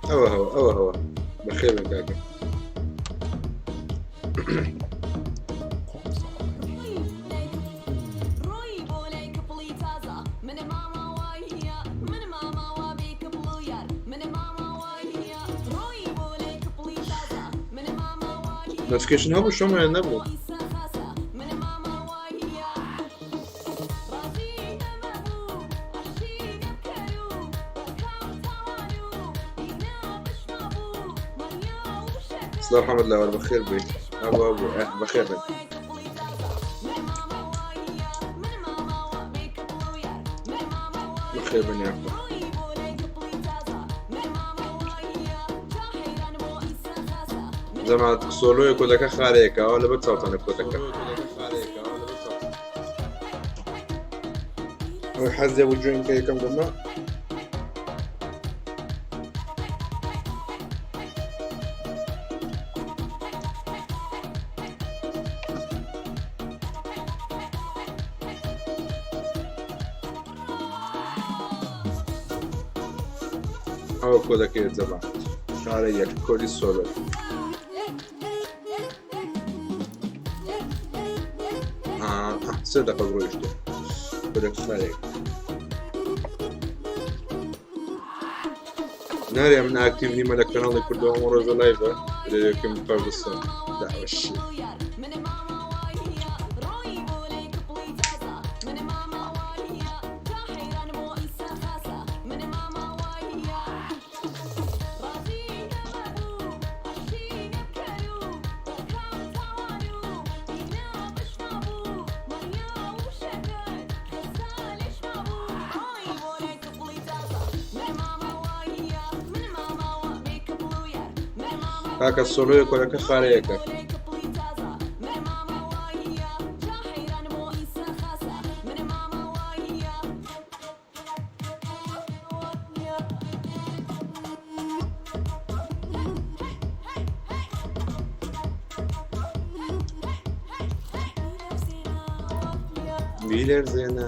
ئەوە هەوە ئەوە هەوە بەخێر بن کاکە. Notification هەبوو شۆمە نەبوو. سڵاو حەمەد لاوەر بەخێر بێی ئەوە بوو ئە بەخێر بێن بەخێر بن یاخوا جەماعەت سۆلۆیە کۆدەکە خارەیەکەوە لەبەر چاوتانە کۆدەکە ئەوەی حەز لێ بوو جوێن کە یەکەم گەمە ئەوە کۆدەکەی جەماعەت شارە یەک کۆدی سۆلۆ سێ دەقە ڕۆیشتێ کۆدەکە نارێ من ئاکتیڤ نیمە لە کەناڵی کوردەوە ئەمە ڕۆژە لایڤە لەکەم پاش دەستم داوەشی کاکە سۆلۆیە کۆرەکە خارەیەکە. بیلەرزێنە.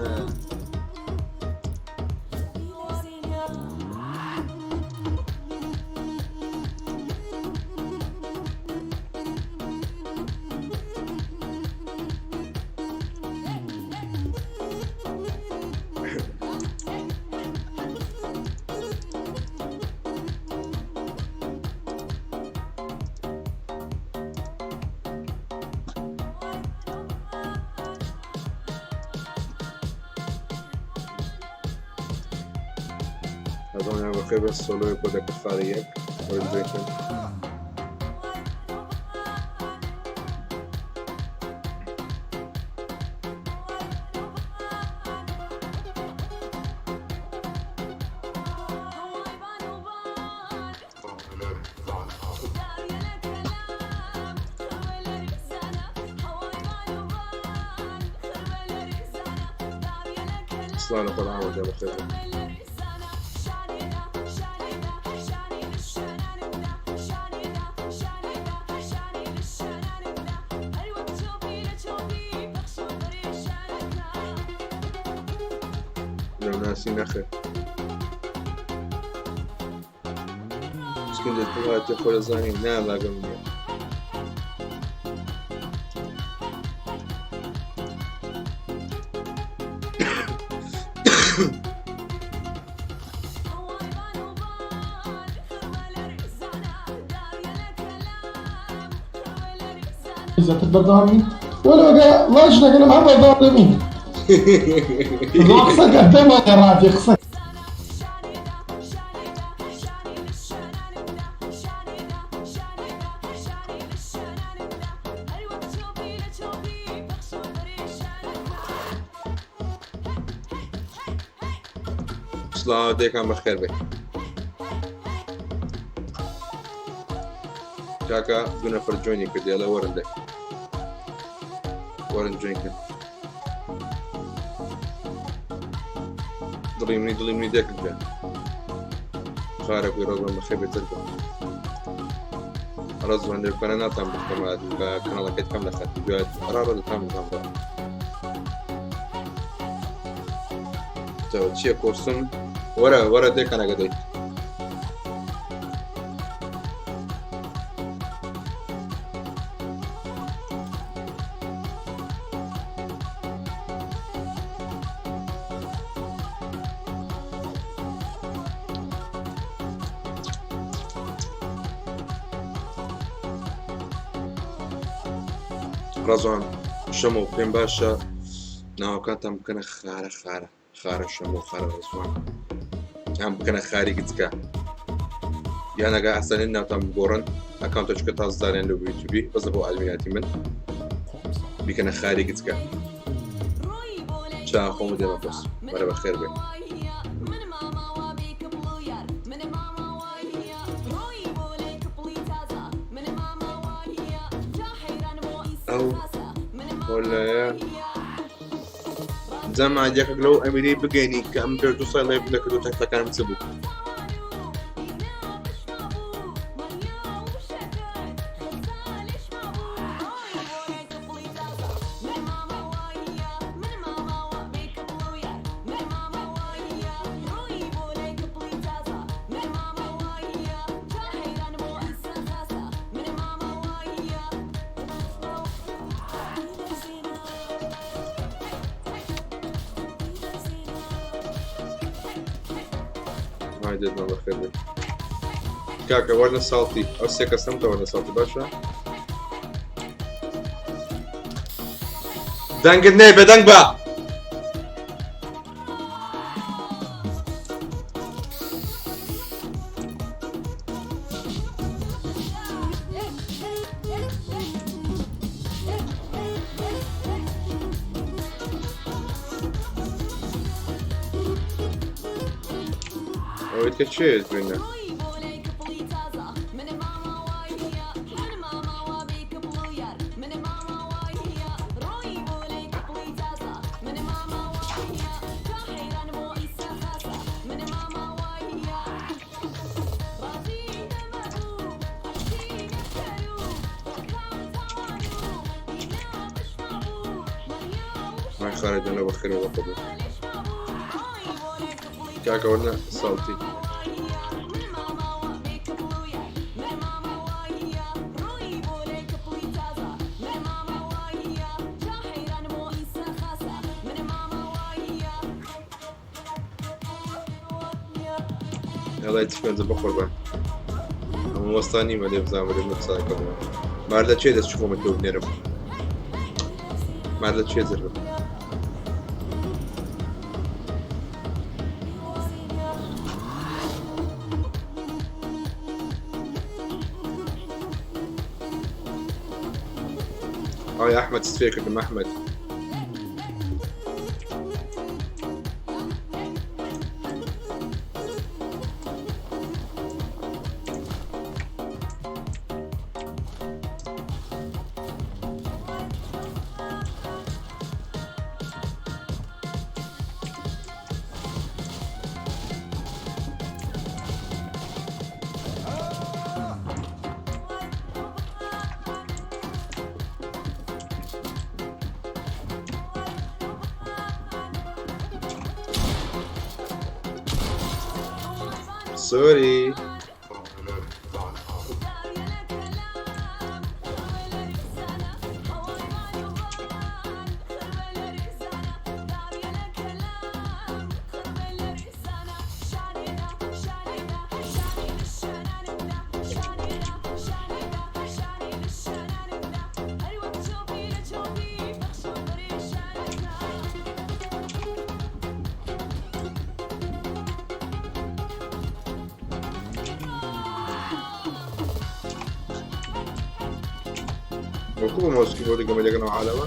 ئەزانیان بەخێر بە سۆلۆی کۆدەکە خاڵی یەک وەرن سڵاو لە خۆت ئامۆژا بەخێر بێن. ناسی نەخێر مسکین دەت هاتێ خۆ دەزانی نالاگەم نییە. زیاتر بەردەوام بین وەلۆگە ڵاش دەگەنم هەر بەردەوام دەبین قسەکە پێمان ڕاتی قسە سڵاو دێکان بەخێر بێ کاکە دوو نەفەر جۆینی کرد یاڵە وەرن دەک وەرن جۆین کرد دڵی منی دڵی منی دێکم گیان خارەکوی ڕۆزان بەخێر بێتر بە ڕزوان دێکانە ناتان بخەمە بە کەناڵەکەت کەم لە خەت دوات ڕا ڕۆ دەتان بزانم چییە کۆرسم وەرە وەرە دێکانەکە دەیت. ڕەزوان شەمۆ پێم باشە ناوەکانتان بکەنە خارە خارە خارە شەمۆ خارە ڕەزوان یان بکەنە خاری گچکە یان ئەگە ئاسانین ناوتان بگۆڕن ئەکاونتە چکە تاز دانێن لە یوتیوبی بەس بۆ ئادمیناتی من بیکەنە خاری گچکە چا خۆم دێمە پۆست وەرە بەخێر بێ. ئەو هۆلایە جەما یەکێک لەو ئەمیرەی بگەینی کە ئەم پێش دو ساڵ لایڤ نەکردو تەکتەکانم چ بوو. کاکە وەرنە ساڵتی ئەو سێ کەسەم تە وەرنە ساڵتی باشە دەنگت نەی بێدەنگ بە. ئەوەی کە چێ دوێنە خارجنا بخير وقبل کاکە وەرنە ساڵتی. ئەڵای چ پێنجە بەقوربان ئەمە وەستا نیمە لێ بزانم لێ مەچاکەمەوە مار لە چێ دەست خۆمە تۆ بنێرم مار لە چێ زرم. ئای ئەحمەد چت فێکردم ئەحمەد. سۆری. وەکو بە مۆسکی بۆ گەمە لەگەنەوە عالەمە.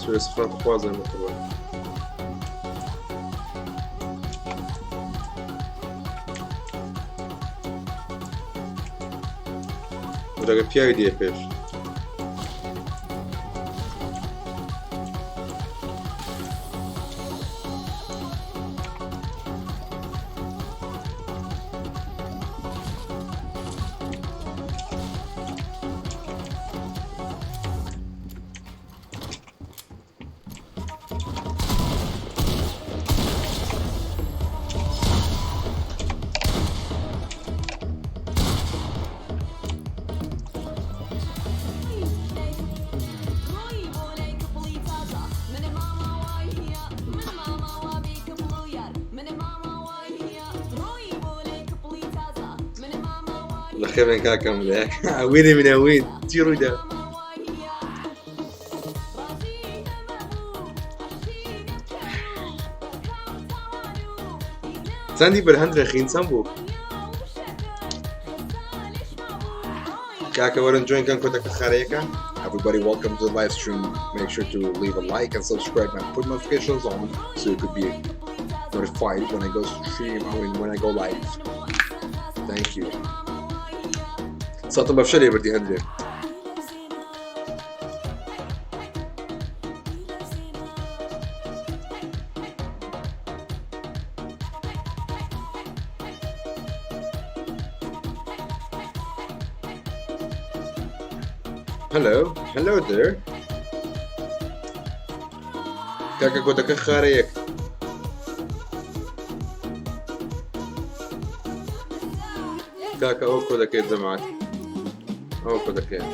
سوێس فرات خوازن بخۆن. ڕێگە پیاوی دێ پێش. لەخێربێن کاکەم لە وینی منە وین چی ڕوویدا؟ چەندی بەر هەندرە خین چەند بوو؟ کاکە وەرن جوین کەن کۆتەکە خارەیەکە. Everybody, welcome to the live stream. Make sure to leave a like and subscribe and put notifications on so you could be notified when I go stream, I mean when I go live. Thank you. ساتم بەفشە لێ بردی هەندرێ. Hello, hello there. کاکە کۆتەکە خارە یەک. کاکە ئەو کۆدەکەی جەماعەت ئەو کۆدەکەیە.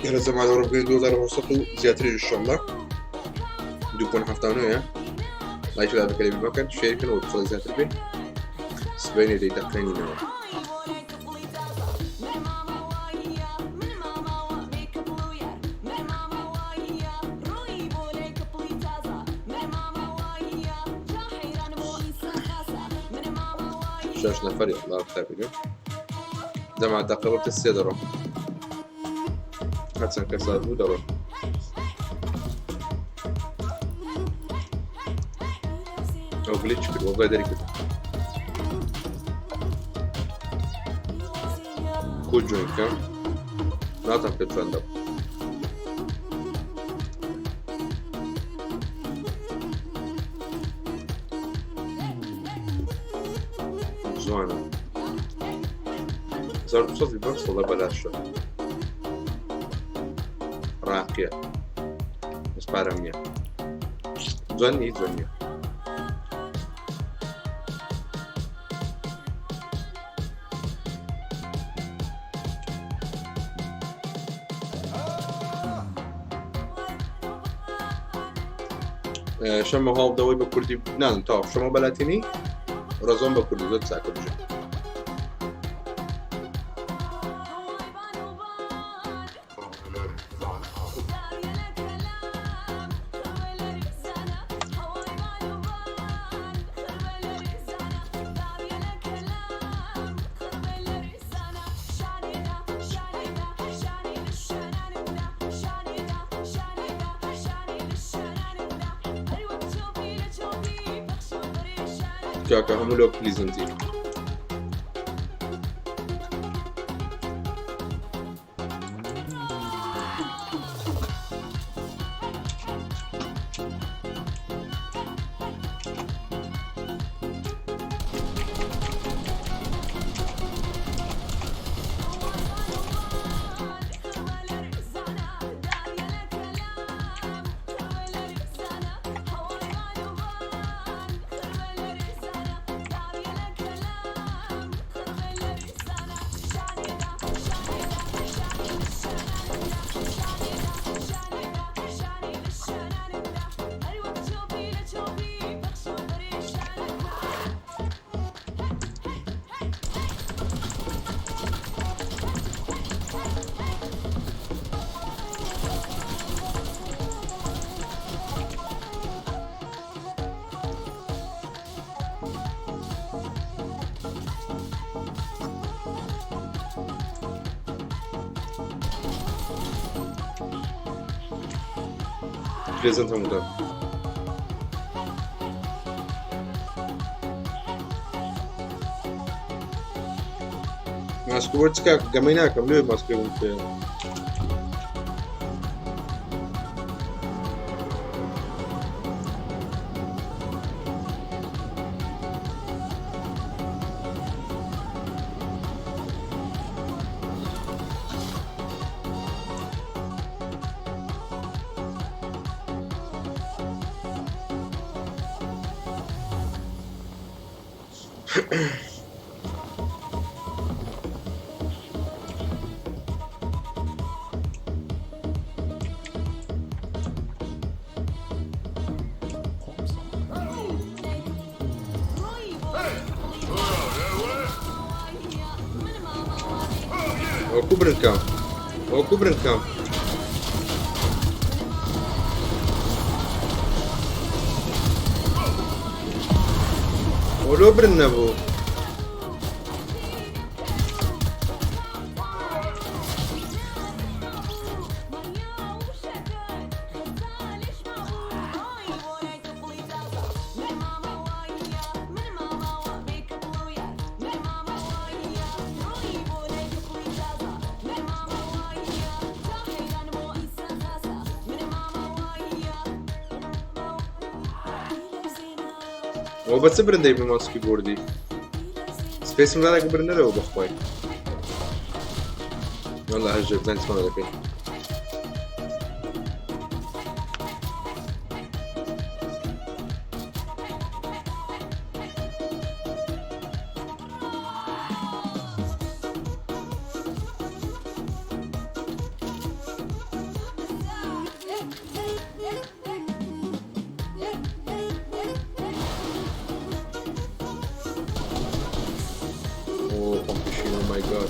ئێرە زەمان ڕۆ بکەین 2900 و زیاتریش ئینشەڵڵا 2.79 لایک لا بکەن بکەن share کەن و خەڵک زیاتر بێ سبەینێ دەیتەقێنینەوە. شەش نەفەری الله بخێر جەماعەت دەقە بۆ سێ دەڕۆم هەرچەند کەسات بوو دەڕۆم. ئەو glitch کرد وەڵای دەری کرد. کو join بکەم ناتان پێ جوان دەم. جوانە 1200 بەم ساڵە بەلاشە ڕاقیە بەس پارەم نییە. جوان نیە جوان نییە. شەمە هەڵدەوەی بە کوردی نان تا شەمە بە لاتینی ڕەزۆن بە کوردی زۆر چاکە بژێ. کاکە هەموو لۆ پلیزنتی. Present هەمووتان. ماسک وەرچ کاک گەمەی ناکەم لێ ماسکێ بم پێ. وەکو برنکەم وەکو برنکەم وەلۆ برن نەبوو. ئەوە بە چ برندەی بە ماسکی بۆردی سپێسم دانێک برنەرەوە بەخوای والله هەژێ بزانین چۆن دەکەین. Oh, oh my god.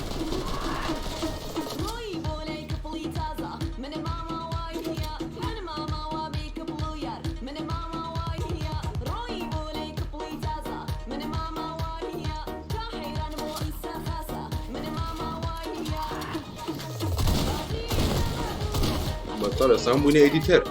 بەتەڵە سام بوونە ئێدیتەر.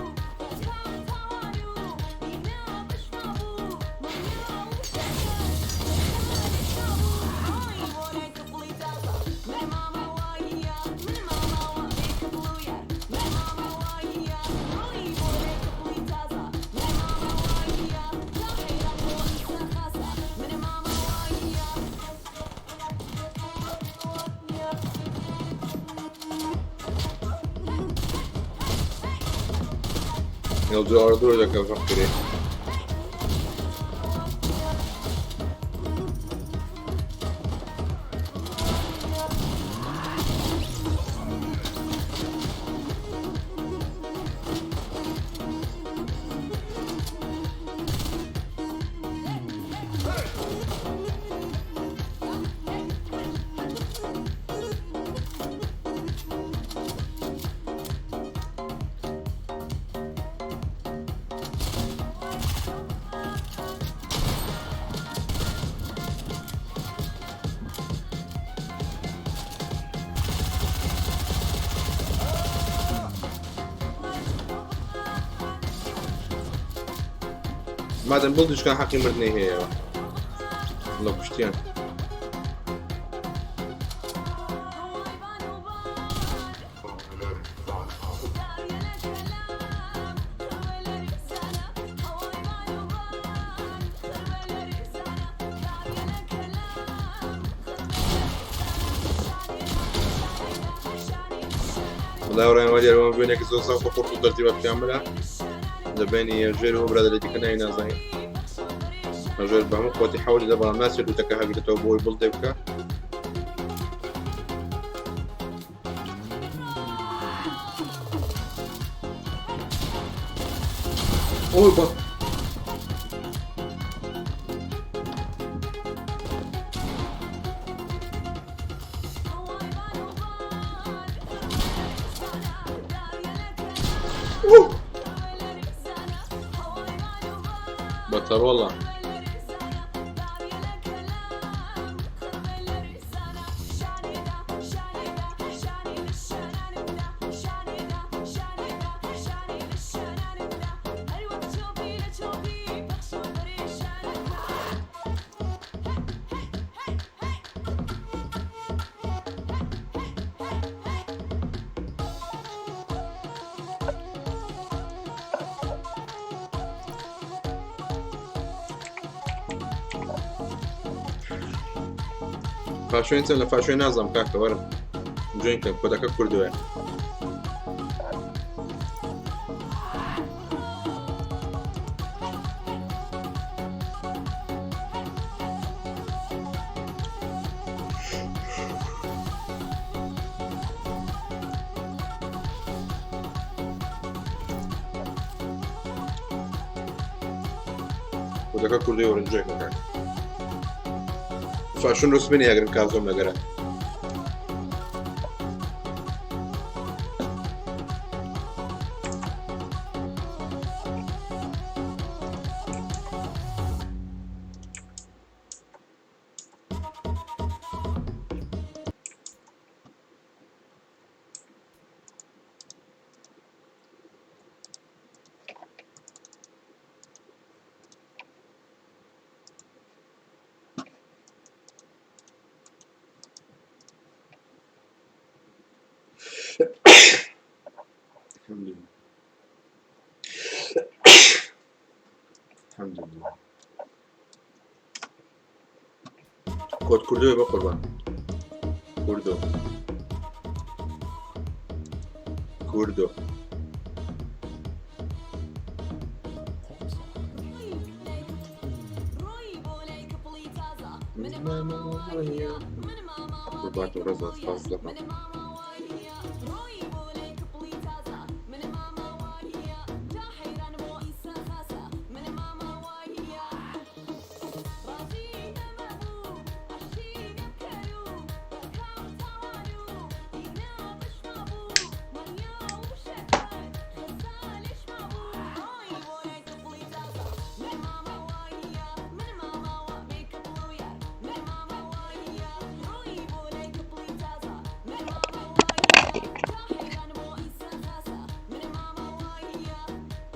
Yolcu arada olacak kafam gri. مادەم بڵ دوشکان حەقی مردنی هەیە لە کوشتیان. وەڵای ڕایان وا دیارە وەم بوێنێکی زۆر ساخ و قورس و تەرتیبات بکەم لە بینی هەژێر و برادەرێکی دیکە ناوی نازانین. هەژێر بە هەموو قوتی حەولی دە بەڵام ناچێت لوتەکە هەگرێتەوە بۆی بڵ دێ بکە. ئۆی بە بەتەر وەڵا. فاشۆین چەند لە فاشۆین نازانم کاکە وەرم جوین کەم کۆدەکە کوردوە. کۆدەکە کوردی وەرن جوین کەم کاکە. فاشۆن ڕسمێ یاگرن کازۆم لەگەرە. الحمد لله الحمد لله. کۆد کوردۆ بە قوربان کوردۆ کوردۆ. قوربانتم ڕێزان سپاس دەکەم.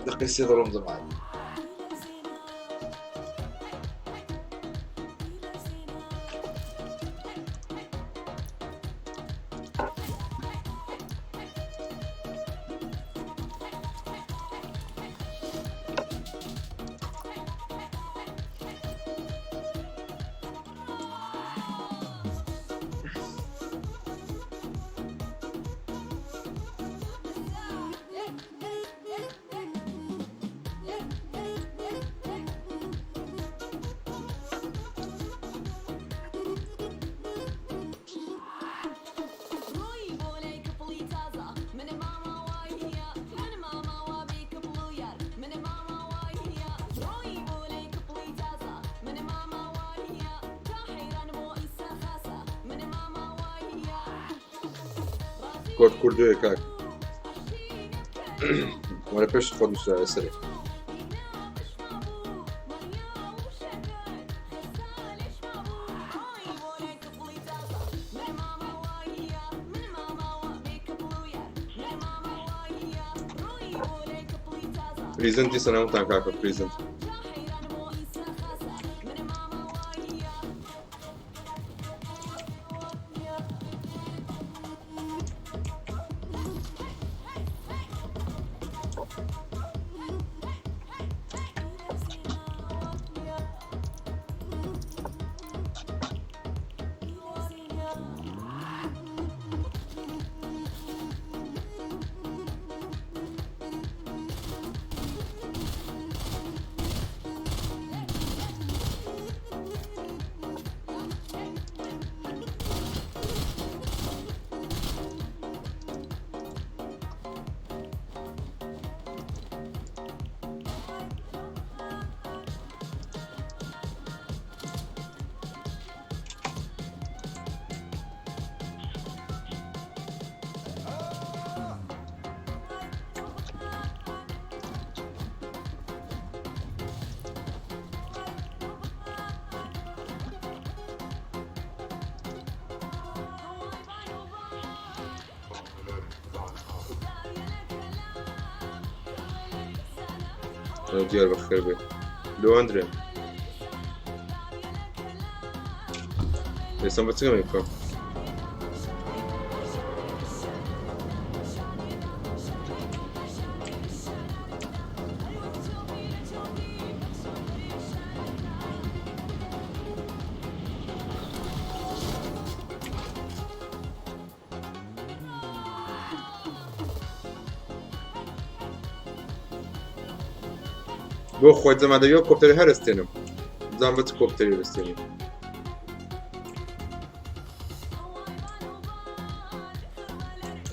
دقەی سێ دەڕۆم جەماعەت. کۆد کوردۆیە کاک وەرە پێش خۆت نووسراوە سەرێ. پریزنت دیسان هەمووتان کاکە پریزنت. دیار بەخێر بێ لۆ ئەندرێ ئێستا بە چ گەمێک بکەم؟ بۆ خۆی جەما دەوێ کۆپتەری هەرستێنم بزانم بە چ کۆپتەری بستێنی.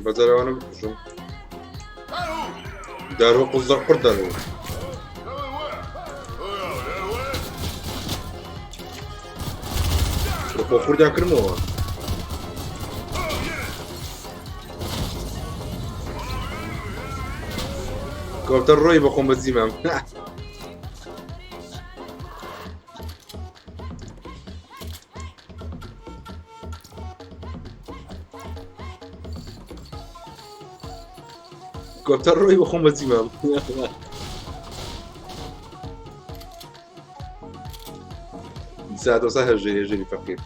بەجارەوانە بکوژم دارۆ قوزە قڕ دەرەوە. خۆ خوردیان کردمەوە. کۆپتەر ڕۆی بە خۆم بەزیمام. کۆپتەر ڕۆی بە خۆم بەزیمام. ساتۆسا هەژێری هەژێری فەقیر.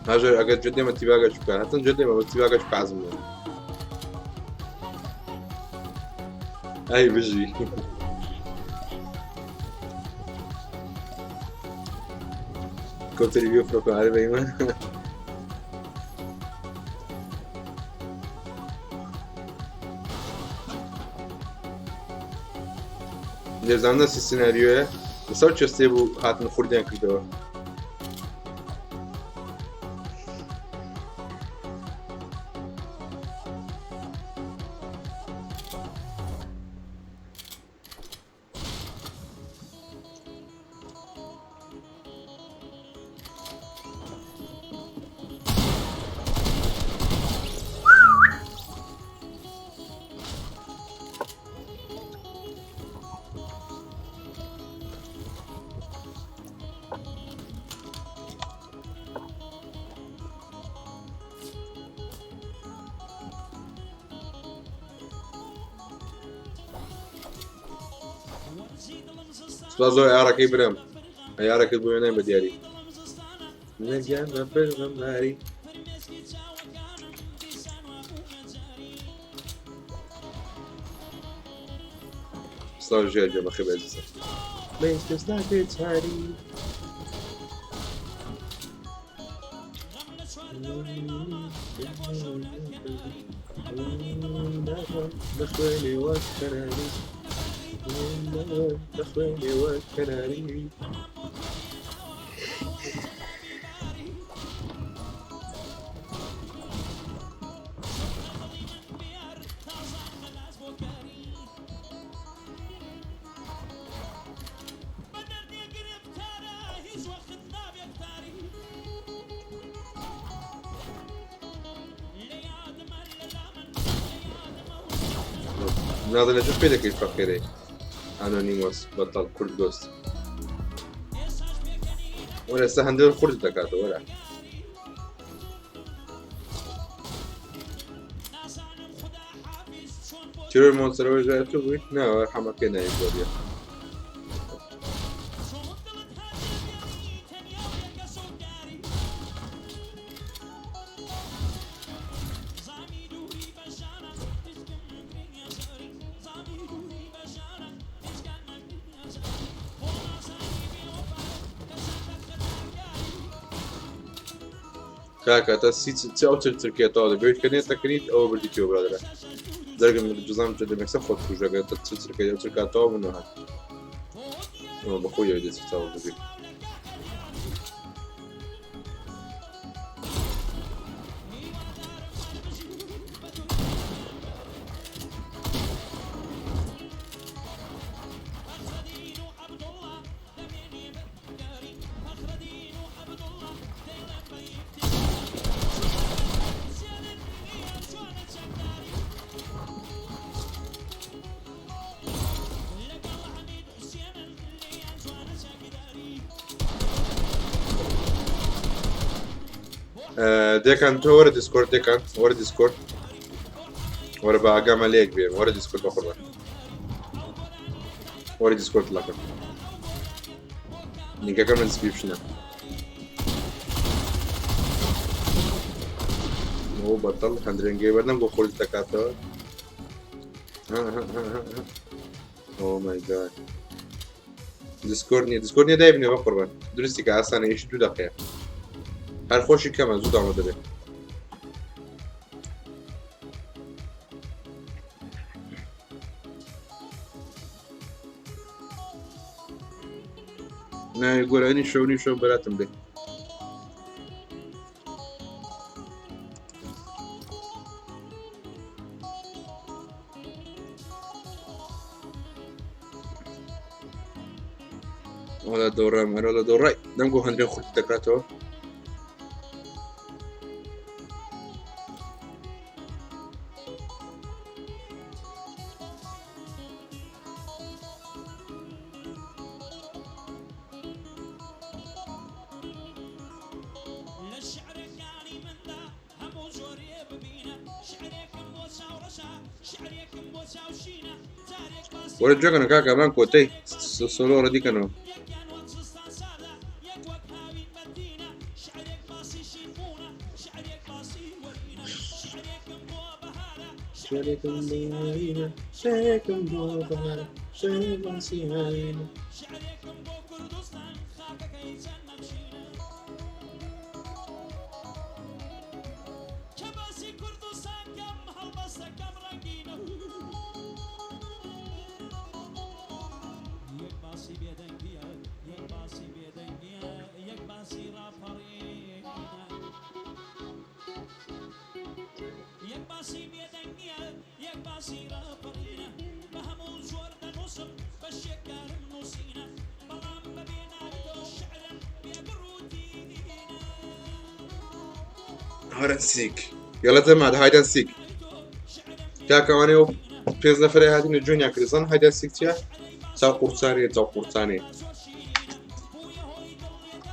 هاژەر ئەگەر جدێمە تیباگەش بکە هەتن جدێمە بە تیباگەش بکە عەزم بوو. ئەی بژی. کۆپتەری بێ فڕۆکە ئارە بەیمە. لێزان نەسی سناریۆیە لەسەر چێستێ بوو هاتن خوردیان کردەوە. سپاس زۆر ئارەکەی برام ئارەکەت بۆ وێنای بە دیاری نەگیان بە پەرغەمباری سڵاو ژیار گیان بەخێر بێ ئەزیزم. دەخوێنێ وەک کەناری دەخوێنێ وەک کەناری. نازانێت چۆن پێ دەکەیت فەقیرەی ئەنۆنیمۆس بەتەڵ کورد دۆست وەرە ئێستا هەندێک خورد دەکاتەوە وەرە. تیرۆر مۆنستەرەوە ژای تۆ بووی؟ نا حەمەکەی ناوی زۆریە. کاکە تا سی چ ئەو چل چرکێتەوە دەبێت کە نێت دەکەنیت ئەوە بردی تێ برادرە دەرگم جزام چ دەمێکسە خۆت کوژەکە تا چ چرکە ئەو چرکاتەوە بوون هات ئەوە بەخۆی ئەوی دەچێتەوە بگرێت. دێکان تۆ وەرە دیسکۆرد دێکان وەرە دیسکۆرد وەرە بە ئاگامە لێک بێ وەرە دیسکۆرد بەخۆ وەرە دیسکۆرد لاکەم لینکەکەم لە دیسکریپشنە. ئەو بەتەڵ هەندرێنگەی بەردەم بۆ خۆی دەکاتەوە. ئۆ مای گاد دیسکۆرد نییە دیسکۆرد نییە دایبنێ بە قوربان دروستی کە ئاسانە ئیش دوو دەقەیە هەر خۆشی کەمە زوو داونلۆد دەبێت. ناوی گۆرانی شەونی شەو بەراتم بێ. وەڵا دۆڕام هەرۆڵە دۆڕای دەم گۆ هەندێک خورت دەکاتەوە. وەرە جوێکەنە کاکە ئەمان کۆتەی سۆلۆ ڕەدیکەنەوە. شعرێکم بۆ هاوینە، شعرێکم بۆ بەهارە، شعرێک باسی هاوینە. هایدن سیک یاڵە جەماعەت هایدن سیک کاکەوانێ و پێنج نەفرێ هاتین و جوێنیان کرد زان هایدن سیک چییە؟ چاو قورسانێ چاو قورسانێ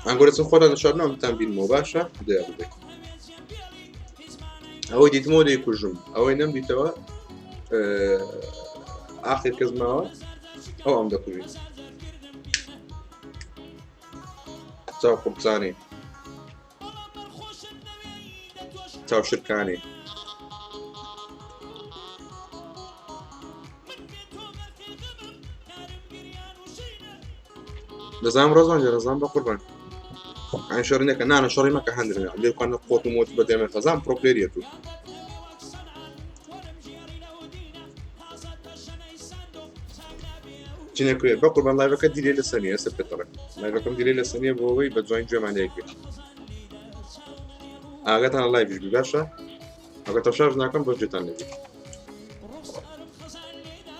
ئەنگۆرە چون خۆتان دەشارنەوە منتان بینمەوە باشە دەیا ببێت ئەوەی دیتمەوە دەیکوژم ئەوەی نەمدیتەوە ئاخر کەس ماوە ئەو ئەم دەکوژی چاو قورسانێ چاو شرکانێ دەزانم ڕۆزان جە دەزانم بە قوربان ئەن شەڕی نەکە نانە شەڕی مەکە هەندرێ لێ کوان قۆت و مۆت بەدەمە خەزان پرۆپێریە تو چینە کوێ بە قوربان لایڤەکە دیلێ لەسەر نییە ئێستا پێت دەڵێم لایڤەکەم دیلێ لەسەر نییە بۆ ئەوەی بە جوانی گوێمان لێ گرت ئاگاتان لە لایڤیش بی باشە ئەگەر تەشاش ناکەم بەس گوێتان لێ بی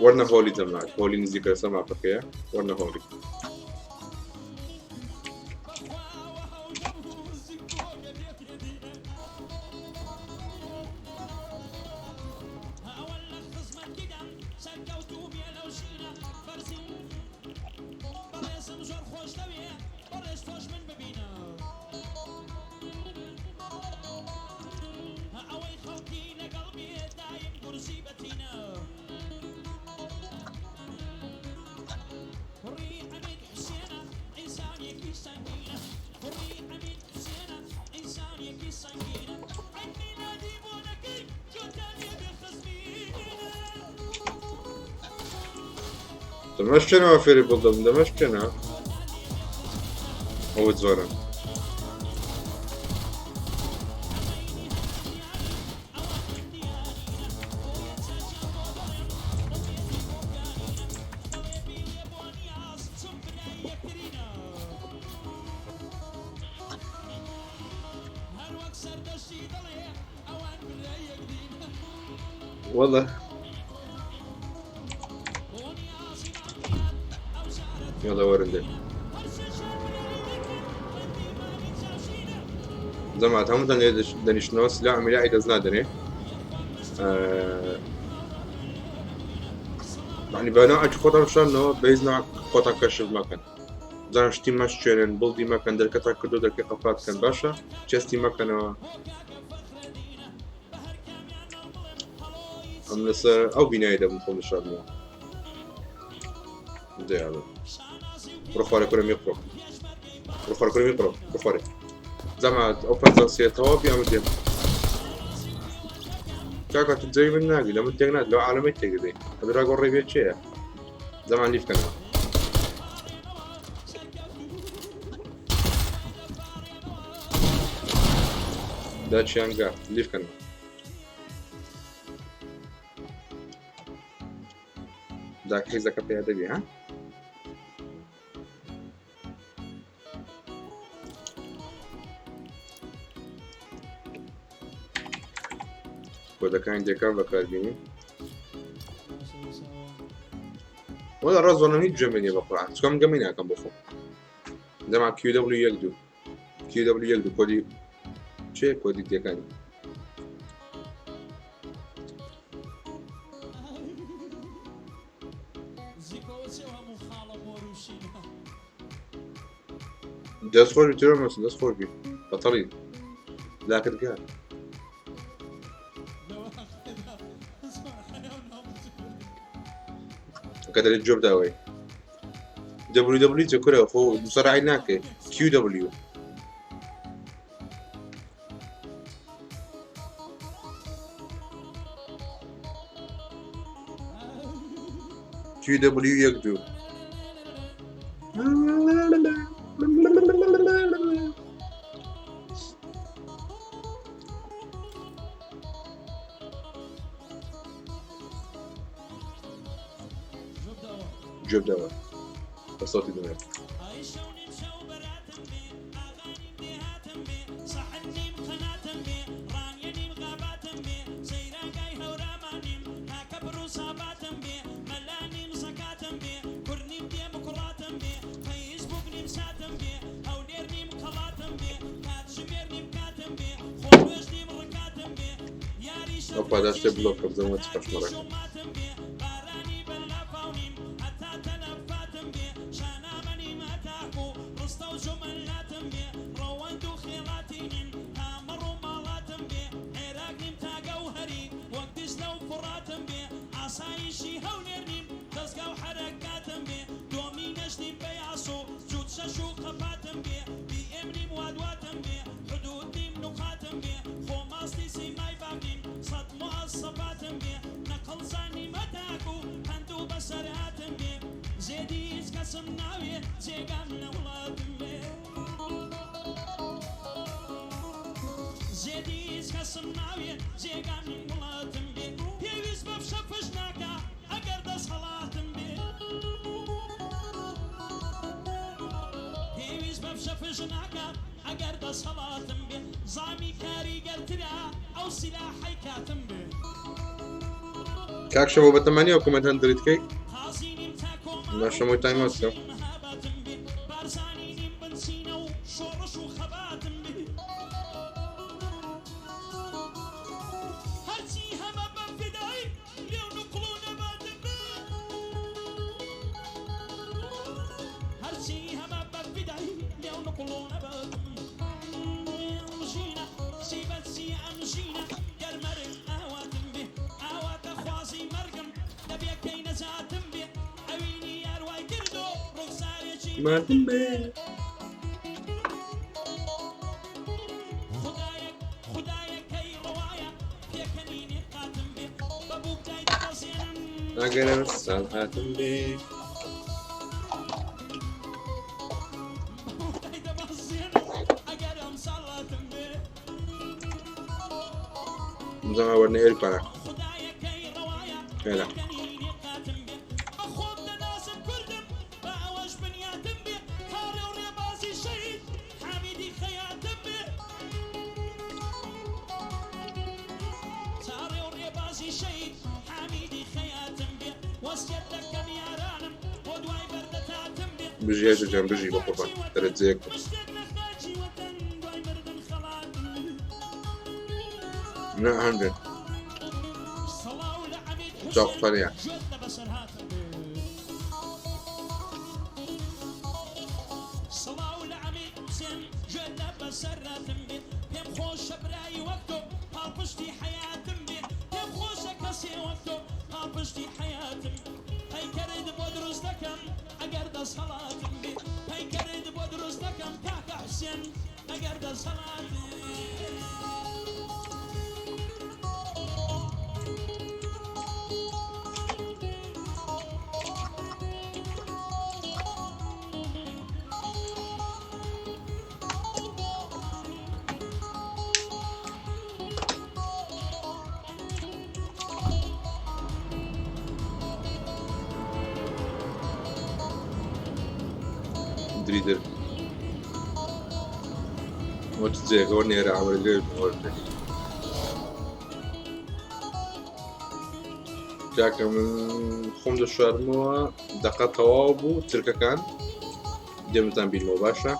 وەرنە هۆلی جەماعەت هۆلی نزیکە لەسەر ماپەکەیە وەرنە هۆلی. دەمەشکێنەوە فێری بڵدەم دەمەشکێنە ئەوە زۆرە. والله يلا وەرن دێ جەماعەت هەمووتان لێ دەنیشتنەوە سلاح میلاحی دەست نادەنێ یعنی بە نەوعێکی خۆتان شانەوە بەیز ناوع خۆتان کەشف مەکەن جان شتی مەشکێنن بڵدی مەکەن دەرکەتان کردو دەرکەی قەپات بکەن باشە چێستی مەکەنەوە ئەم لەسەر ئەو بینای دەبم خۆم شارمەوە دەیاڵم بڕۆ خوارێ کورە میقڕۆ بڕۆ خوارێ کورە میقڕۆ بڕۆ خوارێ جەماعەت ئەو 53 تەواو بی ئەمە دێم کاکە تو جەوی من ناگی لە من تێک نات لەو عالەمەی تێک دەدەی ئەدرا گۆڕی بێ چێیە زەمان لیف کەنەوە داچیانگا لیف کەنەوە داکریزەکە پێ دەبی ها؟ کۆدەکانی دێکان بەکاربینی وەڵا ڕاست هیچ گوێم نییە بە قورئان چکم گەمی ناکەم بۆ خۆم دەما QW یەک دوو QW یەک دوو کۆدی چێ کۆدی دێکانی دەست خۆش بی ترۆ مەسن دەست خۆش بی بەتەڵی لاکت گا کە دەرێت جۆب داوای WW چە کورە خۆ مسەرعی ناکەی QW QW یەک دوو گوێ بدەوە بە سەوتی دنیا. ئەو پاداشتێ بلۆک کە بزانم چ قەشمەڕێکە. کاک شەمۆ بەتەمانی ئەو کۆمێنتان دریت کەی با شەمۆی تایم ئاوت بکەم. مردم بێ. ئەگەر ساڵ هاتم بێ. بزانم وەرنە ئێر پارە. هێلا. بژی هەژە جان بژی بە قوربان دەرەجەیەک بن. نا هەندێک چاوخانەیە. دریدر وەچ جێگەوە نێرە ئەوە لێ وەردە. کاکە من خۆم دەشارمەوە دەقە تەواو بوو چرکەکان دێمتان بیرمەوە باشە.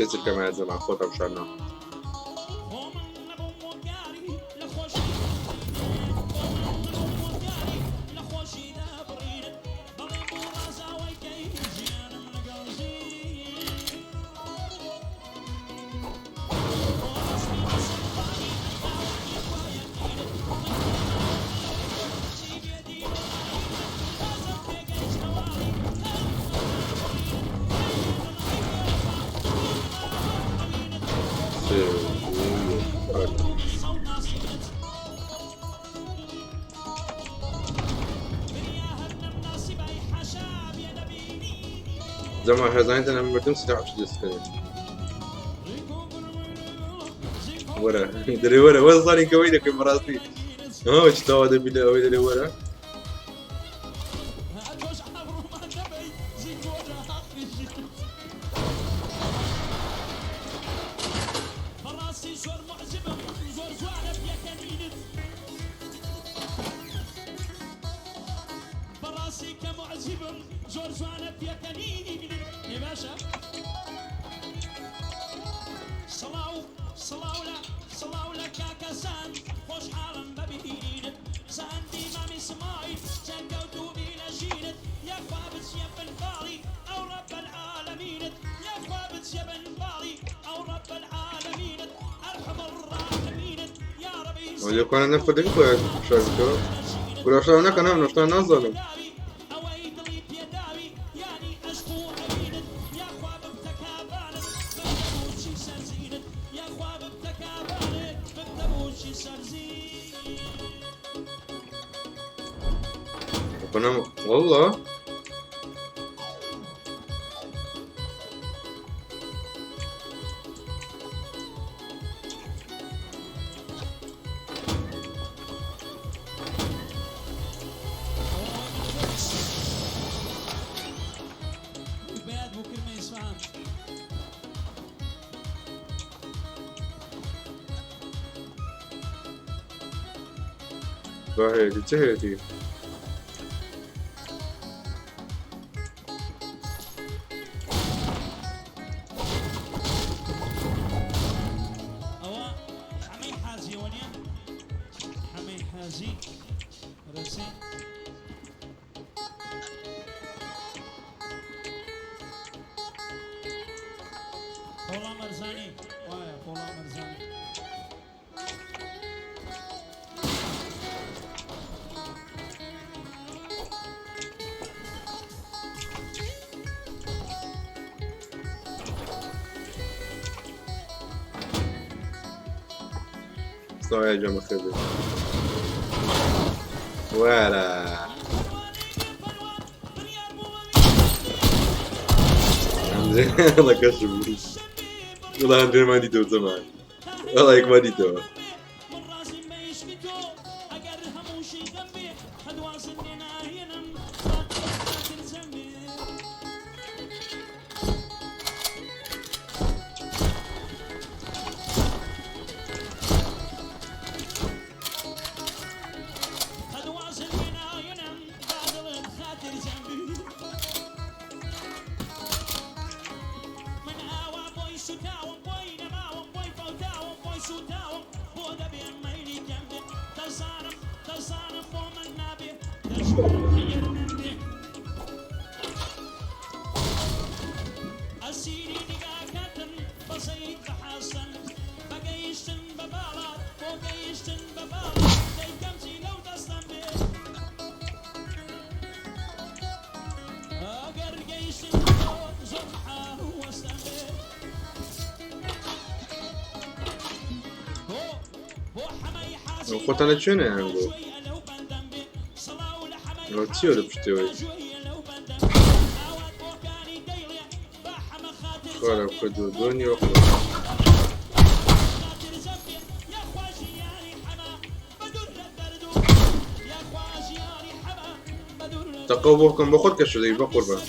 سێ چرکەمایە زەمان خۆتە بشارنەوە. زەما هەزانیتان ئەم مردم سلاح دەستکەوێت. وەرە دەرێ وەرە وە زانی کەەوەی دەکەم بەڕاستی چ تاوا دەبی لە ئەوەی دەرێ وەرە. لێکوانە نەخۆ دەبی خۆیان شاربکەوە کوراشتان نەکەن ئەم نەشتان نازانم. والله هەیەتی چ هەیەتی؟ سڵاو گیان بەخێر بێی. وەرە الله کەشم والله هەندێمان دیتەوە زەمان والله یەکمان دیتەوە. خۆتان لە کوێ نایان بۆ ئەوە چییە لە پشتەوەی خۆرە کردو دۆنی وە تەقەو بۆ بکەم بۆ خۆت کەشف دەبی بەقوربان.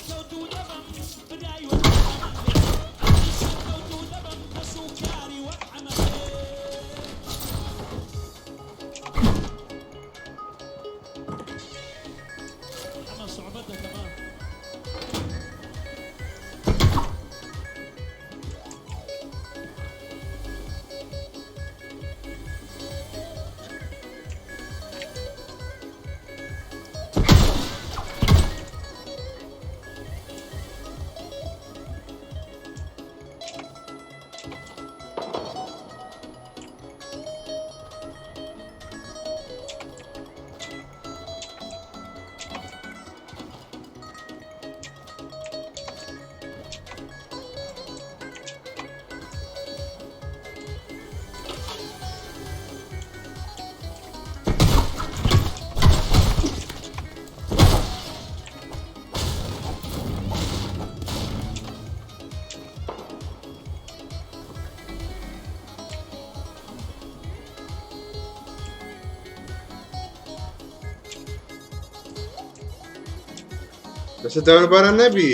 لەسەر داوەرباران نەبی.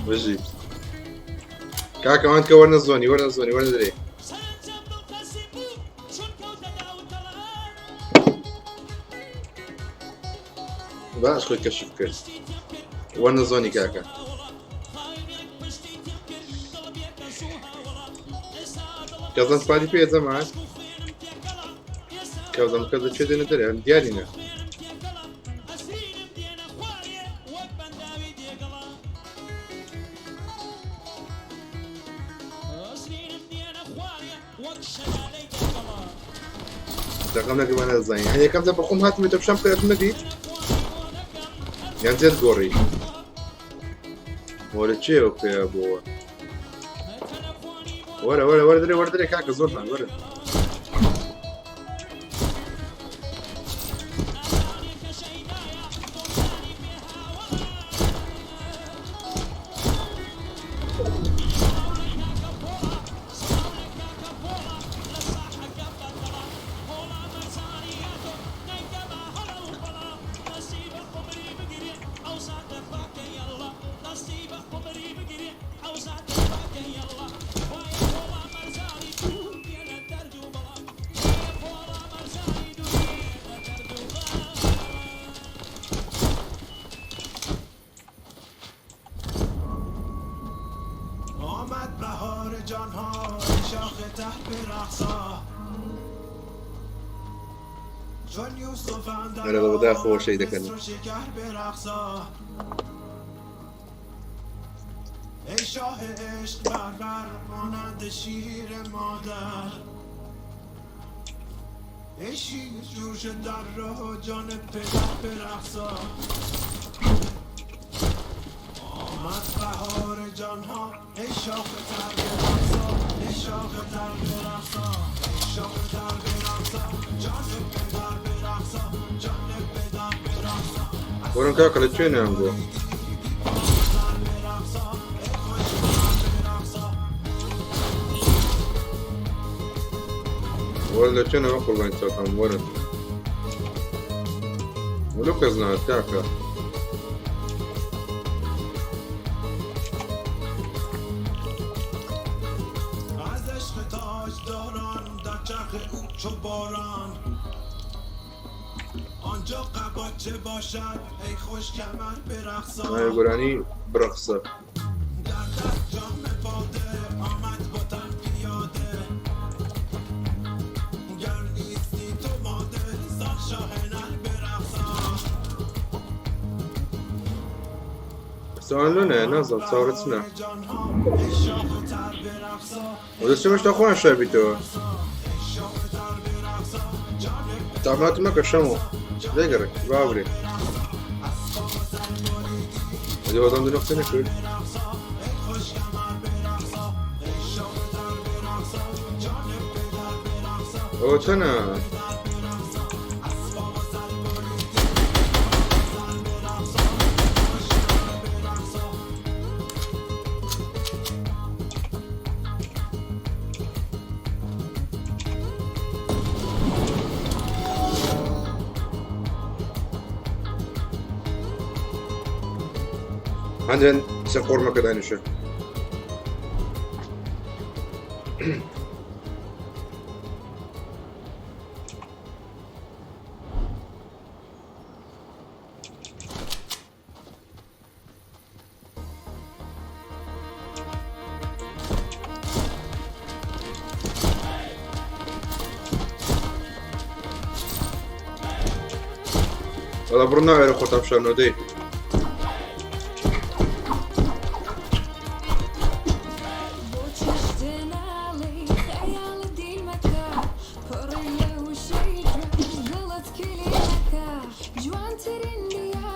بژیت کاکە ئەوان کە وەرنە زۆنی وەرنە زۆنی وەرنە درێ باش خۆی کەشف کرد وەرنە زۆنی کاکە کەزان سپادی پێ زەمان کەزم کە دەچێت دێنە دەرێ دیارینە دەقەم نەکەمان نەزانین هەر یەکەم جار بەخۆم هاتم تۆ پیشان بکەم نەدیت یان جێت گۆڕی وەرە چێ ئەو پێ بۆوە وەرە وەرە وەرە درێ وەرە درێ کاکە زۆرمان وەرە ئەرێ بەداخەوە شەی دەکەن. وەرن کاکە لە کوێ نان بووە؟ وەرن لە کوێنەوە قوربانی چاوتان وەرن. وەلو کەس نات کاکە. ناوی گۆرانی بڕەقسە. سوال لۆ نازانم چاوەڕێ چنە دەستمش تا خۆیان شای بیتەوە تامات مەکە شەمۆ لێگەڕێ باورێ ئەدی وەزان دو نقطە نەکرد ئەوە چەنە هەندێن سەر قۆرمەکە دانیشە. وەڵا بڕۆ ناوێرە خۆتان بشارنەوە دەی.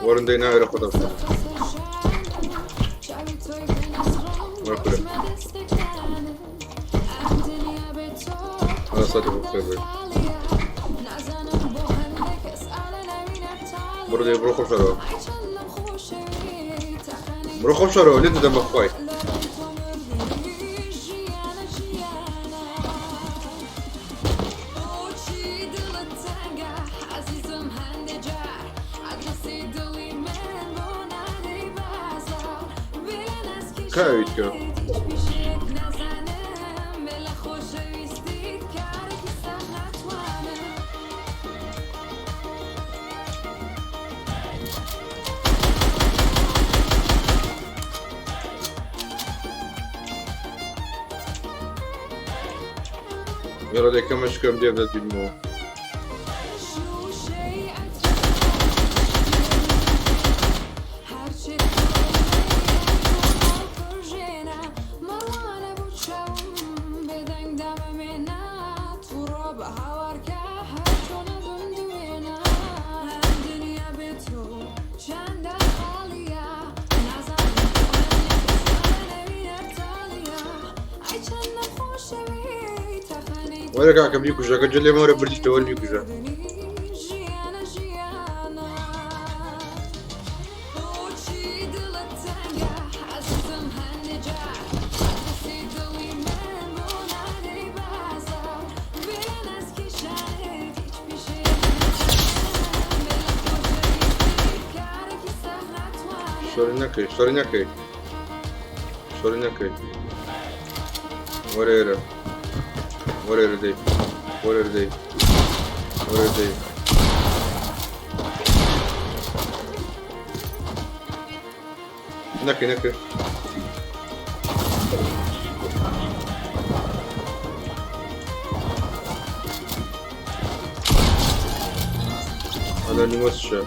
وەرن دەی ناوێرە خۆتان بشارنەوە. وەرە. هذا صوتي بخير. بڕۆ دەی بڕۆ خۆم شارەوە. بڕۆ خۆم شارەوە لێت دەدەم بەخوای. کاویت کە. یاڵا دەکەمە شکەم دێم دەبینمەوە. وەرە کاکە بیکوژە گەنجە لێمە وەرە بردیتەوە وەرە بیکوژە. شۆری نەکەی شۆری نەکەی شۆری نەکەی وەرە ئێرە وەرە ئێرە دەی وەرە ئێرە دەی وەرە دەی نەکەی نەکەی ئەلە نیوەچشە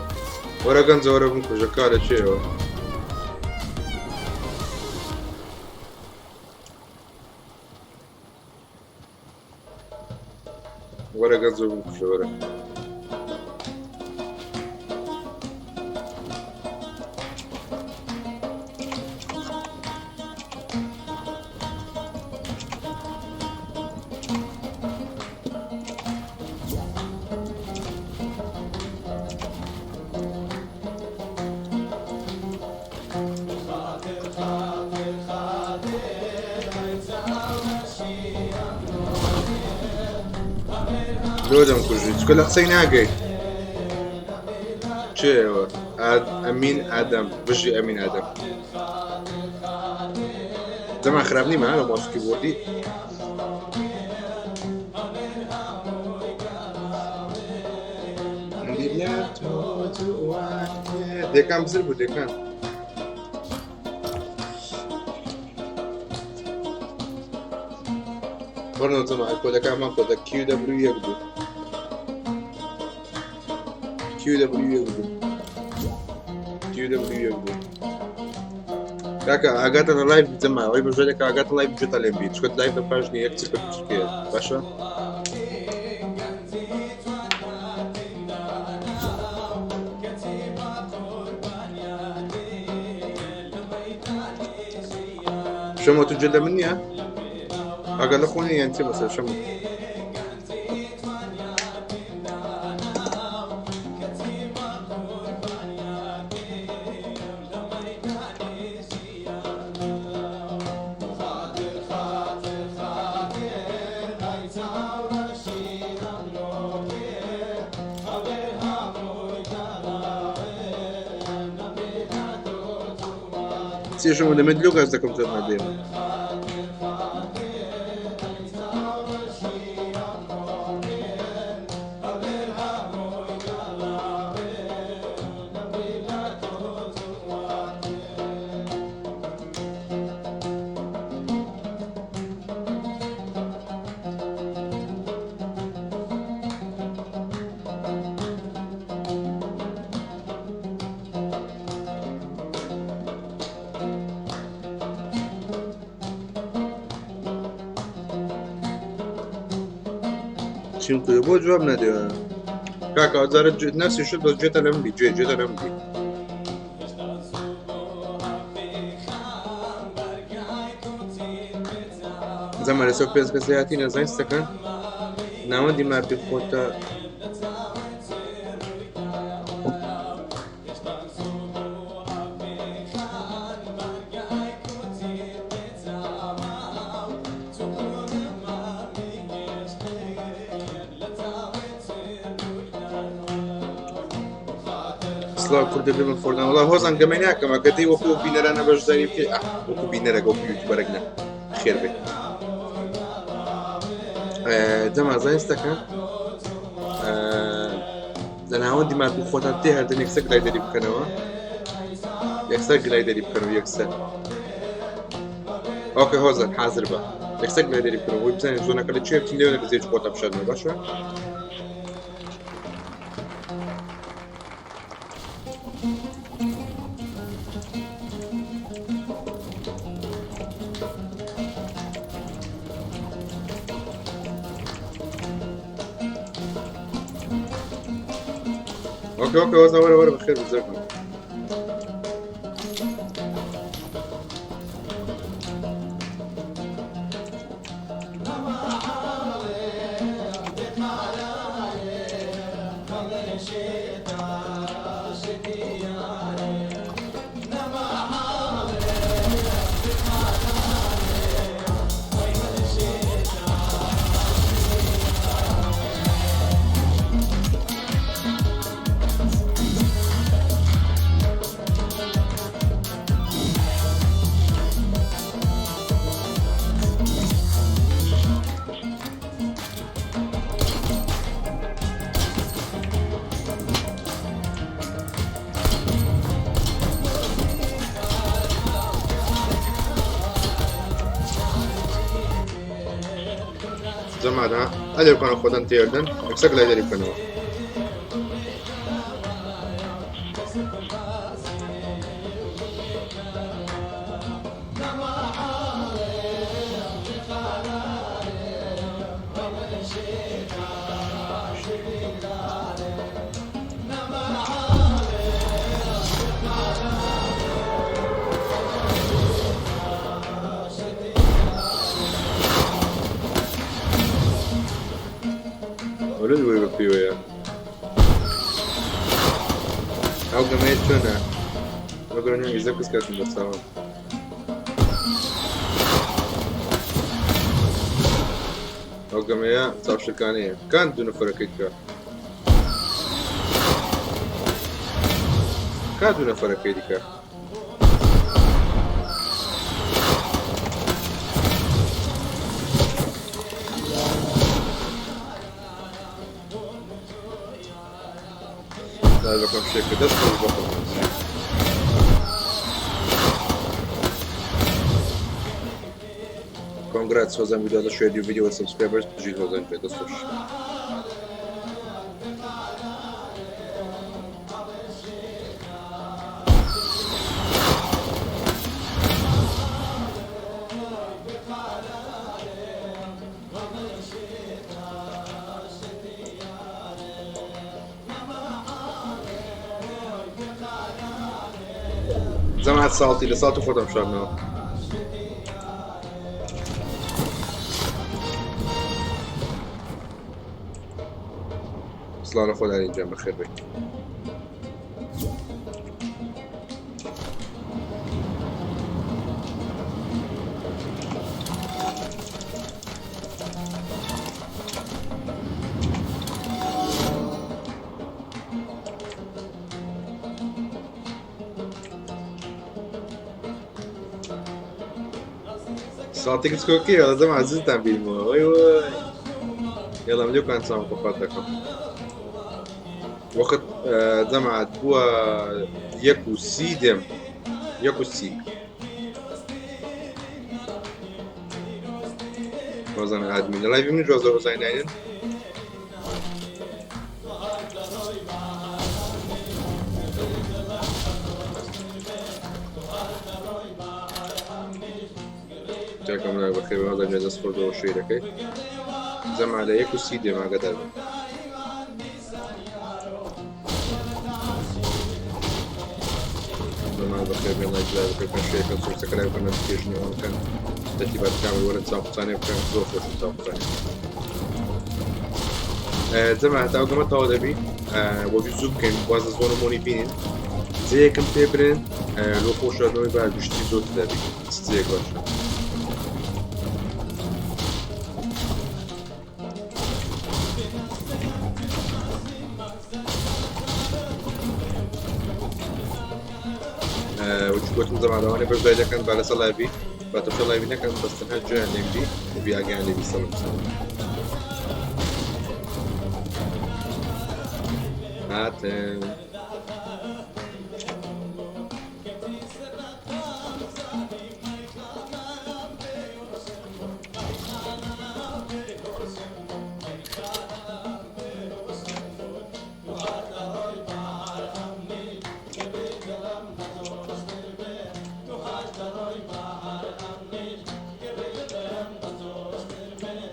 وەرە گەنجە وەرە بمکوژە کارە چێەوە وەرە گەنجە بمکوژە وەرە. لۆ دەمکوژی چکە لە قسەی ناگەی چێەوە ئەمین ئادەم بژی ئەمین ئادەم زەمان خراپ نیمە لە ماوس کیبۆردی دێکان بزر بوو دێکان. وەرنەوە جەماعەت کۆدەکانمان کۆدە QW یەک دوو QW یەک دوو QW یەک دوو. کاکە ئاگاتە لە live جەما ئەوەی بەژێرێک ئاگاتە live جێتە لێم بی چکە live لە پاش نیە یەک چرکە بچکەیە باشە. شەمۆ تو جل لە من نییە؟ ئاگا لە خۆ نییە یان چی بەسەر شەمۆ؟ چیە شەمۆ دەمێت لۆ گاز دەکەم زۆر نادێمە. چیم کردو بۆ جواب نادەوە کاکە ئەوجارە نفسی شت بەس گوێتە لەم بی گوێ گوێتە لەم بی. زەمە لەسەر پێنج کەس هاتینە زانستەکان ناوەندی ماپی خۆتە سڵاو کوردە بێ من فۆردان وڵا هۆزان گەمەی ناکەم ئەگەر دەی وەکو بینەرانە بەشداری بکەی ئا وەکو بینەرەکە وەکو یوتیوبەرەک نا خێر بێ جەما زانستەکە لە ناوەندی ماپی خۆتان تێ هەردن یەکسەر گلایدەری بکەنەوە یەکسەر گلایدەری بکەنەوە یەکسەر okay هۆزان حاضر بە یەکسەر گلایدەری بکەنەوە بۆی بزانین zone ەکە لە کوێ بچین لێوە نەکە زێج خۆتان بشارنەوە باشە. okay okay وەزا وەرە وەرە بەخێر بزەکەم. جەماعەت ئەلێ بکەنەوە خۆتان تێردن یەکسەر گلایدەری بکەنەوە. وەلو وی بە پێوەیە ئەو گەمەیە چۆنە بەگەرە ئیزە کەس کەسم بەرچاوم. ئەو گەمەیە چاوشرکانەیە کان دوو نەفەرەکەی کە کا دوو نەفەرەکەی دیکە لایڤەکەم شێر کرد دەست خۆش بەخۆ. Congrats Hozan video shared your video with subscribers. بژیت هۆزان پێ دەست خۆش. زەمات ساڵتی لە ساڵتی خۆتم شارنەوە. سڵاو لە خۆداری گیان بەخێر بێی. ساڵتێک چکۆکەیە ئەزم عزیزتان بیرمەوە وەی وەی یاڵام لێکان چاوم خۆپات دەکەم وەخت جەماعەت بووە 1:30 دێم 1:30 ڕۆزان ئادمین لە لایڤی من ڕۆزە ڕۆزای ناینن جاکەم لای بەخێر بێ مازە دەست خۆردەوە شیرەکەی جەما لە 1:30 دێم ئاگادار بن. زەمان بەخێر بێن لایک لای بکەن شێر بکەن سوبسکرایب بکەن نۆتیفیکەیشنی ئۆن بکەن تەرتیبات کامل وەرن چاو قوتانێ بکەن زۆر خۆشن چاو قوتانێ. جەما هەتا ئەو گەمە تەواو دەبی وەبی زوو بکەین وازە زۆن و مۆنی بینین جێیەکم پێ برێن لۆ خۆشە لۆی با گشتی زۆر دەبی چ جێیەک باشە. وەکی گوتم زەمانەوانی بەشداری دەکەن با لەسەر لایڤی با تەماشا لایڤی نەکەن بەس تەنها گوێیان لێم بی و بی ئاگایان لێ بی سەڵم سەڵم هاتن.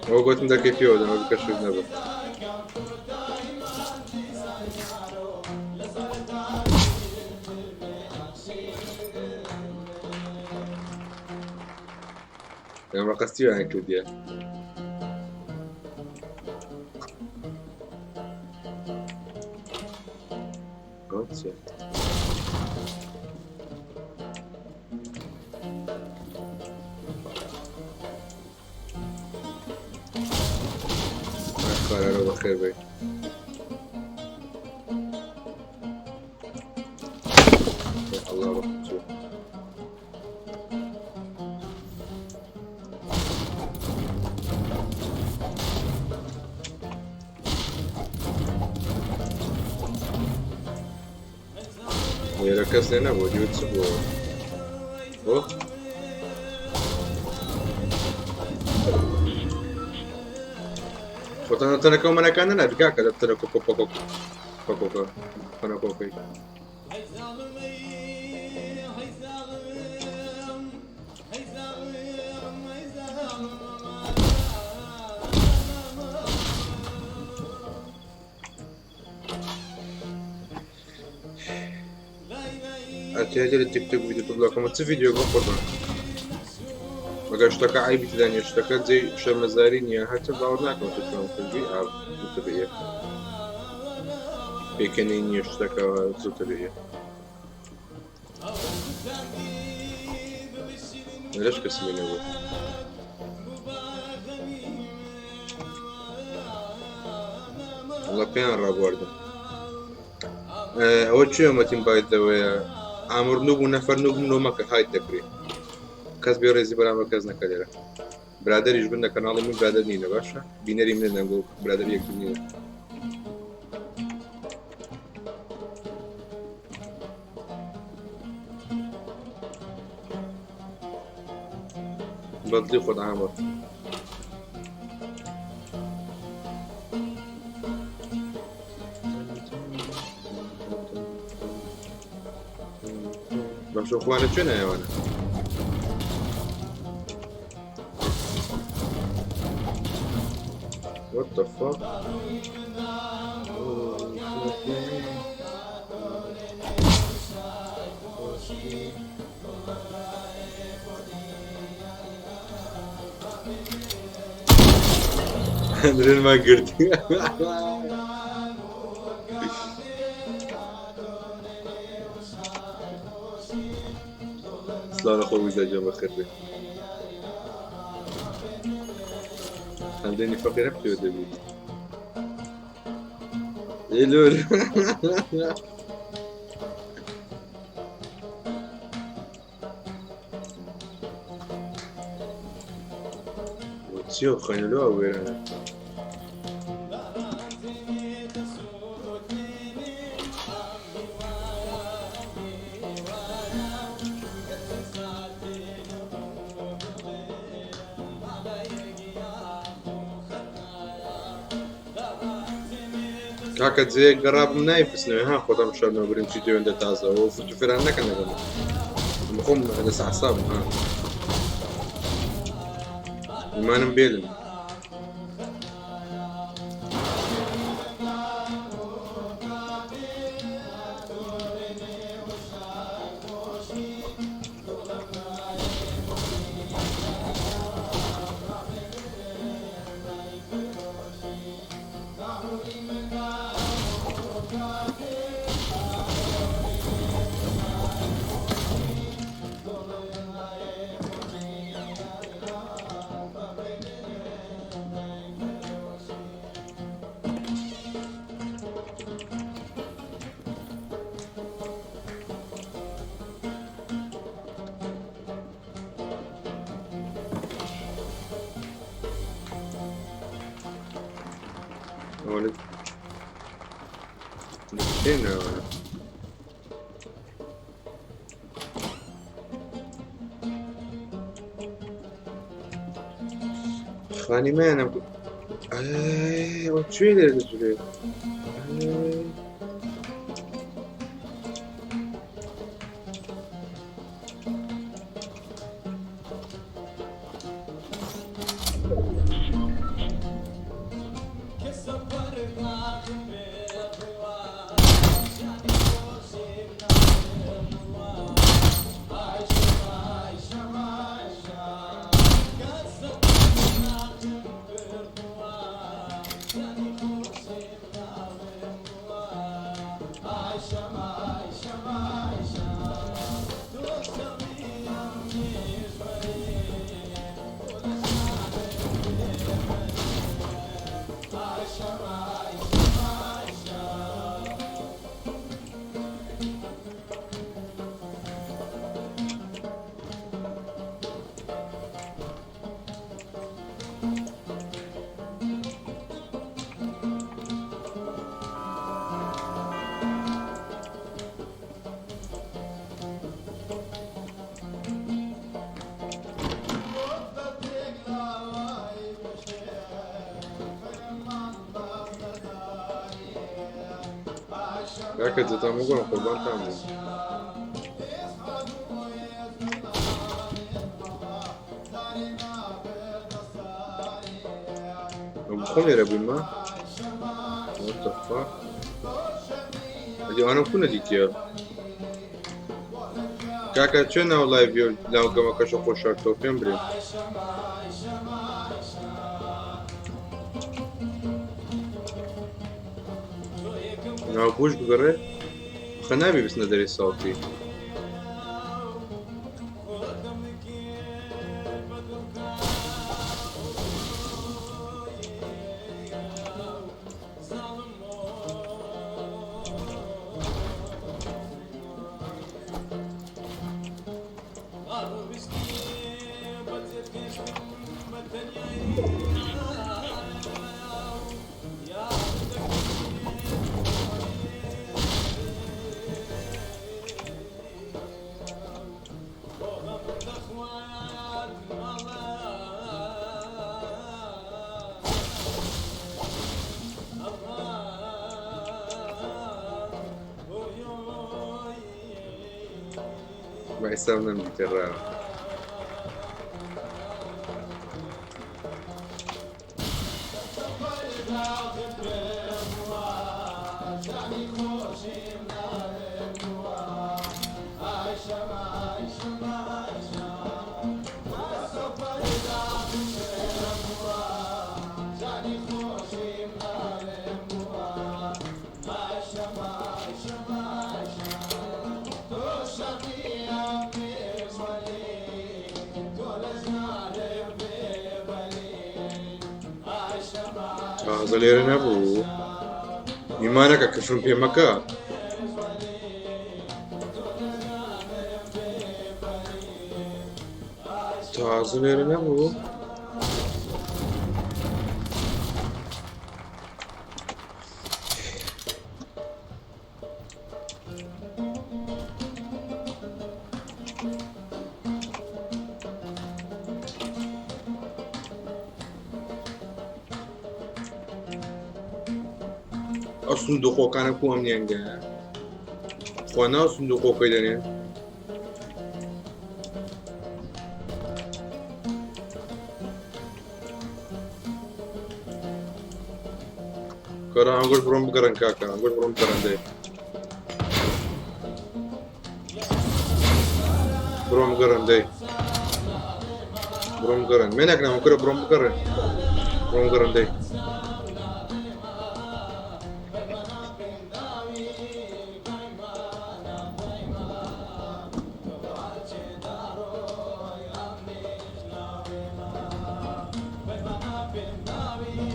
ئەوە گوتم دەکەی پێوە دەمە بکەشت نەبێت. ئێمە قەستیان کردیە. ئەوە چییە؟ خارەرە بەخێر بێی. الله ڕحمتو. لێرە کەس لێ نەبوو دیوە چ بووە؟ ئۆ خۆتان دەفتەرەکە و مەلەکان نەنابی کاکە دەفتەرە کۆکۆ پۆکۆ پۆکۆکە پەنەکۆکەی. ئەتیاجە لە تیک تۆک ڤیدیۆ بڵاوکەمەوە چ ڤیدیۆ بۆ قوربان مەگەر شتەکە عەیبی تێدا نییە شتەکە جێی شەرمەزاری نییە هەرچەند باوەڕ ناکەم تۆ چۆن کردی ئا زۆر تەبیعیە پێکەنی نییە شتەکە زۆر تەبیعیە لەش کەسم لێ نەبوو. وەڵا پێیان ڕابواردم. ئەوە چیە مەتین بای دەوەیە ئامر نوب و نەفەر نوبم لۆ مەکە هایت دەکرێ کەس بێ ڕێزی بەرامبەر کەس نەکە لێرە برادەریش بن لە کەناڵی من برادەر نینە باشە بینەری منە نەنگۆ برادەر یەکتر نینە. بەدڵی خۆت عامر. باشە خوانە چێ نایوانە؟ What the fuck? هەندرێنمان گرت. سلاو لە خۆ ویزا گیان بەخێر بێ. هەندێنی فەقیرە پێوە دەبیت. ئێ لۆر. چیە خوێنەوە وێرانە. کاکە جێ گەڕابم نایفسنەوە ها خۆتان بشارنەوە بریم چی دێوەندە تازە و فرت و فێران نەکەن لەگەڵ من خۆم لەسە عسابم ها ئیمانم بێلن. ئەوە لە چێنەوە؟ خانی مایانم ئەوە کوێ لێرە دەجولێ؟ کاکە جێتان بگۆڕم قوربانتان بم. خۆم لێرە بوویمە؟ What the fuck? ئەدی ئەوانەم کو نەدیتیە؟ کاکە چێ ناو لایڤ ناو گەمەکەشە خۆشارتەوە پێم برێ. ناو بوش بگەڕێ خە نابی بچنە دەرێ ساوتی. بە ئێستا نەمدیتە ڕا. تازە لێرە نەبوو. ئیمانەکە کفرم پێ مەکە. تازە لێرە نەبوو. ئەو سندوقۆکانە کو ئەم نێنگە خۆ ناو سندوقۆکەی دەنێن. کەرە ئەنگۆش بڕۆم بگەڕێن کاکە، ئەنگۆش بڕۆم بگەڕێن دەی. بڕۆم بگەڕێن دەی. بڕۆم بگەڕێن. مێنەک ناوم کورە بڕۆم بگەڕێن. بڕۆم بگەڕێن دەی.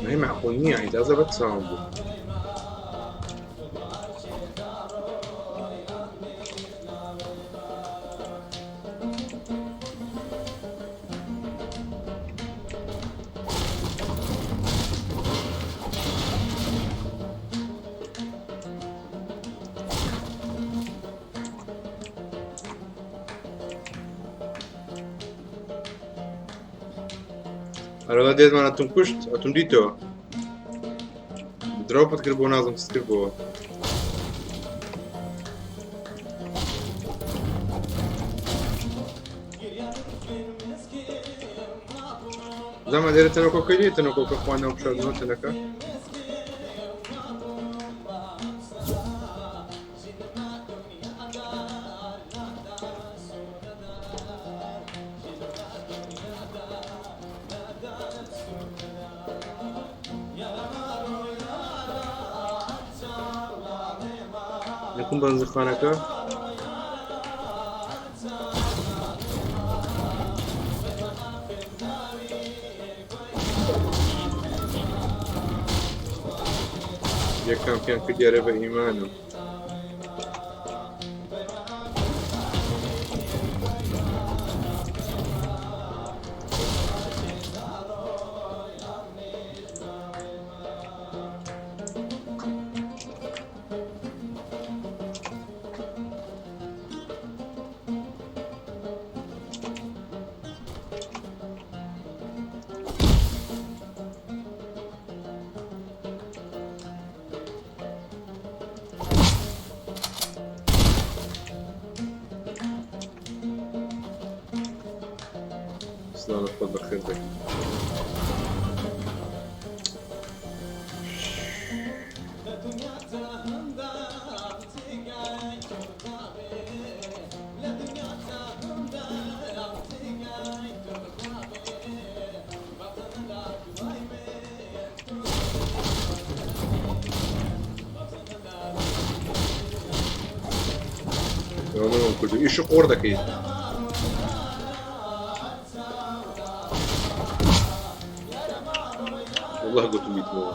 ما هي معقول نییە ئیجازە بە چاوم بوو. ئەرەوە دێتمان ئەتم کوشت، ئەتم دیتەوە. درۆپت کرد بۆ نازم چت کرد بۆ. زەمە لێرە تەنەکۆکەی نییە، تەنەکۆکە خوانەوە بشاردنەوە تەنەکە. لەکوم بەنزینخانەکە؟ یەکەم پێم کرد دیارە بە ئیمانم. سڵاو لە خۆت بەخێر بێی. ئەوە کردو ئیش و قۆڕ دەکەیت. والله گوتم بیتمەوە.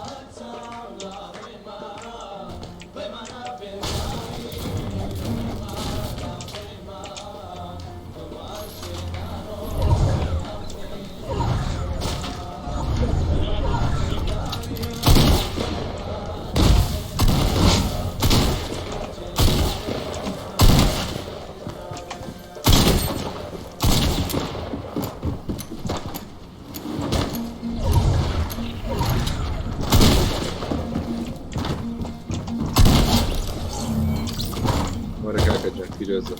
وەرە کاکە جان پیرۆزە.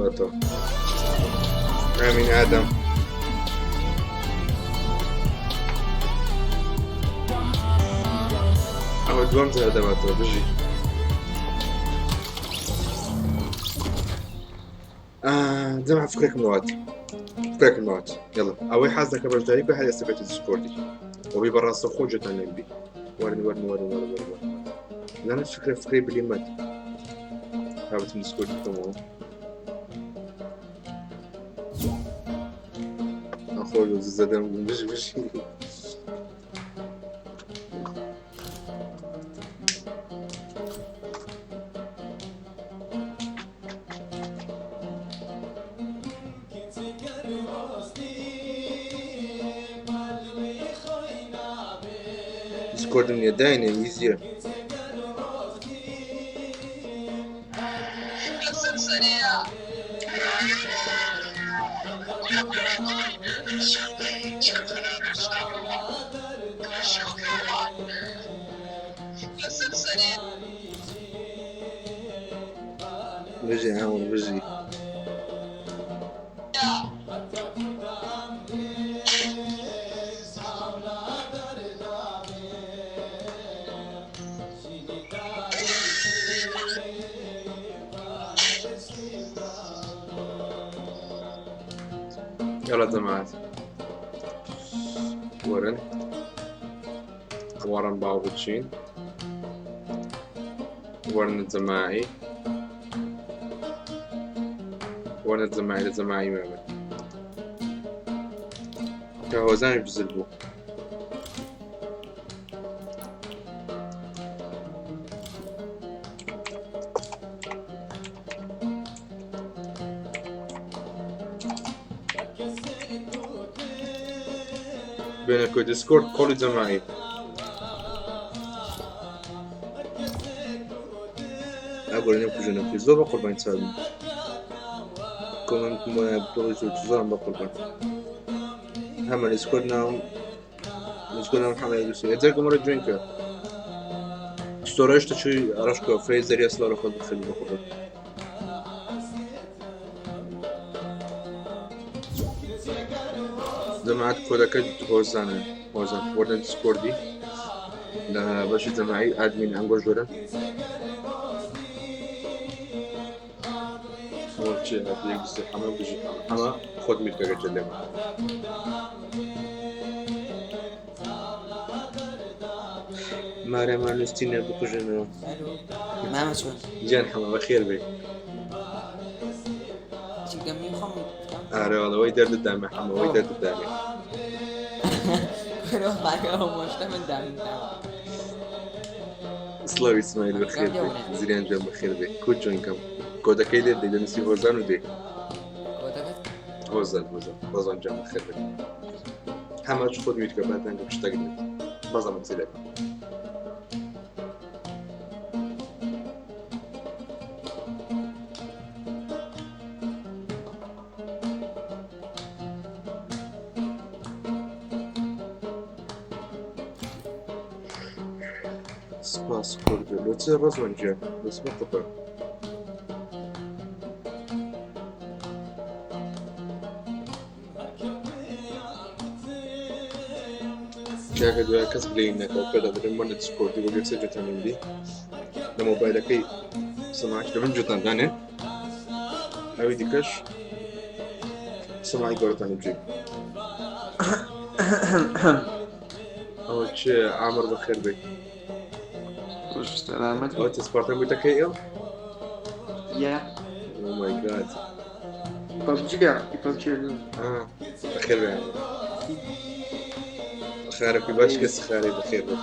دەباتەوە ئامین ئادەم ئەوە دووەم جار دەباتەوە بژی جەماعە فکرێکم لەوات فکرێکم لەوات یڵا ئەوەی حەز دەکە بەشداری بە هەر ئێستا بێتە دیسکۆردی ئەوەی بەڕاستە خۆ جێتان لێم بی وەرن وەرن وەرن وەرن وەرن وەرن لەنە فکرە فکرەی بلیمەت هاوتم دیسکۆردی بکەمەوە ئەخۆ زەدەم بژی بژی دیسکۆردم نییە داینێ ئیزیە بژی هاون بژی يلا جماعة وەرن وەرن باو بچین وەرنە جەماعی وەرنە جەماعی لە جەماعی مێمن کە هۆزانی بزر بوو بێنە کۆ دیسکۆرد کۆڵی جەماعی ئەگۆرە نەکوژە نەکوژ زۆر بە قوربانی چاوی کۆمنتم بۆ نایە زۆر زۆرم بە قوربان هەمە دیسکۆرد ناوم دیسکۆرد ناوم حەمە دووسێ ئەجەر گەمەرە جوین کە ستۆرەش تەچوی ئەڕەشکۆ فرەی زەریە سڵاو لە خۆت بخێر بە قوربان جەماعەت کۆدەکە هۆزانە هۆزان وەردە دیسکۆردی لە بەشی جەماعی ئادمین ئەنگۆ ژۆرە حەمە بژی حەمە خۆت میرکەکە جلێمە مارەمان نووسینە بکوژنەوە مامە چۆن گیان حەمە بەخێر بێ چیکەمی خۆم ئارە وەڵا وەی دەردت دامێ حەمە وەی دەردت دامێ سڵاو ئیسماعیل بەخێر بێ زریان جان بەخێر بێ کو جوین کەم کۆدەکەی لێ دێ دەنووسی هۆزان و دێ هۆزان هۆزان هۆزان جان بەخێر بێ هەمە چ خۆت میوت کە با دەنگم شتەک بێت بەزەمە زیرەک سپاس کوردە لۆ چ ڕەزوان گیان دەست بە کاکە دوای کەس بلین نەکەوە پێ دەبرم بۆ نەتسپۆرتی بۆ گەسە جوتانم بی لە مۆبایلەکەی سەماعش لە من جوتان دانێ ئەوی دیکەش سەماعی گەورەتان بجێ ئەوە چێ ئامر بەخێر بێ سلامت ئەوە تسپارتان بوویتە کەی ئێڵ Yeah. Oh my god. PUBG PUBG آه. بەخێر بێ ئامر خارەکی باش کەس خارەی بەخێر بێ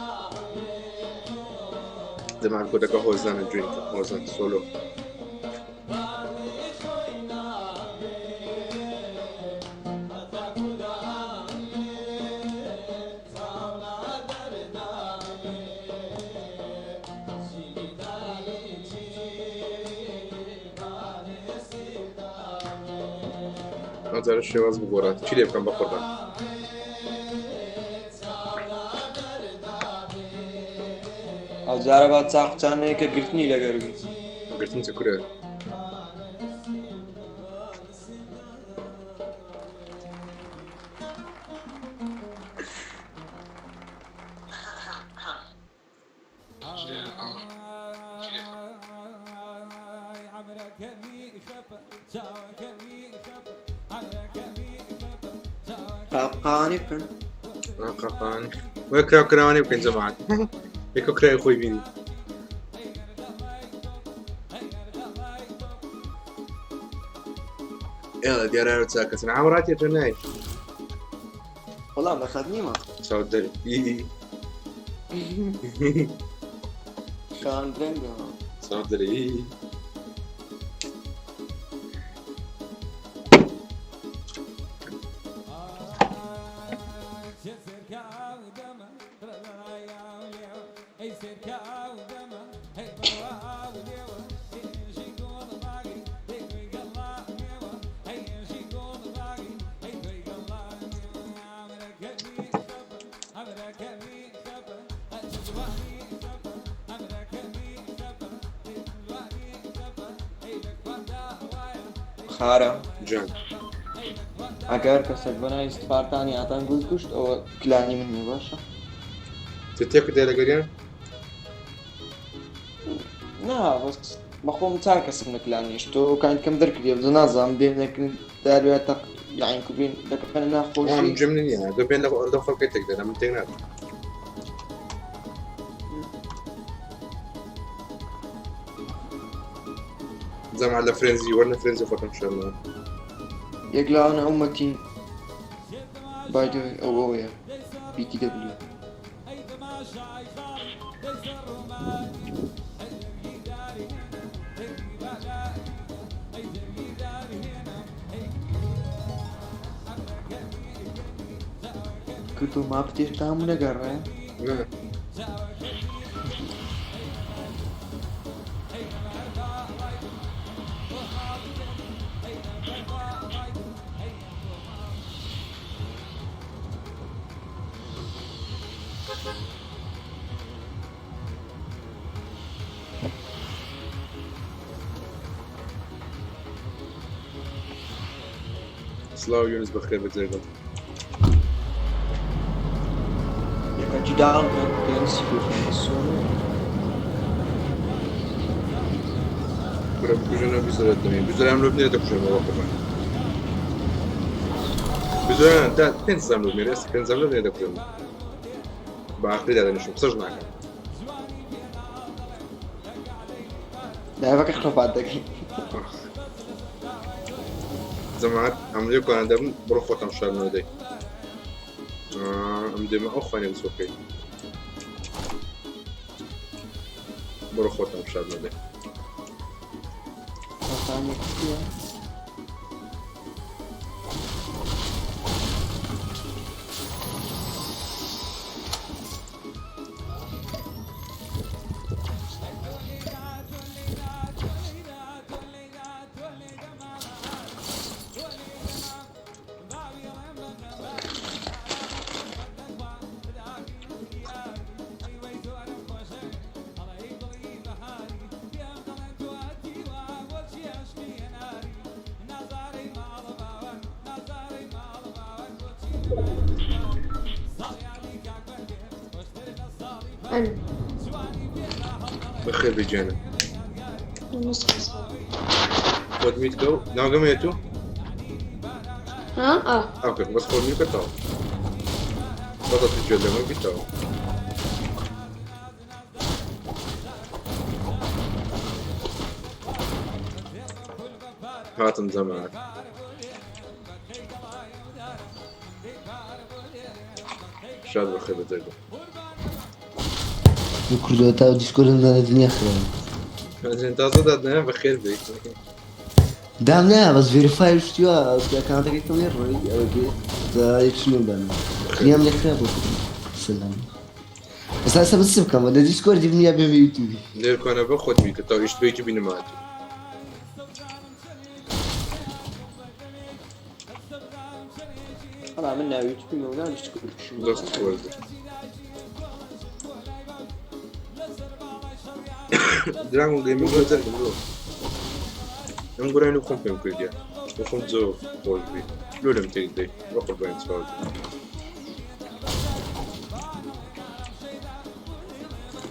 دەمان کۆدەکە هۆزانە جوین کە هۆزان سۆلۆ ئەجارە شێواز بگۆڕات چی لێ بکەم بە قوربان ئەوجارە با چاقچانەیە کە گرتنی لەگەر بیت گرتن چ کورە قاقانی بکەن. قاقانی وە کراو کراوانەی بکەین جەماعەت. یەکە کرای خۆی بینی. ئێڵە دیارە چاکەسن عامڕاتێ تۆ نای. وەڵام لە خەت نیمە. چاو دەری. شان درەنگە. چاو دەری. خارە جان. ئەگەر کەسێک بەناوی سپارتانی ئاتان گوی کوشت ئەوە کلانی من نییە باشە. تۆ تێکت دای لەگەریان؟ نا بەس بەخۆم چار کەسم لە کلان نیشت تۆ کان کەم دەرکردی بزە نازانم بێن دەکرد داروێ تەق یاین کوبین دەکەن ئەم ناخۆشی جم نییە دە بێن لە لەو خەڵکەی تێک دەدەم من تێک نادەم. جەماعەت لە فرێنزی وەرنە فرێنزی خۆتم شەرمەوە. یەک لاوانە ئەو مەتین بای دە وەی ئەو ئەوەیە BTW. کردو ماپ تێشتا هەموو نەگەڕێ؟ نا. سڵاو یونس بەخێر بە جێگەڵ. یەکەکی داون کەن پێنج 05. کورە بکوژەنەوە بیزۆرەت دەمێ بیزۆران لۆ بنێرە دەکوژێنەوە قوربان. بیزۆران دا پێنج زام لۆ بنێرە ئێستا پێنج زام لۆ بنێرە دەکوژێنەوە. بە عەقلی دادەنیشم قسەش ناکەم. دایبەکە خڕفات دەکەین. جەماعەت ئەم لێ کوانە دەبن بڕۆ خۆتان شارنەوە دەی. ئەم دێمە ئەو خوانێ بچۆکەی. بڕۆ خۆتان شارنەوە دەی. خۆتانێک چییە؟ أنا بەخێر بێ گیانە. نص خۆت میت کە و ناوگەم هەیە تۆ؟ ها اه ئۆکەی بەس خۆت میت کە تەواو. بەڵێ گوێ لەمە بی تەواو. هاتم جەماعەت. شاد بەخێر بە جێگەڵ. کوردەوە تا دیسکۆردم دانا دنیا خراپە. تازە دادنایە بەخێر بێی. دام نایە بەس ڤێریفای شتی وا ئەکاونتەکەی تۆم لێ ڕۆی ئەوە بێ جا چنۆ دانا دنیام لێ خراپ بوو سلام ئێستا ئێستا بچ بکەم لە دیسکۆردی بم یا بێمە یوتیوبی. لێرکۆنە بە خۆت میکە تاو ئیشت بە یوتیوبی نەماتوو. وەڵا من ناوی یوتیوبی مەولا دیسکۆردیشم. دەست خۆش. درانگۆن گەیمینگ زۆر جەرگم بڕۆ. ئەم گۆرانی خۆم پێم کردیە. خۆم زۆر خۆش بی. لۆ لەم تێک دەی. بە قوربانی چاو.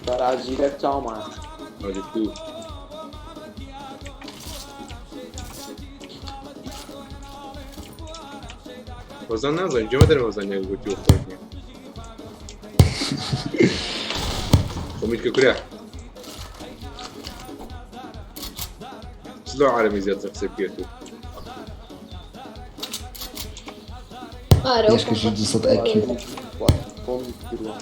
بەرازیلەک چاومان. هادی کو. هۆزان نازانم جێمە دەرم هۆزان یەک گوتی و خۆش نییە. خۆمیت کە کورە چ لەو عالەمی زیاتر قسە بکەیت و ئارە ليش كل شيء 200 اكيد خۆم کردووە.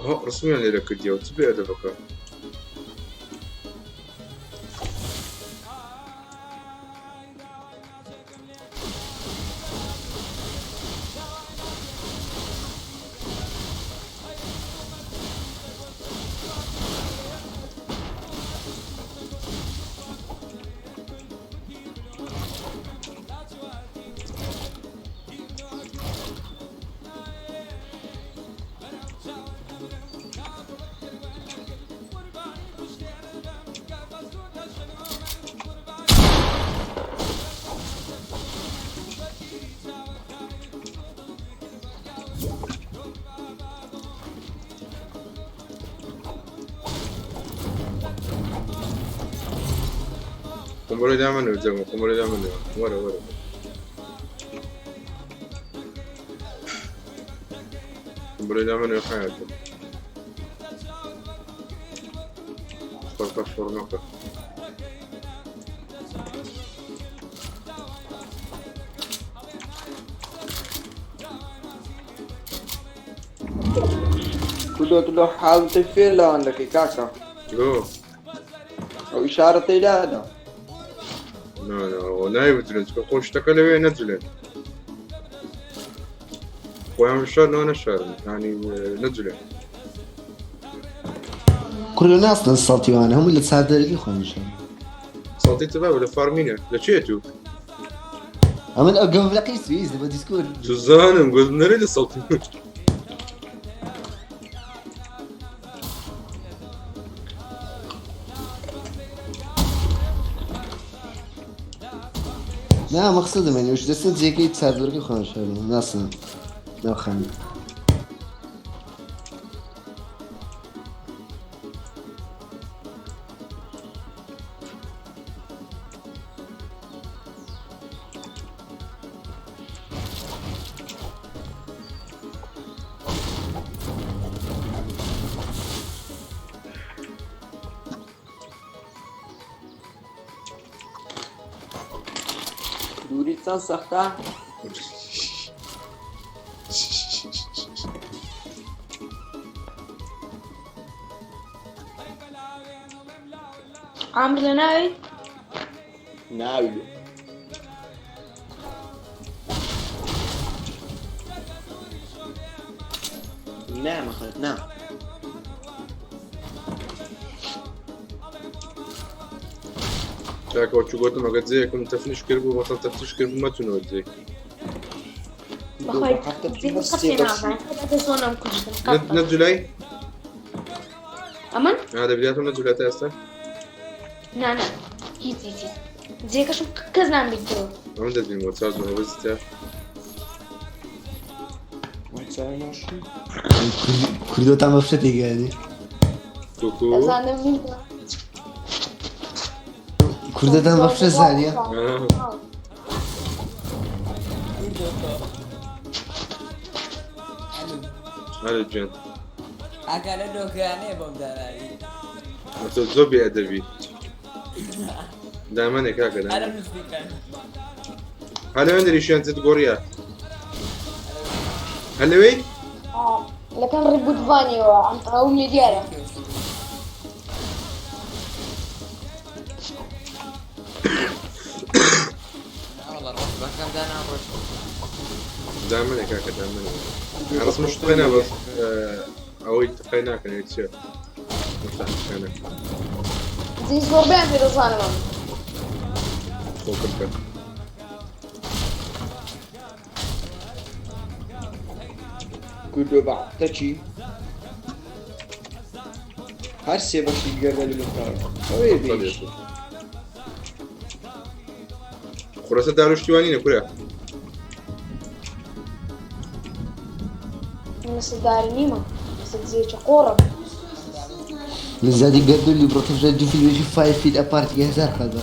ها ڕسمیان لێرە کردیەوە چ بێ ئەدەبەکە قنبلەی دامەنەوە جەمە قنبلەی دامەنەوە وەرە وەرە قنبلەی دامەنەوە حیاتم فەرقە فڕنەکە کوردۆ تو لەو حاڵەتەی فێر لەوان دەکەی کاکە. لۆ ئەو ئیشارەتەی لادا. نا نا ئەوە نایبجلێن چونکە خۆ شتەکە لەوێ نەجلێن خۆیان بشارنەوە نەشارن یانی نەجلێن کوردۆ ناستن سەڵتیوانە هەموو لە چادەرەکەی خۆیان شان سەڵتی تبا لە فارمینە لە چێ تو ئەمن ئەو گەم لە قیس ویز بە دیسکۆرد سوزانم گوتم نەرێ لە سەڵتی نا مەقسەدم یعنی وش دەستن جێگەی چادەرەکەی خۆیان شان ناسن ناوخانی دووری چەند سەختە؟ عامر لە ناوی ناوی نا مەخەت نا. کاکە وەچوو گوتم ئەگەر جێیەکم تەفنیش کردبوو بەتەن تەفتیش کردبوو مەچوونەوە جێ بەخوای هەفتە جێ بچم قەت سێ پێ بەش نازانم قەت زۆنم کوشتن قەت قەت نەجولای ئەمن دەبیاتم نەجولای تا ئێستا نا نا هیچ هیچ هیچ جێکەشم کەس نامبیتەوە ئەمن دەبینمەوە چاو زۆر بەزیتە کوردۆتان بە فشە تێگەیانی کوکو دەزانم کوردەتان بە فشە زانیە هەلو گیان ئاگا لە لۆگانەیە بۆم داناوی تۆ زۆر بێ ئەدەبی دامەنێ کاکە ئەرە دامەنێ نزیکان هەلەوێ دەریشیان جد گۆڕیە هەلەوێی لەکەن ڕێبوتڤانیەوە ئەم ئەوم لێ دیارە والله ڕۆژبەکەم دانا ڕۆژ دامەنێ کاکە دامەنێ ڕسم شتقی نا بەس ئەوەی تقی ناکەن ئەوی چییە مفتاحەکانە جێ زۆربەیان پێ دەزانم ئەم خۆکم بکە کوردۆ بە هەفتەکی هەر سێ بەشی گەردەلوولم کار ئەوەیە بێ. بڕۆسە دار و شتیوانی نە کورە. لەسەر داری نیمە لەسەر جێیەکی قۆڕم. من زادی گەردولی بڕۆ تەماشای دوو فیلمێکی فایف فیت ئەپارت هەزار خەزا.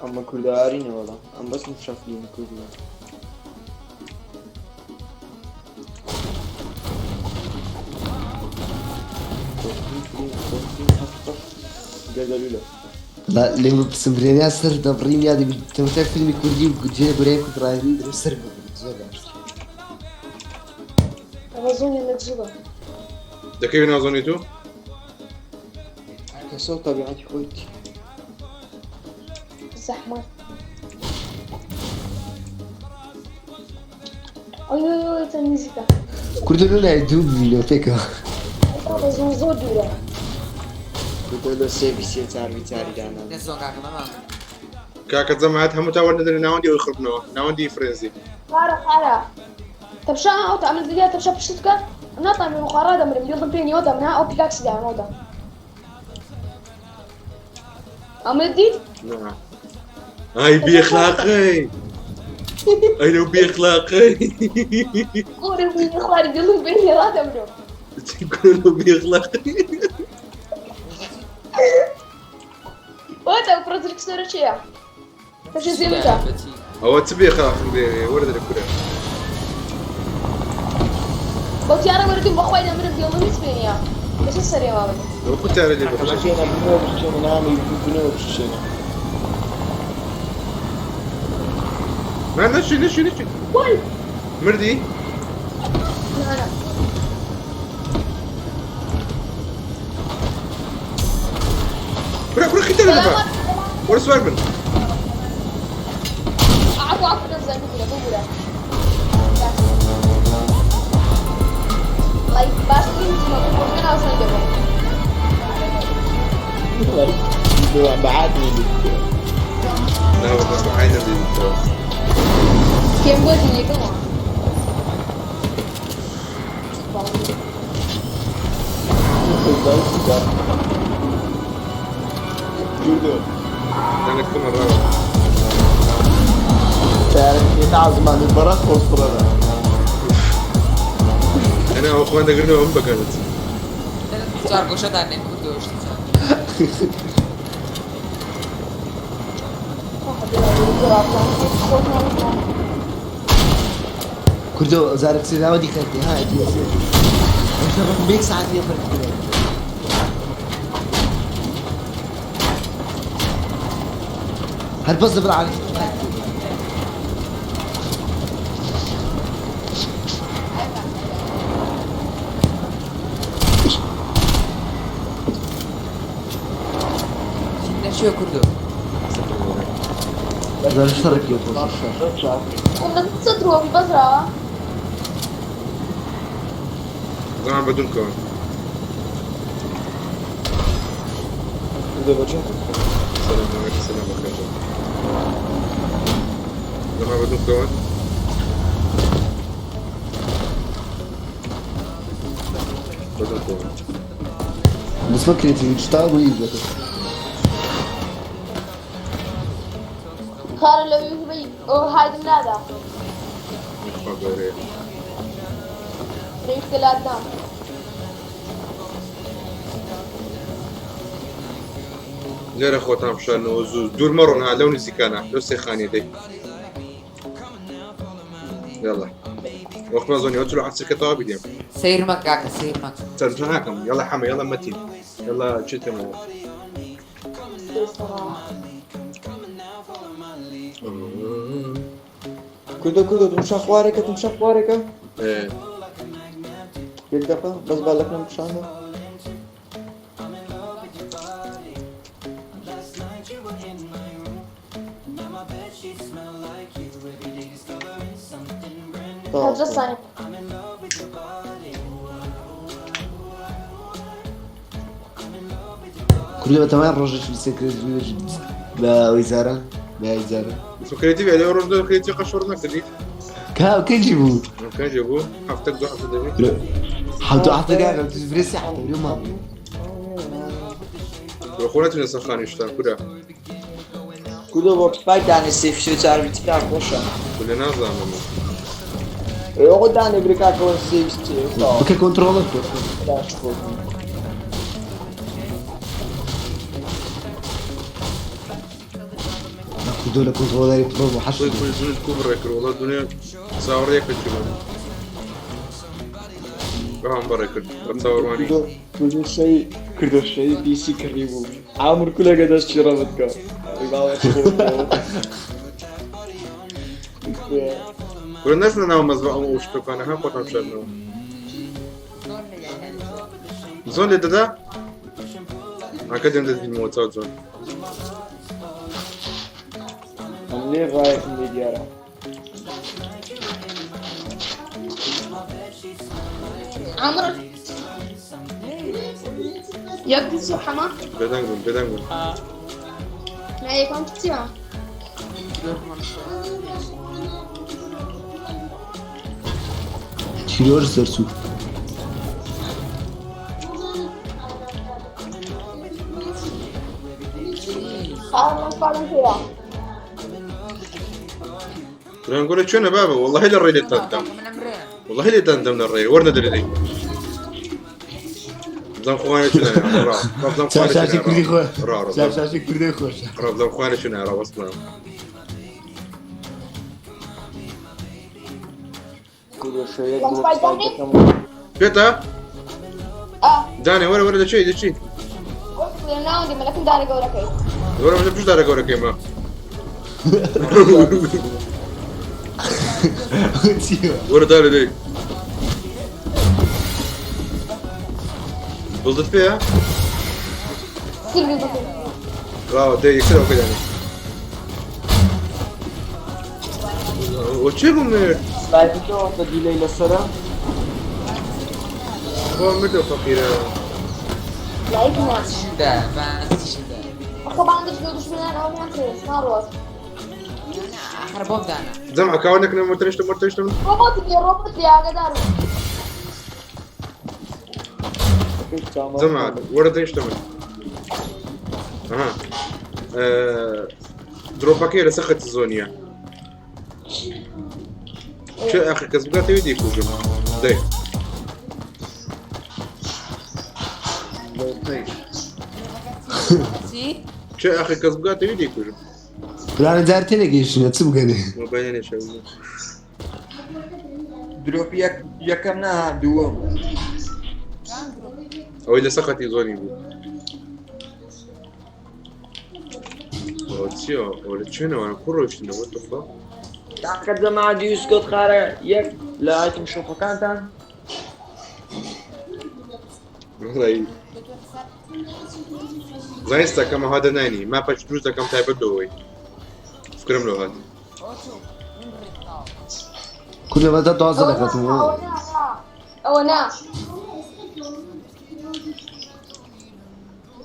ئەمە کوردەواری نە وەڵا ئەم بەس مشە فیلمی کوردیە. گەردەلوولە. لێ بپرسم برێنیان سەر دەبڕین یا دەبی تەماشای فیلمی کوردی و جێ برای کورد ڕاگری درم سەر ببڕین زۆر باشتر. ئەوە زۆنی لە جووە. دەکەوی نازۆنی تو؟ کەسە و تەبیعەتی خۆیتی. زەحمەت. ئۆی ئۆی ئۆی چەند نزیکە. کوردە لۆ لای دوو ببینەوە پێکەوە. ئەوە زۆر زۆر دوورە. کوردە لۆ سێ بی سێ چار بی چاری دانا. لە زۆن کاکە مەما. کاکە جەماعەت هەموو تا وەرنەدەنە ناوەندی ئەوی خڕبنەوە ناوەندی فرێنزی. خارە خارە. تەمشا ئەو تا ئەمن دنیا تەمشا پشت بکە ناتانم خارا دەمرم دڵم پێ نیوە دەمنا ئەو پیلاکسی دامەوە ئەمە دیت؟ نا. ئای بێخلاقی ئەی لەو بێخلاقی قۆرە بووی خواری دڵم پێ نیوە دەمرم. کورە لەو بێخلاقی. وەتە ئەو پڕۆجێکت سۆرە چییە؟ تەمشا زێمەکە. ئەوە چ بێخلاقم بێ وەرە دەرە کورە. بەو تیارە وەردم بەخوای دەمرم دڵم هیچ پێ نییە. بەچ سەرێ ماڵم. لەو قوتارە لێ بخۆ. بشێنە بنەوە بشێنە نامی بنەوە بشێنە. نا نەچی نەچی نەچی. وای مردی؟ نا نا. کورە کورە خیتە لە دەفا. وەرە سوار بن. عفو عفو نەمزانی ببورە ببورە. وەڵای باشترین تیمە بوو خۆزگە ناوزەنگ دەبووم. بەعاتنی نا بەعای نەدەیتەوە. پێم گۆتی یەکەمەوە. دەنگت کەمە ڕاوە. عزمانی بەڕەخ خۆستڕەوە. ئەنا ئەوە خۆیان دەگرنەوە ئەم بەکارت. چوار گۆشە دانێن کوردۆ شتی چوار. کوردۆ زارە قسەی ناوەندی خەرکی ها ئەجی ئەمشە ڕقم بە یەک سەعات لێ فەرق کرێ. هەر بەس لەبەر عادەتی خەرکی. نەچیە کوردۆ. زارە شەڕێکی خۆش. خۆم لە سەدرەوە بەزراوە. زەمان بە دوون کەون. کوردە بەچۆن سلام علیکم سلام بەخێر. زەمان بە دوون کەون. بە دوون کەون. بەس مەکرێتی شتا بووی بێتە. خارە لەوی هبەی ئەو هایدم نادا. خوا گەورەیە. لەوی کەلات دام. لێرە خۆتان بشارنەوە زوو دوور مەڕۆن ها لەو نزیکانە لەو سێ خانیە دەی. يلا وقت ما زۆنی ئەو چلو عەسرکە تەواو بیدێم. سەیر مەکە کاکە سەیر مەکە. تەرجمە ناکەم يلا حەمە يلا مەتین يلا چیتەمەوە. کوردە کوردە تمشا خوارێکە تمشا خوارێکە. ئێ، یەک دەقە بەس با لەکنەم پیشاندا. هەجە سانی. کوردۆ بەتەمای ڕۆژێکی سێ کرێت بە ویزارە بە ویزارە. بس کرێتی بێ لەو ڕۆژ دە کرێتی قەشۆڕ نەکردی. کا کەجی بوو؟ کەجێ بوو هەفتەک دوو هەفتە دەبی. حەوت و هەفتەکان برێ سێ هەفتە برێ ماڵ. کورە خۆ نەچینە سەر خانی شتان کورە. کوردۆ بۆ سپای دانێ سێ فیشە چار بیست خۆشە. کولە نازانم. ئەوە دانێ برێ کاکەوە سێ بیست بکە کۆنترۆڵە کۆ. کوردۆ لە کۆنترۆڵەری پڕۆ بۆ حەش خۆی کوی دونت کو بڕێ کرد وڵا دنیا چاوەڕێ کرد چی بوو. بەڵام بەڕێ کرد بە چاوەڕوانی. کوردۆ شەی کوردۆ شەی بیسی کڕی بوو. عامر کولەگە دەستی ڕەبت کە. کورە نەچنە ناو مەزبە ئەو ئەو شتەکانە ها خۆتان بشارنەوە. زۆن لێ دەدا؟ ئاکە دێم دەستبینمەوە چاو زۆن. ئەم لێ ڕایەکم لێ دیارە. عمرو يا سو حما بێدەنگ بوون بێدەنگ بوون. لا يكون تسمع تیرۆر دەرچوو. خالد فعلا كده کورە گۆلە چۆنە بابە وەڵڵاهی لە ڕێ لێتان دەدەم. وەڵڵاهی لێتان دەم لە ڕێ وەرنە دەرێ دەی. بزانم خۆیان چۆنە ڕا بزانم خۆیان چاوشاشی کوردی خۆ ڕا ڕا چاوشاشی کوردی خۆشە. ڕا بزانم خۆیان چۆنە ڕا وەستڵام. کوردۆ شەیەک لەم بۆ سپای سپای دانێ؟ دەکەم. پێتە اه دانێ وەرە وەرە دەچی دەچی. قلت ناودي ملكن داري قولك وەرە من پشت دارە گەورەکەیمە. چیوە؟ وەرە دارە دەی. بڵدت پێیە؟ سير بكر ڕاوە دەی یەکسەر ئەوکە دانێ. وە چێ بوو مرد؟ سپایەکەوە بە دیلەی لەسەرە. خوا مردە فەقیرە. لايك ما شده بس شده طبعا عندك دشمنان او ما ناروت حربهم دانا جەمع کاوە نەکنە مرتنیشتم مرتنیشتم. روبوت يا روبوت يا قدر جەمع وەرە دەیشتم. ئەها. درۆپەکەی لەسەر خەتی زۆنیە. چێ ئاخر کەس بگاتەوەی دەیکوژم. دەی. چی چێ ئاخر کەس بگاتەوەی دەیکوژم. پلانە جار تێنەگەیشتنە چ بگەنێ؟ مۆبایلە نێشە. درۆپی یەک یەکەم نا دووەم. ئەوەی لەسەر خەتی زۆنی بوو. ئەوە چییە؟ ئەوە لە چێنەوە کوڕ ڕۆیشتنە what the fuck؟ تاقە جەماعە دیوسکۆت خارە یەک لە ئایتم شۆپەکانتان. وەڵای زانستەکەم ئەوها دەنانی ماپەش دروست دەکەم تایبەت لەوەی فکرم لەو هات. کوردە بەدا دوازدە دەکاتم. او نا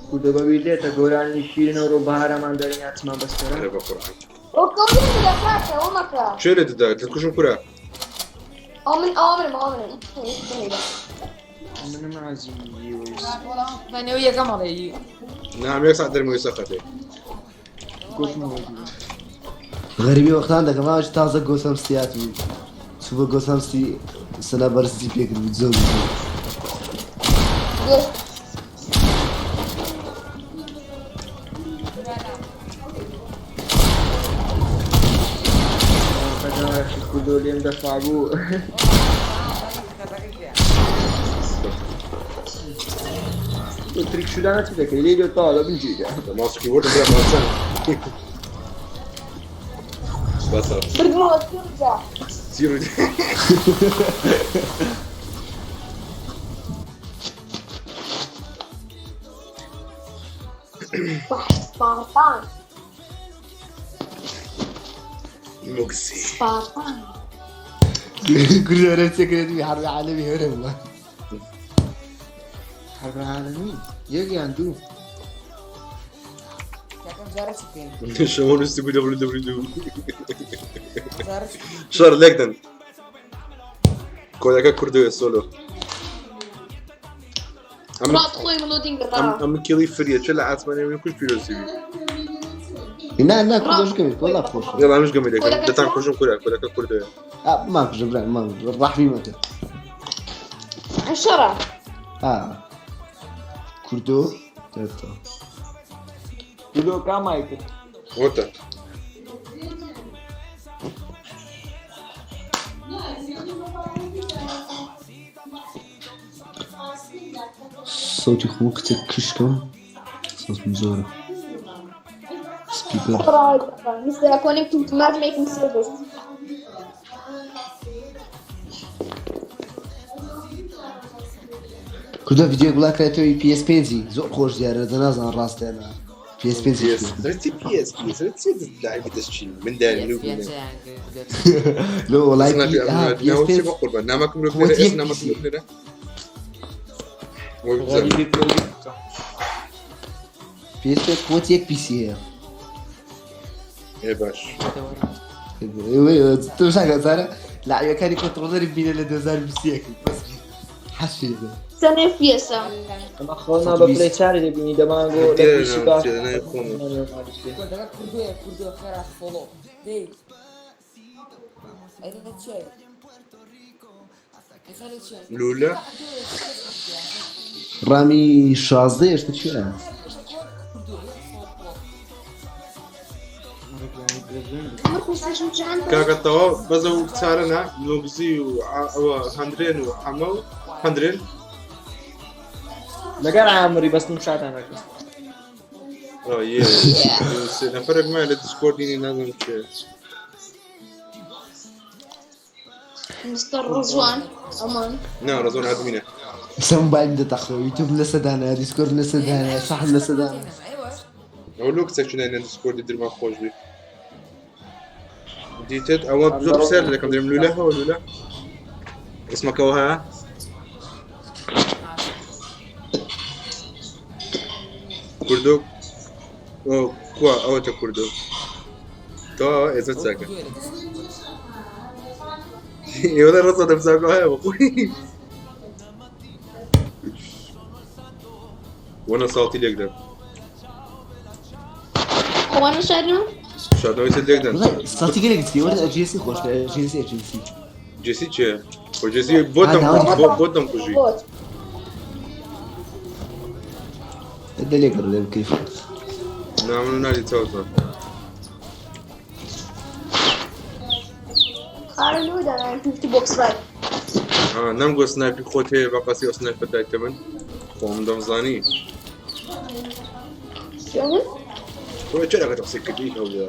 کوردۆ بەبیر دێتە گۆرانی شیرن و ڕۆ بەهارەمان دەریناتمان بەستەرە. ئەرێ بە قورئان. وكم يا كاكا ومكا چێ لێ دەدا دەتکوژم کورە؟ او من او من او من منم عزیزی ویس. فاني ويا قمر نعم یەک ساعت دەرمەوەی سەر خەتێ. گوتم وەگی. غەریبی وەختان دەکەم ئاش تازە گۆسەم سیات بوو. چوو بە گۆسەم سی سەنا بەرزی پێکرد بوو زۆر بوو. کوردۆ لێم دەفا بوو. تریک شدانە چی دەکەی لێی لێ تاوا لە بنجیدا. ماوس کیبۆردم برا ماوسان. بەسە. برد موت ترجع زیرو وحش سبارتان مكسي. سبارتان کوردە وەرە چێکرێت بی حربی عالەمی هەرە بووە. حرب العالمین یەک یان دوو. كم زارت سكين شەمۆ نووسی بوو دەبلو دەبلو دوو. زارت شەڕ لێک دەن. کۆدەکە کوردەوێ سۆلۆ. ئەم رات خوي ملودين ئەم بالرا ئەم کێڵی فریە چه لە ئاسمانی من کوش پیرۆسی بی. نا نا کوردۆش گەمێک وەڵا خۆشە. یاڵا منش گەمەی دەکەم دەتان کوژم کورە کورەکە کوردۆیە. ئا ماکوژە برا ماکوژە ڕەحمی مەکە. شەڕە. ئا کوردۆ دەتە. کوردۆ کام مایکت؟ وتە. سەوتی خۆم کچێک کشکەم سەوتم زۆرە سپیکەر. Mr. Connecting to matchmaking service. کوردە ڤیدیۆیەک بڵا کرێتەوەی PS پێنجی زۆر خۆش دیارە دە نازانم ڕاستە یا نا PS پێنجی PS چی PS PS چی لاعبی دەستچین من دایان لو بینم لۆ وەڵای PS پێنج قوربان نامەکم لۆ قوت یەک نامەکم PC. لۆ PS پێنج قوت یەک PC هەیە ئێ باش تۆ شاکە زارە لاعبەکانی کۆنتڕۆلەری بینە لە 2021 بەس حەشی سنة فيسا. ئەمە خۆنا بە پلەی چاری دەبینی دەمانگۆ لە پیسی باش. کوردۆیە کوردۆ خێرا فۆڵۆ دەی ئەی چیە لولا ڕامی 16 هێشتا چیە کاکە تەواو بەزە و چارەنا نۆگزی و ئەوە هەندرێن و حەمە و هەندرێن لەگەر عامری بەس نوشاتان نەکرد. سێ نەفەرێک مایە لە دیسکۆردینی نازانم چێ. مستر رزوان أمان. نا ڕەزۆن ئادمینە. ئێستا مۆبایلم دەتەقەوە یوتیوب لەسەدانە دیسکۆرد لەسەدانە شەحن لەسەدانە. ئەوە لۆ کچێک چونە نە دیسکۆردی درمان خۆش بی دیتت ئەوە زۆر پرسیار لێ دەکەم دەڵێم لولە هەوە لولە اسمەکەەوە هەیە کوردۆ کوا ئەوەتە کوردۆ تۆ ئێزە چاکە ئێوە ڕەزە دەبزاکەوە هەیە بەخۆی وەنە ساڵتی لێکدەن. خۆمان شارنەوە؟ شاردنەوەی چت لێکدەن. ساڵتی گەلێک چی وەرە جێسی خۆشتر جێسی جێسی. جێسی چێ؟ خۆ جێسی بۆتم بۆتم کوژی. دە لێک ڕێ بکەیت. نا من نالی چاوتە. نەمگۆ سنایپی خۆت هەیە بە قەسی ئەو سنایپە دایتە من خۆم دەمزانی. تۆ چرا قسەی کردی هەوڵە؟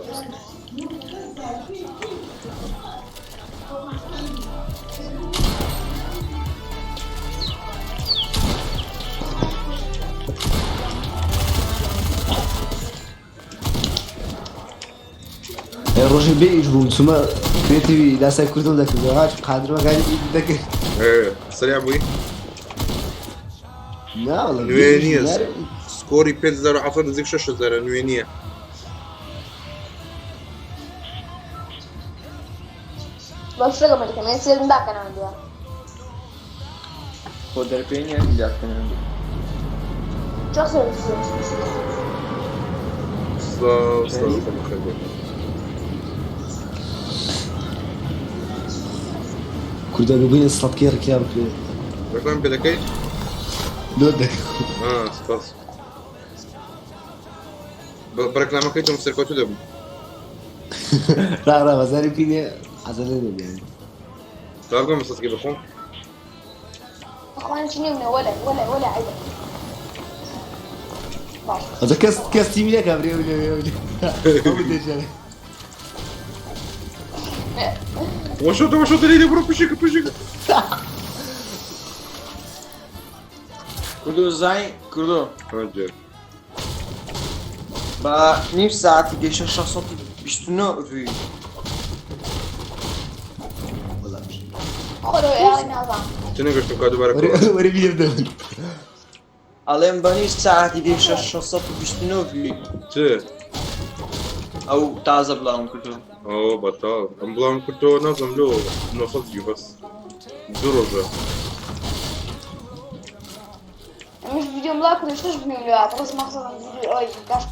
ڕۆژێ بێ ئیش بووم چوومە پێتیوی لاسای کوردم دەکرد هات قادرمەکانی دەکرد. سەریع بووی؟ نا وەڵا نوێ نییە سکۆری 5700 نزیک 6000 نوێ نییە. بەشەکە مەکەم سێرم داکەنەوە. خۆ دەرپێنیان داکەنەوە. شخص سڵاو سڵاو بەخێر بێن. کوردە ببینە سەدکەی ڕکیا بکرێت. ڕێکلام پێ دەکەی؟ لۆ دەکەم. سپاس. بە ڕێکلامەکەی تۆم سەرکەوتوو دەبوو. ڕا ڕا بەزاری بکەینێ عەزەلە نەبێ. تا بگەم سەدکەی بخۆم. اخوان شنو ولا ولا ولا عيب. ئەجا کەس کەس تیمی نەکا برێ ولێ ولێ. ئەو دەژێ. وەشۆتە وەشۆتە لێ بڕۆ پشیکە پشیکە. کوردۆ زای کوردۆ. هەجێ. بە نیو ساعتی گەیشتە 629 ڤیو. خۆ يا نظام. چ نەگەشتم کا دووبارە وەرە بیر دەبن. ئەڵێم بە نیو ساعتی گەیشتە 629 ڤیو. چ؟ ئەو تازە بڵاوم کردو. ئەو بەتاڵ ئەم بڵاوم کردەوە نازم لۆ 900 ڤیو بەس دوو ڕۆژە. مش فيديو ملاك ولا شوش فيديو ملاك بس مقصد فيديو اي كاش.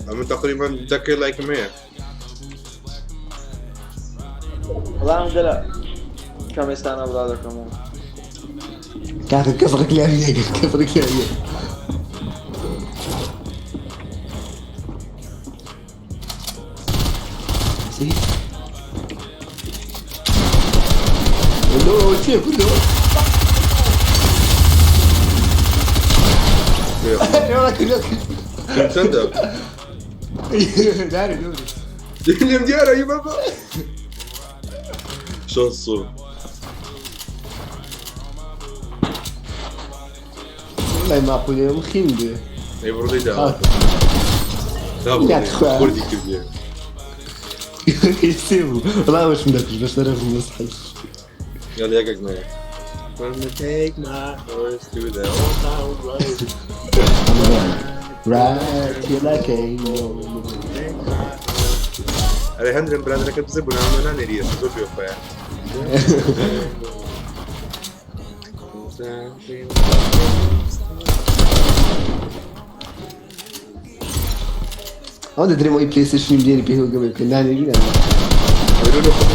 ئەمن تقریبا دەکەی لایکم هەیە. وەڵام دەلا کەم ئێستانە بڵاو دەکەمەوە. کاکە کەس ڕکلامی نەکرد کەس ڕکلامی لۆ چیە کوردۆ چەندە؟ دارێ دورێ لێم دیارە ی بابا شانسۆ والله معقولة مخيم بێ ئەی بڕۆ دا یاخوا. کوردی کردیە سێ بوو وەڵا ئەوەشم دەکوشت بە شەرەفم مستحیل يلا ياك معايا Gonna take my horse to the old town road. Right till I came home. ئەرێ هەندرم برادەرەکە بزە بوو نامە نانێریە زۆر بێوەفایە. ئەوە دەدرێم ئەوی پلەیستەیشنی بدێنی پێ هۆگە بکە نانێری نانێری. ويقولوا له خذ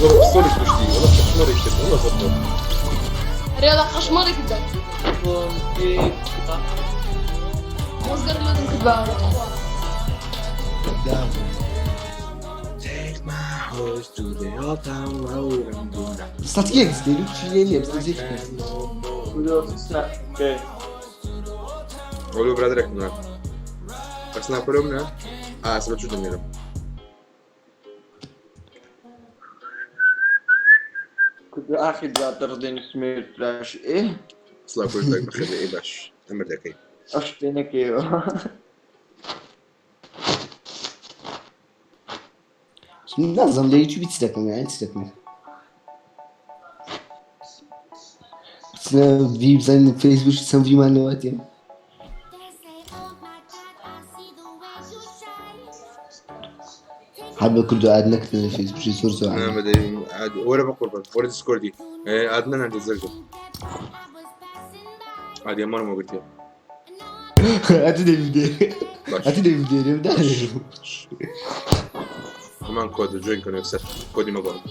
والله بصولك مشتي والله قشمري كده والله زبط رياضة قشمري كده وصغر لازم كتبها Take my horse to the old town road I'm gonna سەتیەک دێری چی لێ نییە بسەتیەک قولوا برادرك منك بس ناكلهم منها اه سبت شو دنيا كنت اخر جاتر سمير فلاش ايه اصلا كل دقيقة بخير ايه باش امر دقيقة اشتنك ايه نازم لە یوتیوبی چ دەکەم یان چ دەکەم بچنە ڤی بزانین فەیسبوک چەند ڤیمان لەواتێ هەر بە کوردو ئاد نەکردن لە فەیسبوک زۆر زۆر انا عادە. مدري عاد ولا بقربان ولا ديسكوردي إيه، عدنان عند الزرقاء عاد يا ما قلت ئەتو دەبی باش ئەتو دەبی دێرێ دانێ كمان كود جوين كانوا يكسر كودي ما بعرف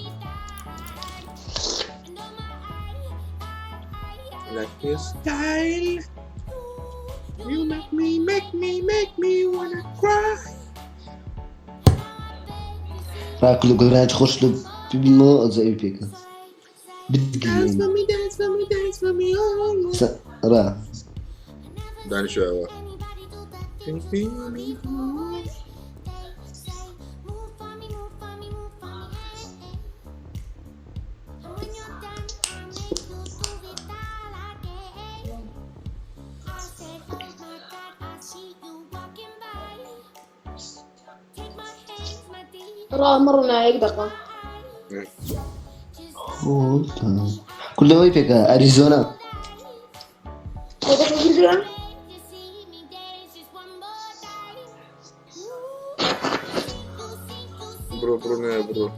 Like this style You make me make me make me wanna cry ڕاکل و گۆرانج خۆش لە ببینەوە ئەوجا ئەوی پێکە Dance بدگرێن for me dance for me dance for me all night. ڕا داني شو هو Can you feel me? راه مرة نايق دقة کوردەوەی پێکە ئەریزۆنا هذا كل برو برو نه برو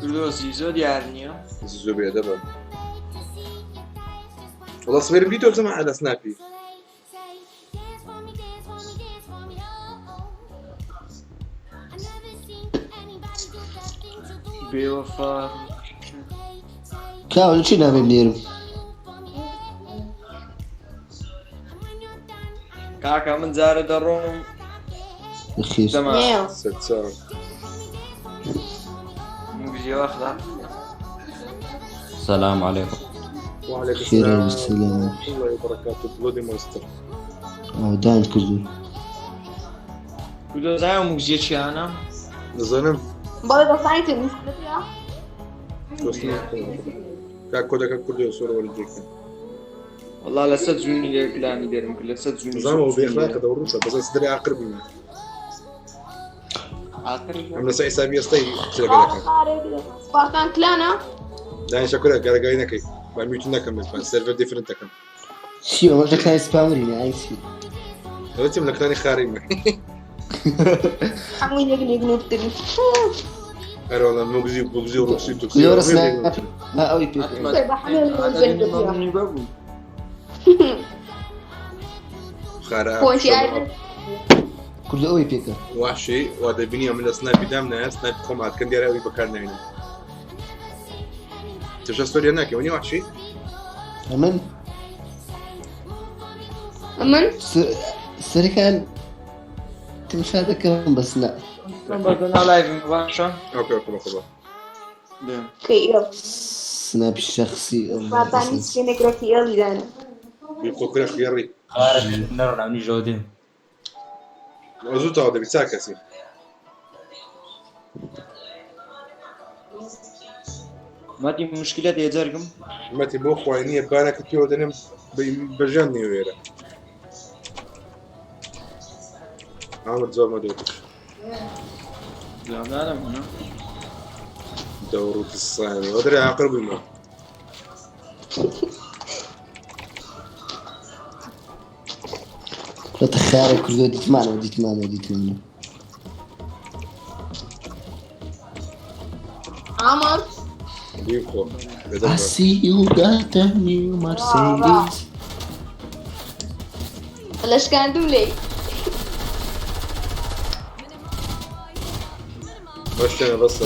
كله زيزو دیار نییە زيزو بأدبه والله صغير فيديو بزمان على سنابي بێوەفا کاوە چی نامێ بنێرم کاکە من جارە دەڕۆم خێر دەما نيو ستة مگزیەوە خدا السلام عليكم وعليكم خێر السلام السلام الله وبركاته بلودي مونستر دانت کردو کودۆ زایە مگزیە چیانە نزنم بەڵێ دەسانی مشكلتها كا كودا كردي صورة ولا جيك والله لەسەر جوونی لێکلانی دەرم کرد لەسەر جوونی نظام هو بإخلاق دور بس صدري عقرب منه آخر عم نسعي سابي يستي سلك لك سبارتان كلانا داني شكرا قال قاينا كي بعد ميوت نكمل بس سيرفر ديفرنت كم چی ئەوە دەکای سپامرینە ئای چی دلوقتي من كلاني خاري حموين يقني يقنو بتري ئەرۆڵە مگزی و بگزی و ڕوسی و تکسی لۆرە سناپ ها ئەوی پێ خارا پۆینتی ئایرن کوردە ئەوی پێکە واشی وا دەبینی ئەمن لە سناپی دام نایە سناپی خۆم هاتکەم دیارە ئەوی بەکار ناینم تشە ستۆریە ناکەی وەنی وحشی ئەمن ئەمن سەرەکان تمشا دەکەم بەس نا باشە ئۆکێ ئۆکێ بەخۆ کەی ئێڵ سناپی شخصی باتانی سکێنێک ڕەکی ئێڵی دانا خۆ کورە خوێڕی نەڕۆن ئەونی ژۆدێم زوو تەواو دەبی چا کەسی مەتی مشکلەت هەیە جەرگم مەتی بۆ خوای نییە بارەکە پێوە دەنێم بەژیان نیوێرە عامر زۆر مەدەوت لا لا دەوڕوت الصاني ودري عاقل بما لە خارە کوردۆ دیتمانەوە دیتمانەوە دیتمانەوە عامر بيخو I see you got a new Mercedes. لە شکاندوم لێی مشينا بس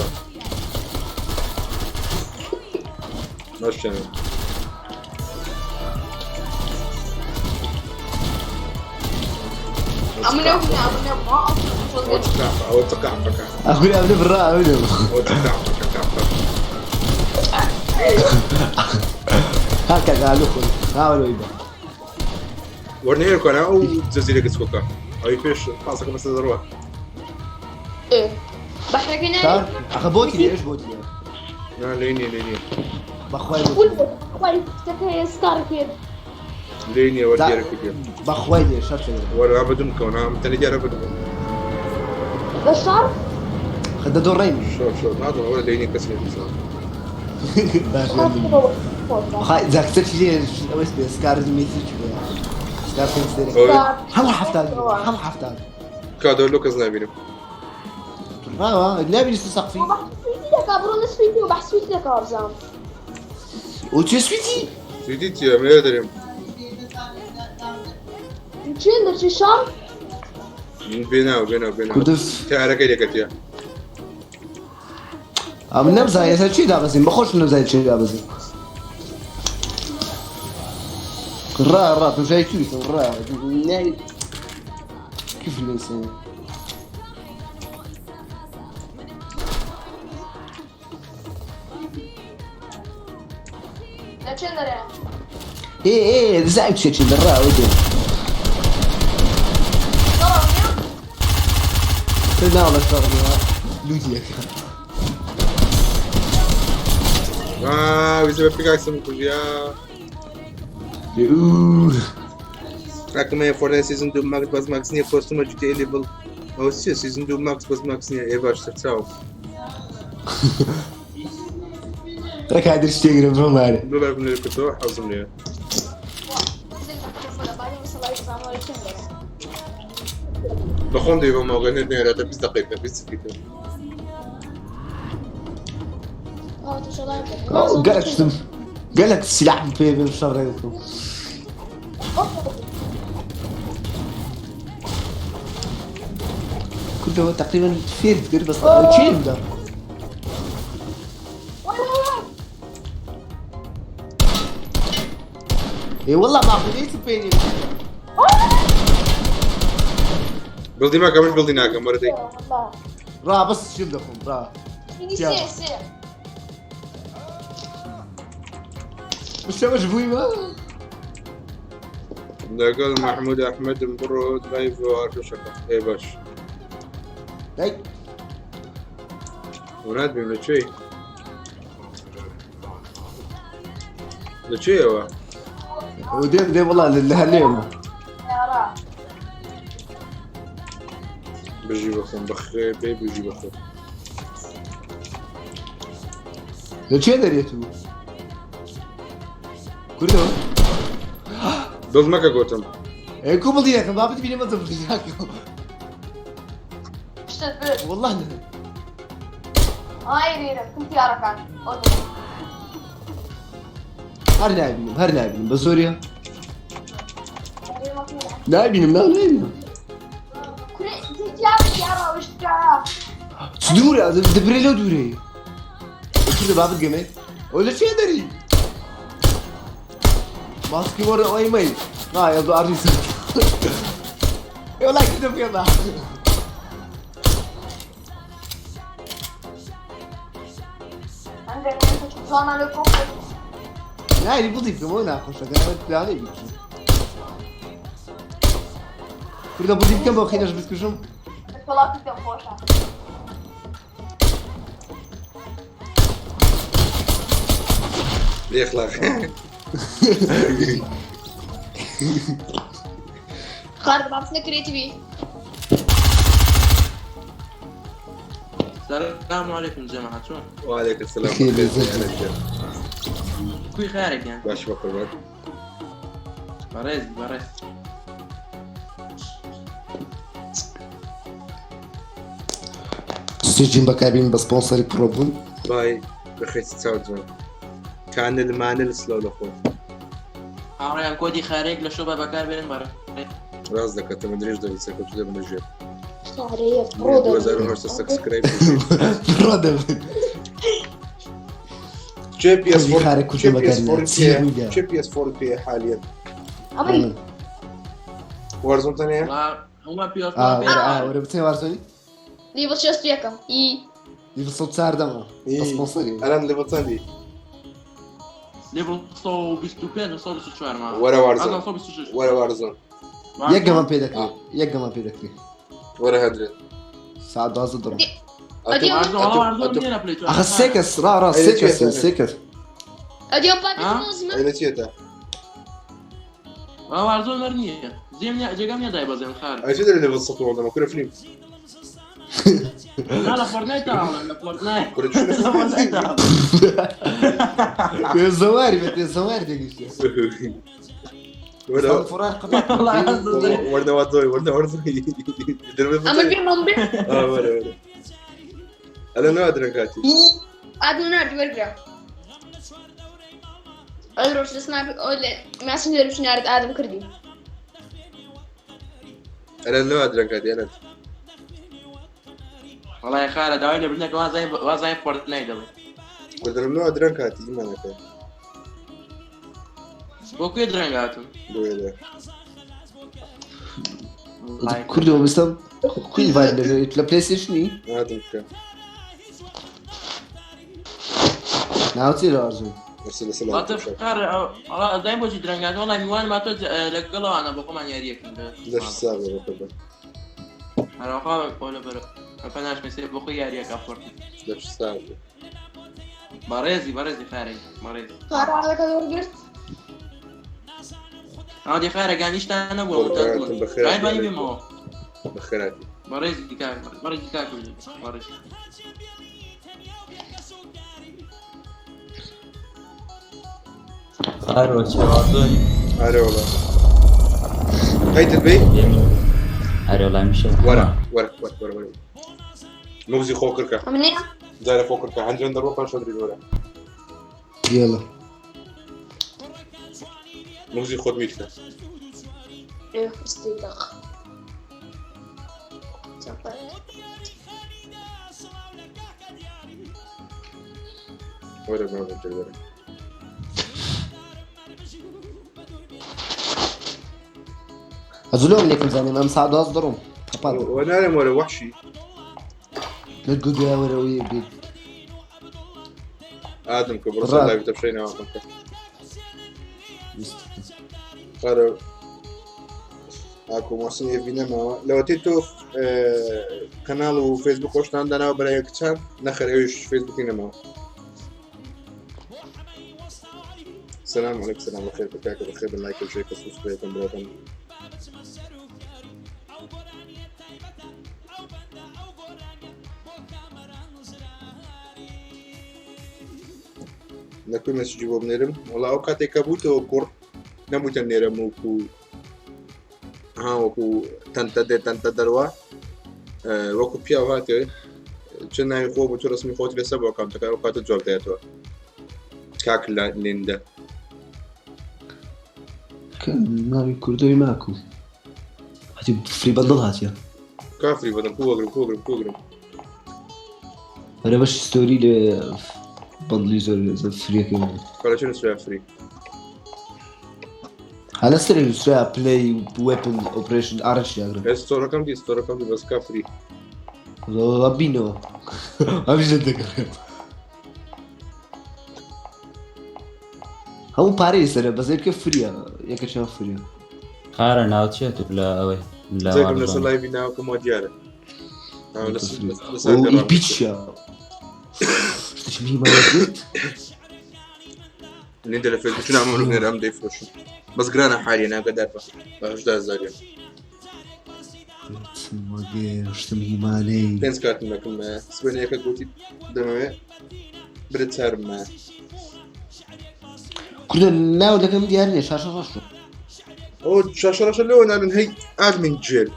مشينا ئەمنە ئەمنە ما أو تقع بك أقول أبني برا أبني أو تقع بك هكا قالوا خل هاولوا يبا ورنير كان أو جزيرة كسكوكا أو فيش قاصك بس ضروة بەحرەکەی صار أخ بوتي ليش بوتي لا ليني ليني بخواي خول خۆی شتەکە ستار کرد ليني ودير كبير بخواي ليش شرط ولا أبدم كون أنا تاني جار أبدم بە شار خد دور ريم شوف شوف ناظر ولا ليني كسر الإنسان خاي ذاك ترشي ليش سكار ميسي سكار فين هم حفتان هم حفتان كادو لوكاس نابينو ها لا سقفي سویتی دەکا بڕۆ لە سویتی و بەح سویتی دەکا بزانم وتي سويتي سيدي تي من يدري چێن دەچی شار بينا وبينا وبينا كردف تعال كده كتير ام نمزا يا شي دابزين بخوش نمزا شي دابزين را را تمشي كيف را كيف الانسان لە چێن دەرێ ايه ايه زعلت شي شي را ودي لا والله شر لوتي آه ويزا بيكاك سمكوجيا راكم فورتنايت سيزون 2 ماكس بس ماكس نية كوستوم جي تي ليفل او سي سيزون 2 ماكس بس ماكس نية اي باش تاو راك عاد تشتغل بروماري بلو بالك كنتو حوزم لي بخوم دي بما غني نيرة بس دقيقة بس دقيقة قالك قالك السلاح في بالشر كله تقريبا فير تقريبا بس شيء ده اي والله ما خذيت بيني بلدي ما كمل بلدي ناكم مرتين را بس شو بدكم را سێ سێ بس مش ما لقى محمود احمد مبرو لايف وارشو اي باش داي وناد بيم لشي لشي هو وديم ديم والله لهاليوم بجيب اخوم بخي بي بجيب اخوم لشي دريتو كله بلد ما كقوتم ايه كو بلدي لكم ما بدي ما تبلدي لكم شتت برد والله لا. هەر نابینم هەر نابینم بە زۆریە نابینم نا نابینم چ دوورە دەبرێ لەو دوورەی کوردە با بگەمێ ئەو لە چێ دەری ماسکی وەرە ئەوەی مەی نا یەڵ ئارزی ئێوە لایکی دەبکەن نایری بڵی بکەمەوە ناخۆشەکە پلانەی بکەم کوردە بڵی بکەم بۆ خینەش بکوژم بێخلاق خالد بابسنا كريتيفي السلام عليكم جماعة شلون؟ وعليكم السلام بخير بخير بزاف. أهلا بك. كوي خارج يعني باش بقربان بريز بريز سجین بەکاربین بە سپۆنسەری پرۆ بوون باي بخير تساوي كان المانل سلو لخو هاوڕێیان کۆدی خارێک لە شۆبە بەکار بێنن بەڕێ راز دەکات تەمە درێژ دەبێت سەرکەوتوو دەبن لە ژێر خارية برودة 2800 سبسكرايب پرۆ دەبن جي بي اس كودي 4 خارج كنت جي بي اس بكلم. 4 سير بي ويا. جي بي اس 4 بي حاليا أمري وارزون ثانية هما بي وەرە بچێ وارزۆنی ليفل شست يكم اي لیڤڵ سەد چوار دەمە بە سپۆنسەری الان ليفل ثاني ليفل 125 124 ما ورا وارزون 126 ورا وارزون یەک گەمان پێ دەکرێت یەک گەمان پێ دەکرێت وەرە هەندرێت ساعت دوازدە دڕم أديهم والله وارزون منين بلاي ئەخە سێ کەس ڕا ڕا سێ کەس سێ کەس اديهم باك ها؟ موزمة اين تيتا والله وارزون مرنية زين جيجام يا دايبا زين خارج اي تدري ليفل 6 والله ما كنا فيلم لا لا فورتنايت لا فورتنايت كنا شنو لا فورتنايت زواري بە زواری دەگەیشت وەرە فڕان قەبات والله وەرنە وارزۆی وەرنە وارزۆی أمر بي ممبي وەرە وەرە ئەلە نوا درەنگاتی عاد نارد ورقة أدرس سنايب ماسنجر باش نعرض آدم كردي ئەلە نوا درەنگاتی ئەلە والله يا خالد داوي لي وازاي وازاي فورتنايت وەردەرم نوا درەنگاتی ئیمانەکە بۆ کوێ درەنگ هاتم بۆیە دە کوردەوە بستم کوی ڤایب دەکەیت لە پلەیستەیشنی نادم بکە ناوچی لە ئارزوو بەس لە سەلام لطف قار دایم بۆچی درەنگ هاتم والله میوان ما تۆ لەگەڵەوانە بۆ خۆمان یاریەکەن لەش ساغ بەقربان هەروەخوا بۆ لەبەر پەناش مەسێ بۆ خۆی یاریەکە فۆرتنایت لەش ساغ بەڕێزی بەڕێزی خارێک بەڕێزی قرار على كذا ورقرت ئەو خارەگان نیشتان نەبووە بەخێراتن، بەخێراتن. بەخێر بانی بێمەوە بەخێراتی بەڕێزی کاک بەڕێزی کاک بەڕێز خارۆ چێ وارزۆنی ئارە وەڵا هەیتت بی ئەرێ وەڵای میشە وەرە وەرە وەرە وەرە وەرە مغزی خۆ کردکە أمني جارە خۆ کردکە هەندرێن دەڕۆ پاش هەندرێن وەرە یێڵە مغزی خۆت میرکە إيه استيقظ وەرە بابەتر وەرە ئەزوو لەوم لێکم زانیم ئەم ساعت دوازدە دڕم قەپات وەنارم وەرە وەحشی لە گودویا وەرەوەی بێت ئادم کە بڕۆ ڕا. لاوی تەپشەی ناوەکەم کە قارە ئاکۆ مۆسن ئێڤی نەماوە لەوەتەی تۆ کەناڵ و فەیسبوک خۆشتان داناوە بەرای کچان نەخێر ئەویش فەیسبوکی نەماوە سلام عليكم سلام بخير بكاك بخير باللايك والشير والسبسكرايب براتن نەکوی مەسجی بۆ بنێرم وەڵا ئەو کاتێک کە بوویتەوە کوڕ نەبوویتە نێرەم وەکو ها وەکو تەنتە دێ تەنتە دەروا وەکو پیاو هاتێ چ ناوی خۆ بۆ تو ڕسمی خۆت لەسەر بۆ ئەکاونتەکە ئەو کاتە جواب دەێتەوە کاک لیندە. کە ناوی کوردەوی ماکو هاتی فری بەندڵ هاتیە. کا فری بەدەم کووەگرم کووەگرم کووەگرم. ئەرە بەش ستۆری لێ بەندڵی زۆر زۆر فریەکەی کەڵە چ نووسرا فری؟ هەلە سەری نووسرا پلەی وێپن ئۆپرێشن ئارش یاگرم. ئێ ستۆرەکەم دی ستۆرەکەم دی بەس کا فری. بینەوە ئەمیش دەگەڕێم. هەموو پارەی سەرە بەس یەکە فریە یەکەچیان فریە. خارە ناوچێت لە ئەوەی لە جێگم لەسەر وارزۆن. لایڤی ناوکەم وا دیارە. لەسەر ئەو گەڕام. ئیپیچە شتێکی هیمانە کرد. لیندە لە فێسبوک چون ئەمە نێرە ئەم دەیفرۆشم بەس گرانە حالیە ناگەدار بە بە 18,000 یەن. شتم هیمانەی. پێنج کارتم دەکەم سبێنێ یەکە گوتی دەمەوێ برە چارم مایە. کوردە ناو دەکەم دیار نییە شاشە ڕەشە. ئەو شاشە ڕەشە لەوە نالن هەی ئادمین جێل.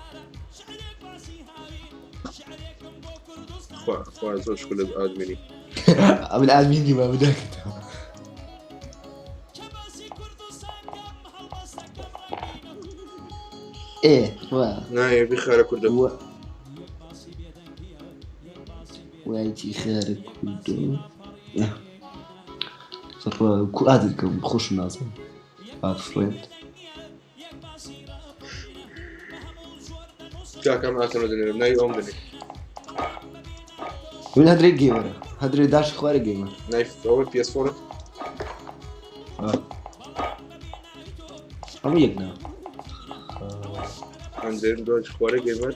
خوا خوا زۆر شکر لە ئادمینی. ئەمن ئادمینی ما بداکردەوە. ئێ وا. نایە بخارە کوردە. وایتی خارە کوردە. کو ئادرکەم خۆشم نازم. ئاد فرێند. کاکەم ئاتەمە دەنێرم ناوی ئەوم دەنێ. من هەدرێ گەیمەرە هەدرێ داش خوارە گەیمەر. ناوی ئەوە PS4 هەموو یەک نا. هەندێن دۆج خوارە گەیمەر.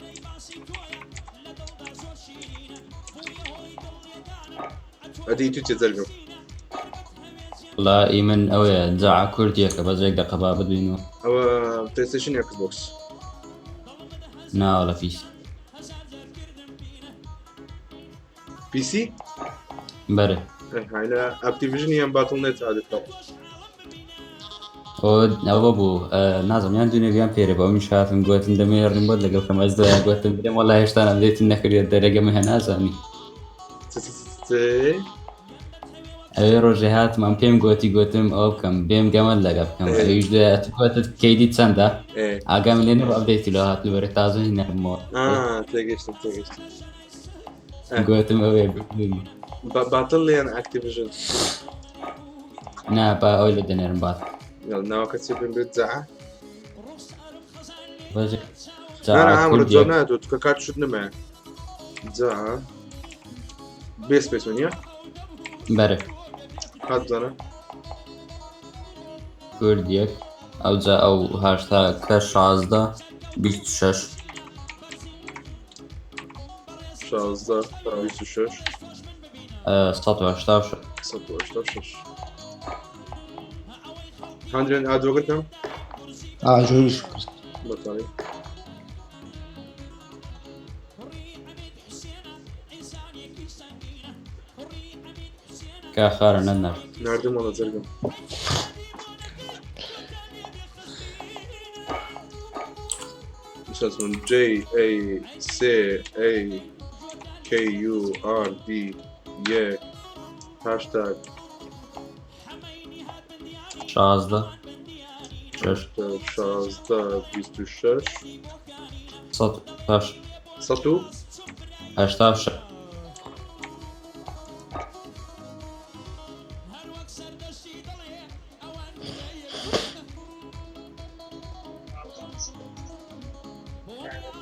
ئەدی تو چێ زەرگم. وەڵا ئی من ئەوەیە جاعە کوردیەکە بەس یەک دەقە با ببینەوە. ئەوە پلەیستەیشن ئێکس بۆکس؟ نا وەڵا پیسی. پیسی؟ بەرێ. هایلە ئەکتیڤژن یان باتڵ نێت عادەتە. ئەوە بوو نازم یان دوێنێ یان پێرێ بۆ منیش هاتم گوتم دەمێ ڕیمۆت لەگەڵ کەم ئەز دوایە گوتم برێم وەڵا هێشتا ئەپدەیتم نەکردیە دەرەگەم هەیە نازانی. ئەوێ ڕۆژێ هاتم ئەم پێم گوتی گوتم ئەوە بکەم بێم گەمەل لەگە بکەم ئەویش دوایە ئەتو گوتت کەیدی چەندە ئاگام لێ نەبوو ئەپدەیتی لۆ هاتن بەرێ تازە هینەمەوە. تێگەشتم تێگەشتم. گوتم ئەوێ باتڵ یان ئەکتیڤژن؟ نا با ئەوەی لە دەنێرم بات. ناوەکە چی بم بێت جاعە؟ نا نا ئامرە جواب نادۆ چکە کارت شت نمایە. جاعە بێ سپێس نییە؟ بەرێ. هات بزانە. کوردیەک ئەوجا ئەو هاشتا کە 16 26 16 26 186 186 هەندرێن ئادۆگرتم؟ ئاژۆریش کرد. بەتاڵی. کا خارە نەنار. ناردم وەڵا جەرگم. من J A C A K U R D یەک هاشتاگ 16 6 16 26 108 186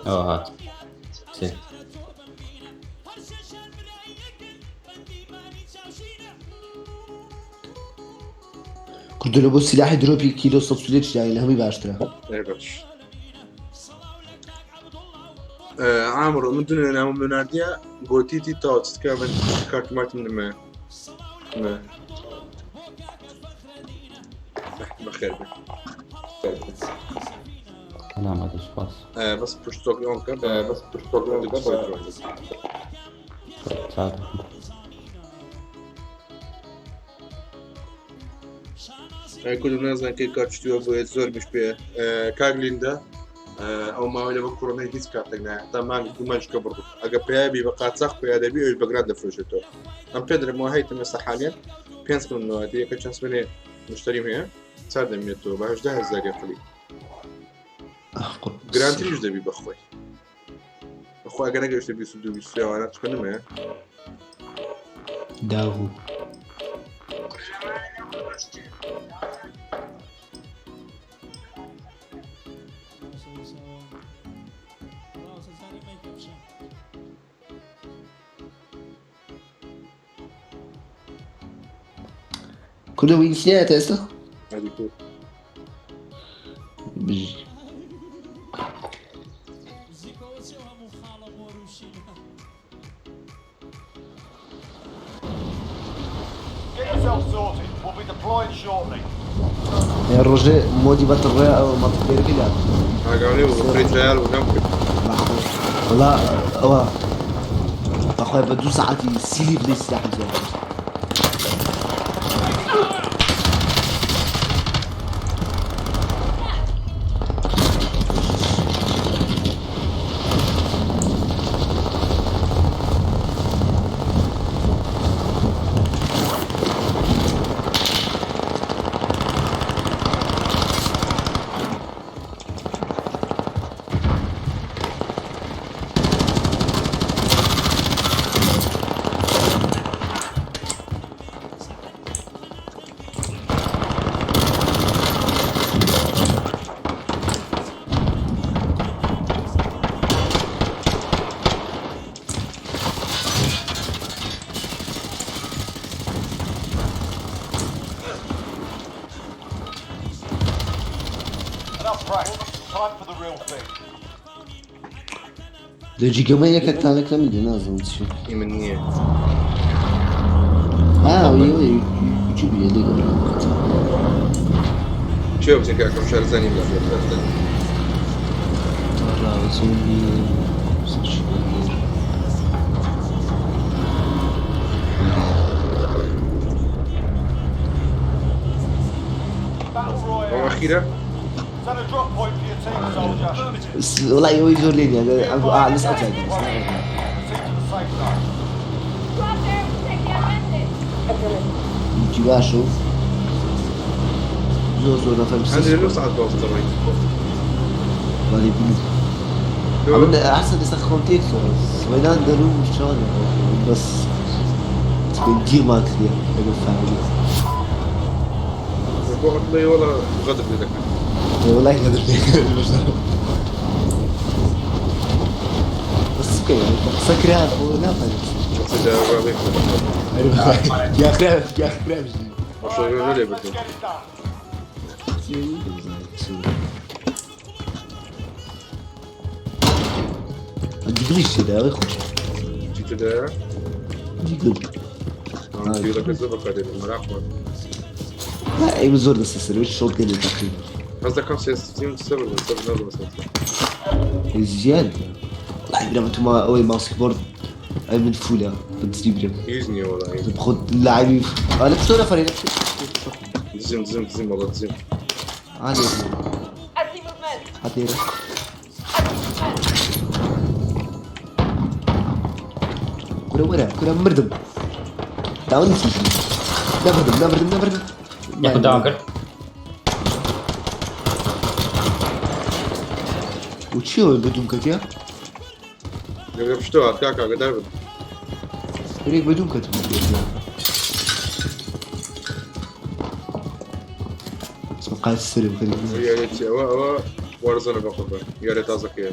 ئەوە هات. سێ. کوردە لە بۆ سیلاحی درۆپی کیلۆ 141 دای لە هەمووی باشترە. ئێ باش. عامر من دنیا نامم لۆناردیە گۆتیتی تاو چتکە من کارتماتم نمایە. بەخێر بێ. سلامەتی سوپاس. بەس پشتۆکی ئۆن کە بەس پشتۆکی ئۆن کە. چاک. کوردم نازان کەی کارت شتووە بۆیە زۆر مش پێ کاک لیندا. ئەو ماوەی لە بە کوڕنەی هیچ کاتێک نایە هەتا مانگ دوو مانگ کە بڕ ئەگە پیابی بە قاچاخ پیا دەبی ئەوش بەگران دەفرۆشێتەوە ئەم پێ درمەوە هەیتم ئێستا حالیان پێنج کردنەوە یەکە چەند سمێنێ مشتریم هەیە چار دەمێنێتەوە بە 18 هەزار یەقلی گرانتریش دەبی بەخۆی بەخوا ئەگەر نەگەیشتە 22 23 ئەوانە چکە نمایە داغو کوردە وینس نییە تا ئێستا هەری کو بژی Get yourself sorted. We'll be deployed shortly. ڕۆژێ مۆدی بەتڵ ڕۆیا ئەو مەڵتیپلەیەرەکەی لا ئاگام لێ بوو فری ترایال و نەم کرد وەڵا ئەوە بەخوای بە دوو سەعاتی سیلی بلی سلاحم زیاد کرد. Enough practice. Time for the real thing. لە جیگەمە یەکێکتان لەکە من دێ نازانم چی ئی من نییە یوتیوب لێ گەورە چێ بچین کاکەم شارزانی لە Battle ئەو Royale. ئەخیرە Set a drop point for your team, soldier. وڵی ئەوەی زۆر لێ نیە لەس Proceed to the safe zone. Go out there and take the advantage. یوتی باشە و زۆر زۆر نەفەر هەندێ لەو سەعات باوەستەڕی بەڵێ بلو ئەمن ئەحسن ئێستا خۆم تێک سوەیدان دەروم چۆن بەس گیرمان کردیە لەگەڵ فامیلی بۆ بڵێ وەڵا غەدر لێ دەکەن وەڵای غەدر لێ بەس بکەی قسە کرا بۆ نافەرێت قسە جوابێک یا خراپ یا خراپ باشە لێ Let's بردن get it done. دیگلیش تێدا خۆش چی تێدایە دیگل دیگلەکە زۆر بەکاردێنم مەراقمە ئەی زۆر دەستە سەر شۆڵ تێنێ تقریبا حەز دەکەم سێ سیم سەبر بن سەبر نازم سەبر زیاد والله برام انتم ئەوەی ماوس کیبۆرد ئەی من فولە بەدزی برم هیچ نییە وەڵا بخۆ لاعبی لە پشتۆ نەفەری لە دزیم دزیم دزیم وەڵا دزیم عادي I see movement. هاتێرە I see movement. کورە وەرە کورە مردم داون نسیشم نەبردم نەبردم نەبردم یەکو داوام کرد و چیەوە بەدوم کەتیە لەگە پشتەوە هات کاکا ئاگادار بن هەرێک بەدوم کەتم قاچ سرم کرد یاریەتی ئەوە ئەوە وەرزەنە بە قوربان یاریە تازەکەیە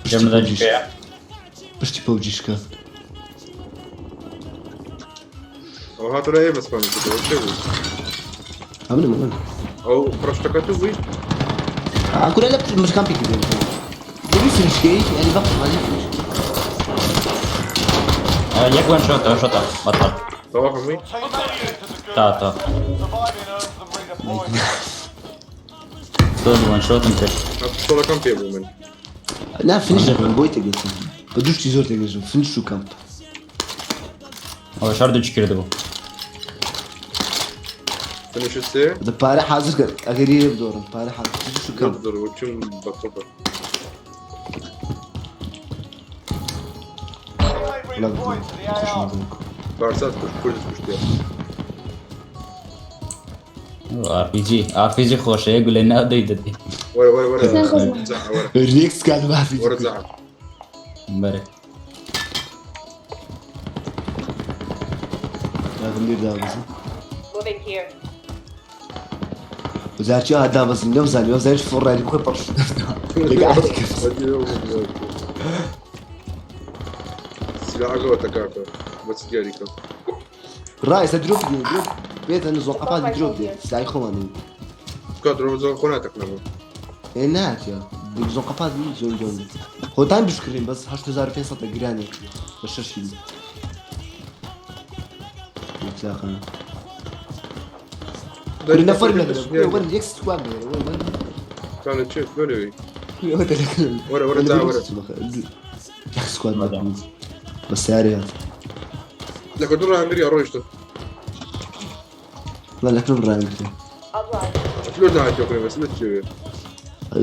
جەم لە جیگەیە پشتی پەوجیشکە ئەو هاتۆ لە ئێمە سپامی کردەوە چێ بوو ئەمنم ئەمن ئەو پڕشتەکە تو بووی کورە لە مشکان پێکی بێن دەبی فنشکەی یعنی بەق مازی فنش یەک وان شۆتە شۆتە بەتەڵ تەواو هەمووی Your teammate entered the تا gulag. تا Surviving earns them redeployment. زۆر وان شۆتم کرد پشتۆڵەکەم پێ بوو من نا فنش دەکەم بۆی تێگەشتم بە دوو شتی زۆر تێگەشتم فنش و کەمپ ئەوە شار دووچ کردبوو. فنش سێ دە پارە حازر کرد ئەگەر یە بدۆڕم پارە حازر شو کەم دۆڕ وچم بە قوبە Teammate redeployed to the AR. بارسات کوشت کوردت کوشتێ ئارپیجی ئارپیجی خۆشە یەک گولەی ناو دەی دەدەی. وەرە وەرە وەرە حسێن خۆش زع وەرە رێکس کات بافی وەرە زع بەرێ لێر دابەزم Moving here. وزارچی ها دابەزم نەمزانی وەزانیش فۆڕانی خۆی پڕ لەگە عادی کرد سلاحەکەەوە تەکاکە بەچ دیاریکە ڕای سە درۆپ دێ درۆپ بێتە نزۆ قەپات درۆپ دێ سلای خۆمان دێ کات ڕۆژ خۆ ناتەکنەوە ئێ ناتیا زۆ قەپات زۆر زۆر خۆتان بشکڕین بەس 8500 گرانێک بە 6 کیلو ئیطلاقا كل نفر وين يكس سكواد وين وين كان تشيف بلوي وين ورا ورا زع ورا سكواد بس يا لك دور عمري ڕۆیشتن لا لك نبرا I'll drive. فلور ناعت يوكري بس لو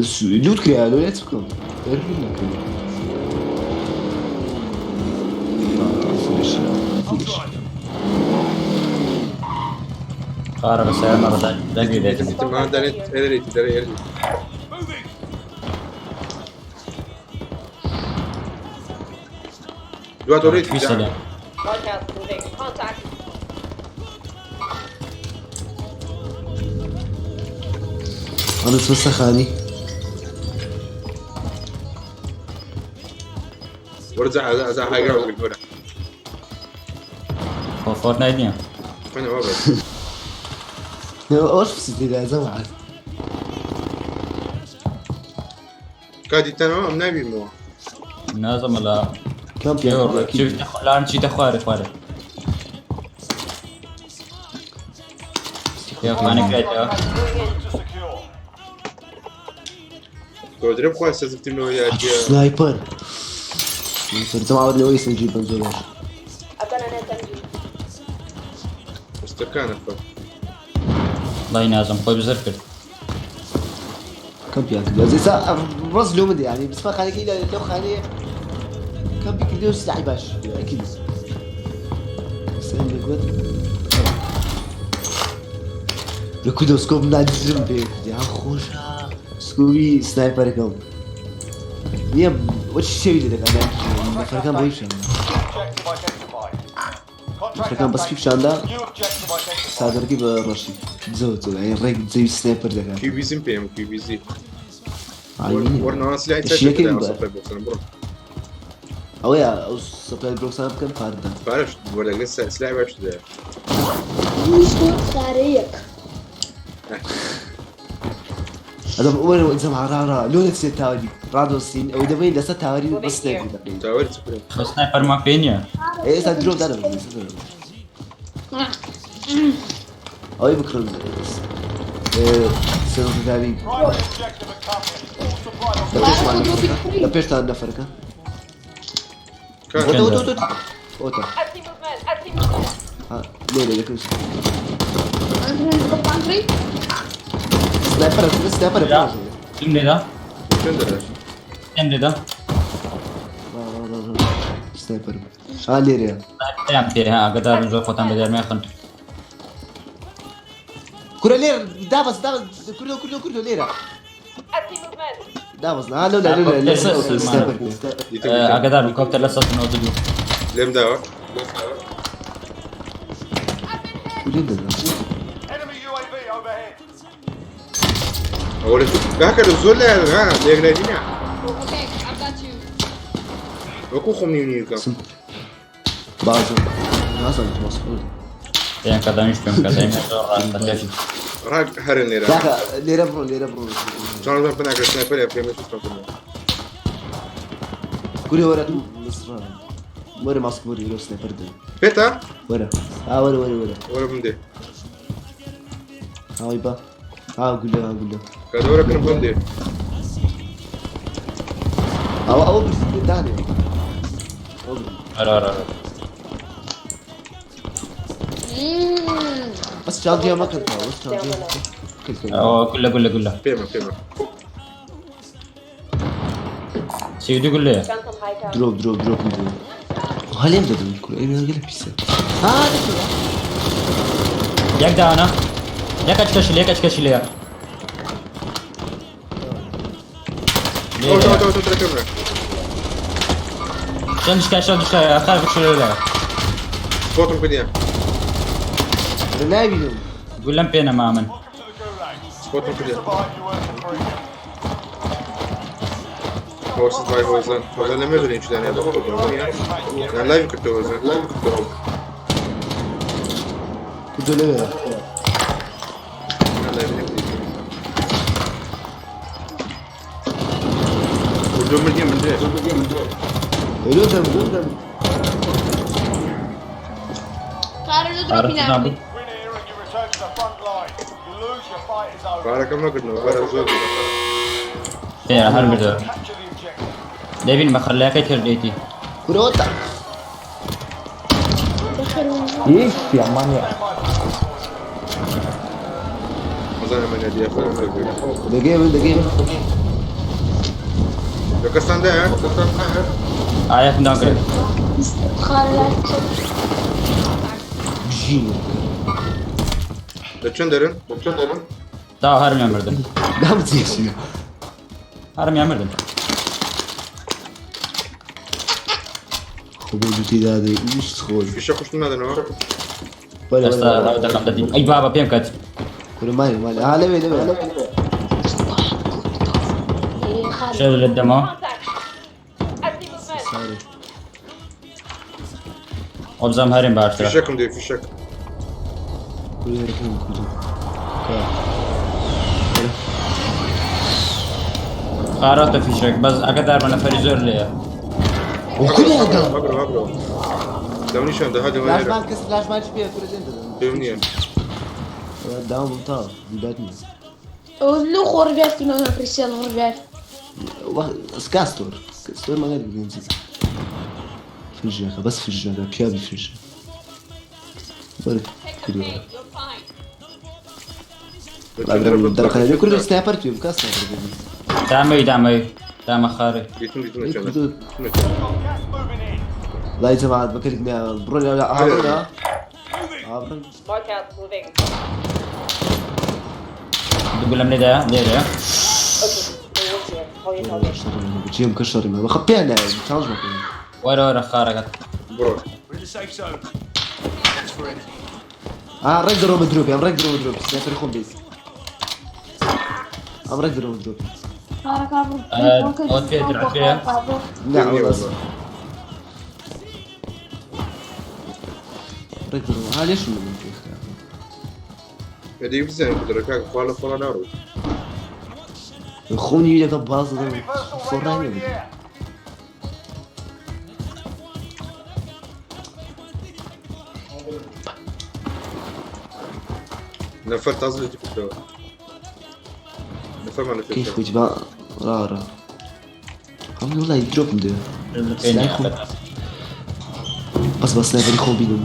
تشوي لوت كريا لو يتكم خارە بە سەر مەڕدا دەنگی دێت ما دانيت اريتي داري اريتي دوات اريتي سلام Watch out. Moving. Contact. انا تفسخاني ورزع زع هاي جراوند ورا خۆ فۆرتنایت نییە انا ما بس واش فسدي لا زمان كادي تانا ام نبي مو نازم لە كم بيا لاان چیتە خوارێ خوارێ یاخانە کرایتەوە Moving in. To secure. تضرب خو سزفتي منو يا سنايبر سنايبر زمان لو يسنجي بنزول I've got an SMG. استكانه ف وڵی نازم خۆی بزر کرد كم بيا كبير زي سا رز لو مدي يعني بس ما خاني كي لو خاني كم بيك لو سلاح باش اكيد سلام قلت لكودو سكوب نادزم بيك يا خوشا سكوبي سنايبر كم يا وش الشيء اللي لك انا فرقان بويش Objective identified. Contract فرقان بس كيف updated. شاندا New objective identified. سادركي برشي تزوج يعني ريك زي سنايبر دكا كيو بي زي بي ام كيو بي زي عيني ورنا سلاح الشيء كي تاع بقى. او يا او سبلاي بروكس انا بكم فارده بعرفش ولا لسه سلاح باش ده دوو خارەیەک هذا وين زمان را را لون تسي تاوري رادو سين او دبي لسه تاوري بس سنايبر دقيقة تاور تسكر خۆ سنایپەرمان پێ نییە ايه سا دروب دانا او يبكر ايه سنة تاوري Primary objective accomplished. All supply لا boxes. بيش مع النفركة لا بيش تاع النفركة كان اوتا اوتا اوتا اوتا I see movement. I see movement. ها ليه ليه لكل بانتري سنايبر سنايبر لا. چیم لێدا شنو ده چیم لێدا سنايبر ها ليه ليه پێیان پێ ها ئاگادار بن زۆر خۆتان بە دەرمێخن كرة ليه دابس دابس كله كله كله ليه I see movement. دابس ها لا لا لا لا سنايبر ئاگادار بن کۆپتەر لە 192 لم داوە وليه ده Enemy UAV overhead. ئەوە کاکە زۆر لە ها لێک لە Okay, I've got you. وەکو خۆم نیو نیوکە بازم نازم مسؤول پێیان کە دانیش پێم کە دەیم زۆر ڕاستە پێش ڕاک هەرن لێرە لا ليرة برو ليرة برو چۆن بناکە سنایپەر یا پێمە كوري ورا مصر ورا ماسك وري لو سنايبر ده پێتە ورا ها ورا ورا ورا وەرە بمدێ ها يبا ها قول له ها قول له کە دەوەرە کردم بمدێ او او بس داني ئەرە ئەرە ئەرە. بەس چاڵجیا مەکەن تا بەس چاڵجیا ئەوە گولە گولە گولە. پێمە پێمە. 32 گولەیە. Found some high tower. درۆپ درۆپ درۆپ درۆپ هەلێم دەدەن کورە ئەی گەلە پیسە ها دەکەوە. یەک دانە. یەک ئەچکەشی لێ یەک ئەچکەشی لێ. ئەو تەوە تەوە تەوە تەوە چەند شکا چەند شکا خار بچێ سپۆتم کردیان. لە ناوینم گولەم پێ نەما من. Welcome to the gulag. سپۆتم If you کردیان. survive, you earn the freedom. هۆزان بای هۆزان هۆزان لە مێژە لێ چدانە یان لایڤ کردەوە هۆزان لایڤ کردەوە. کوردۆ لەوێ یان لایڤ نەکردی. کوردۆ مردیە مردێ. لۆ دەم لۆ دەم خارە لە درۆپی ناکرێ. Win here and you return to the front line. You lose, your fight is over. پارەکەم نەکردنەوە پارە زۆر بوو. پێ هەر بردەوە. Capture the objective. دەبین بە خەرلەکەی تر لێتی. کورە تا هۆزان ئەمە نەدیە خۆم نەکرد. دەگەی من دەگەی من لە کەستان دایە؟ ئاەکم داون کرد. خارە لای بژین لە چەند دەرن؟ تا هەرمیان مردن. دام چێشی هەرمیان مردن. خۆ بۆ دووتی دادەی ئیش خۆش فیشە خوشتم نادەنەوە؟ بەلێ ئێستا بەلێ ئەو دەقەم دەدیم. ئەی بابا پێم کەت. کورە مالی مالی ها لەوێ لەوێ خارە شێ لە دەمەوە. Contact. I see movement. سارێ ئەو بزانم هەرێم باشترە. فیشەکم دێ فیشەک. کورە هەرەکەم کوردۆ خارەتە فیشەک بەس ئەگەدار بە نەفەری زۆر لێیە. کورە دەم هەبرەوە هەبرەوە. دەونیشان دەها دەوە فلاشمان کەس فلاشمان چ پێ کورە دێن دەدەن پێم نییە. داوم بم تا دیدات نییە ئەو لەو خۆ ڕڤێفتی مەگە کریستیان ڕڤێف. سکاستۆر ستۆر مەگەر بگەنجی فرژەکە بەس فرژەکە پیاوی فرژە وەرە Take the کوردۆ pain. You're fine. دەرەقەلێ کوردۆ سنایپەر پێ بکە سنایپەر بێ دامەوی دامەوی دامە خارێ. دیتم دیتم ئەی چەندە. کوردۆ Got gas moving in. لای جەماعەت بەکرد نیا بڕۆ لە ئاڕۆ ئاڕۆ Mark out. Moving. دوو گولەم لێدایە لێرەیە. Okay. They work here. Call your target. جێم کە شەڕی بەخە پێ نایە چاڵژ بکەن وەرە وەرە خارەکەت. بڕۆ. ئا ڕێک دەڕۆمە درۆپی ئەم ڕێک دەڕۆمە درۆپی سنایپەری خۆم بێت ئەم ڕێک دەڕۆمە درۆپی خارە کابڕ. ئەوە پێ درعەکەیە. نا پێم نییە بەس وەڵا. ڕێک دەڕۆمە ها لێشم من پێ ئەدی بزانین کودرە کاکە خوا لە خۆڵا ناڕۆی. خۆم نیوی لەگەڵ باز دەدەم Enemy personal radar فۆڕای in the نەبوو air. نەفەر تازە لێتی کردەوە. نەفەرمان لە كيف پێشەوە. خويت با را را عم والله دروب مدير پێ نییە. بس بس سنايبر خو بينهم